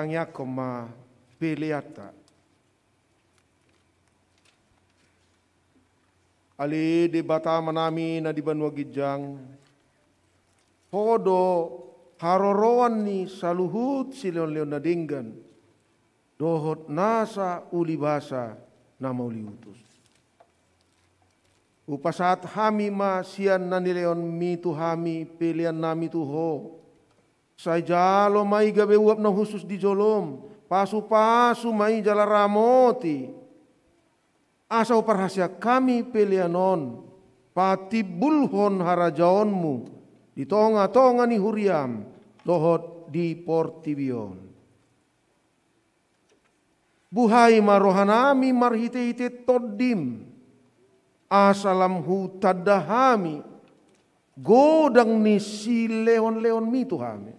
Tangiangkon ma peleanta. Ale Debata Amanami na di banua ginjang, Ho do haroroan ni saluhut silehonlehon na denggan dohot nasa ulibasa na mauliutus. Hupasahat hami ma sian na nilehonmi tu hami peleannami tu Ho. Sai jalo ma i gabe uap na hushus di jolom, pasupasu ma i jala ramoti. Asa huparhaseang hami pelean on patimbulhon harajaonmu di tongatonga ni huriam dohot di portibi on. Buhai ma rohanami marhitehite Tondim, asa lam hutanda hami godang ni silehonlehonmi tu hami,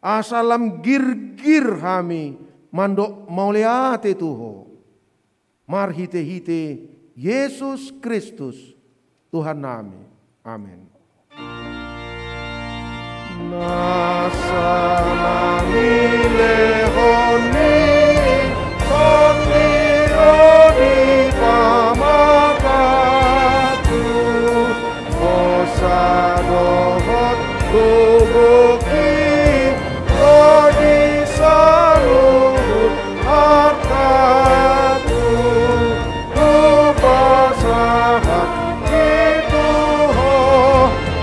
asa lam girgir hami mandok mauliate tu Ho. Marhitehite Jesus Kristus Tuhannami. Amen. Nasa na nilehon ni Tondim on dipamatangku, hosa dohot gogoki ro di saluhut hartaku, hupasahat i tu Ho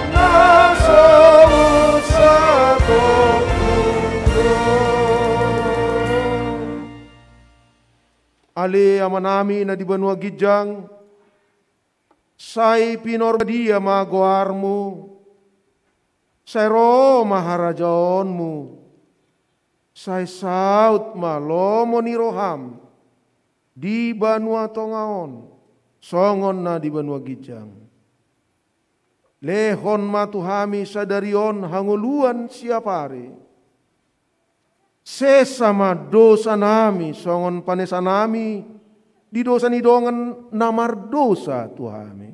na so unsatongku. Ale Amanami na di banua ginjang, sai pinarbadia ma goarmu, sai ro ma harajaonmu, sai saut ma lomo ni roham di banua tonga on songon na di banua ginjang. Lehon ma tu hami sadari on hangoluan siapari. Sesa ma dosanami songon panesanami di dosa ni dongan na mardosa tu hami.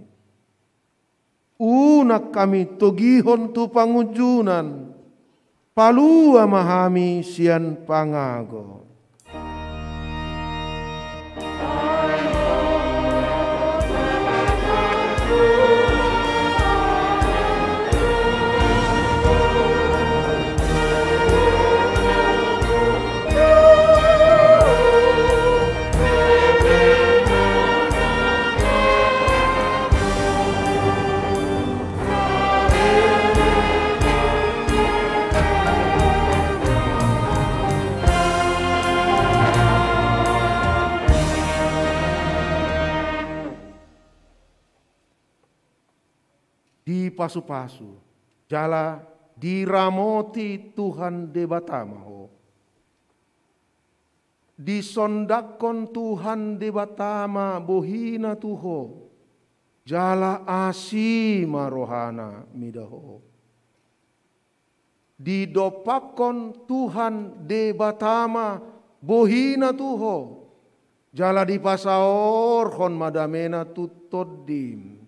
Unang hami togihon tu pangunjunan, palua ma hami sian pangago. Dipasupasu jala diramoti Tuhan Debata ma ho. Disondangkon Tuhan Debata ma bohina tu ho, jala asi ma rohana mida ho. Didompakkon Tuhan Debata ma bohina tu ho, jala dipasaorhon ma damena tu tondim.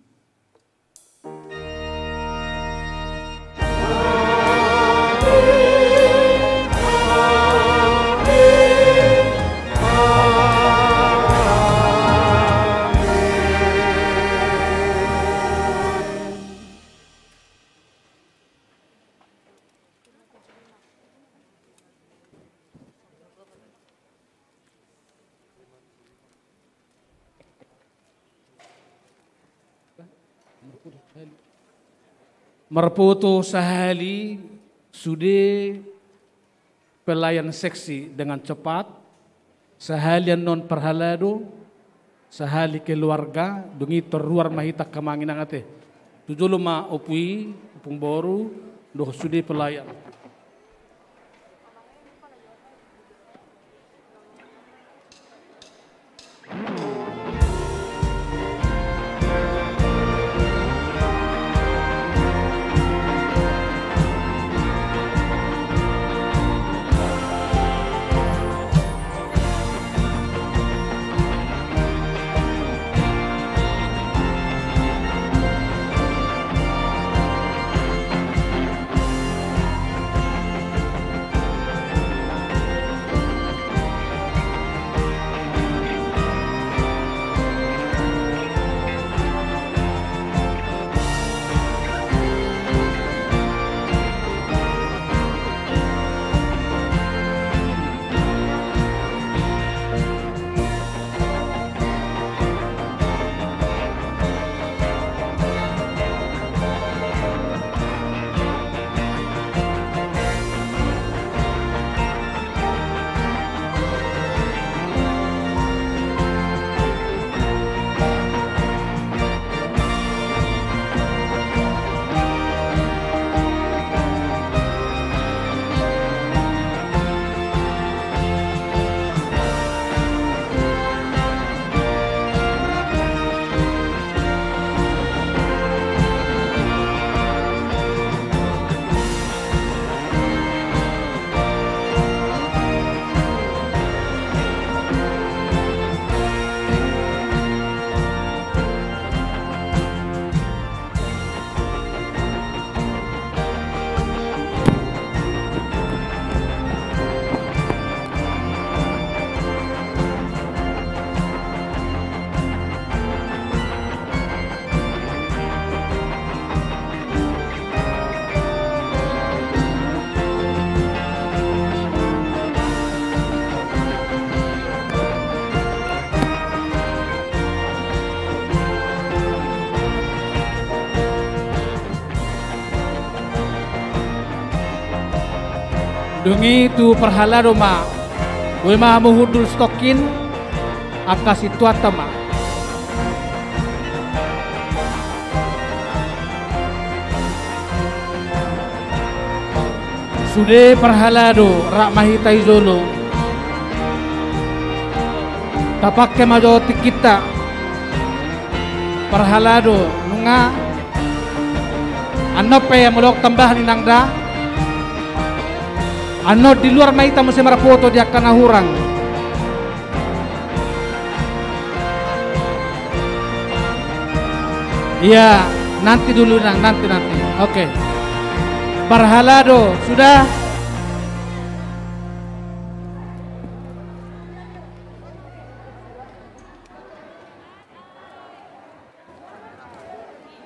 Marpoto sahali sude pelayan seksi dengan cepat, sahali annon parhalado, sahali keluarga, dung i tor ruar ma hita angka amang inang ate. Tu jolo ma ompu i, ompung boru, dohot sude pelayan. Dung i tu parhalado ma, boi ma hamu hundul sitongkin, angka sintuanta ma. Sude parhalado, rap ma hita i jolo. Tapangke ma jo tingkinta. Parhalado, nunga. Annon pe ia molo tambah ni nang da. Annon di luar ma hita muse marpoto di angka na hurang. Iya, nanti dulu nang, nanti, nanti. Oke. Parhalado, sudah?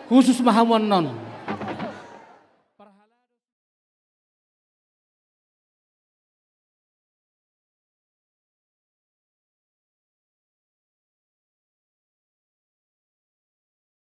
Khusus ma hamu annon.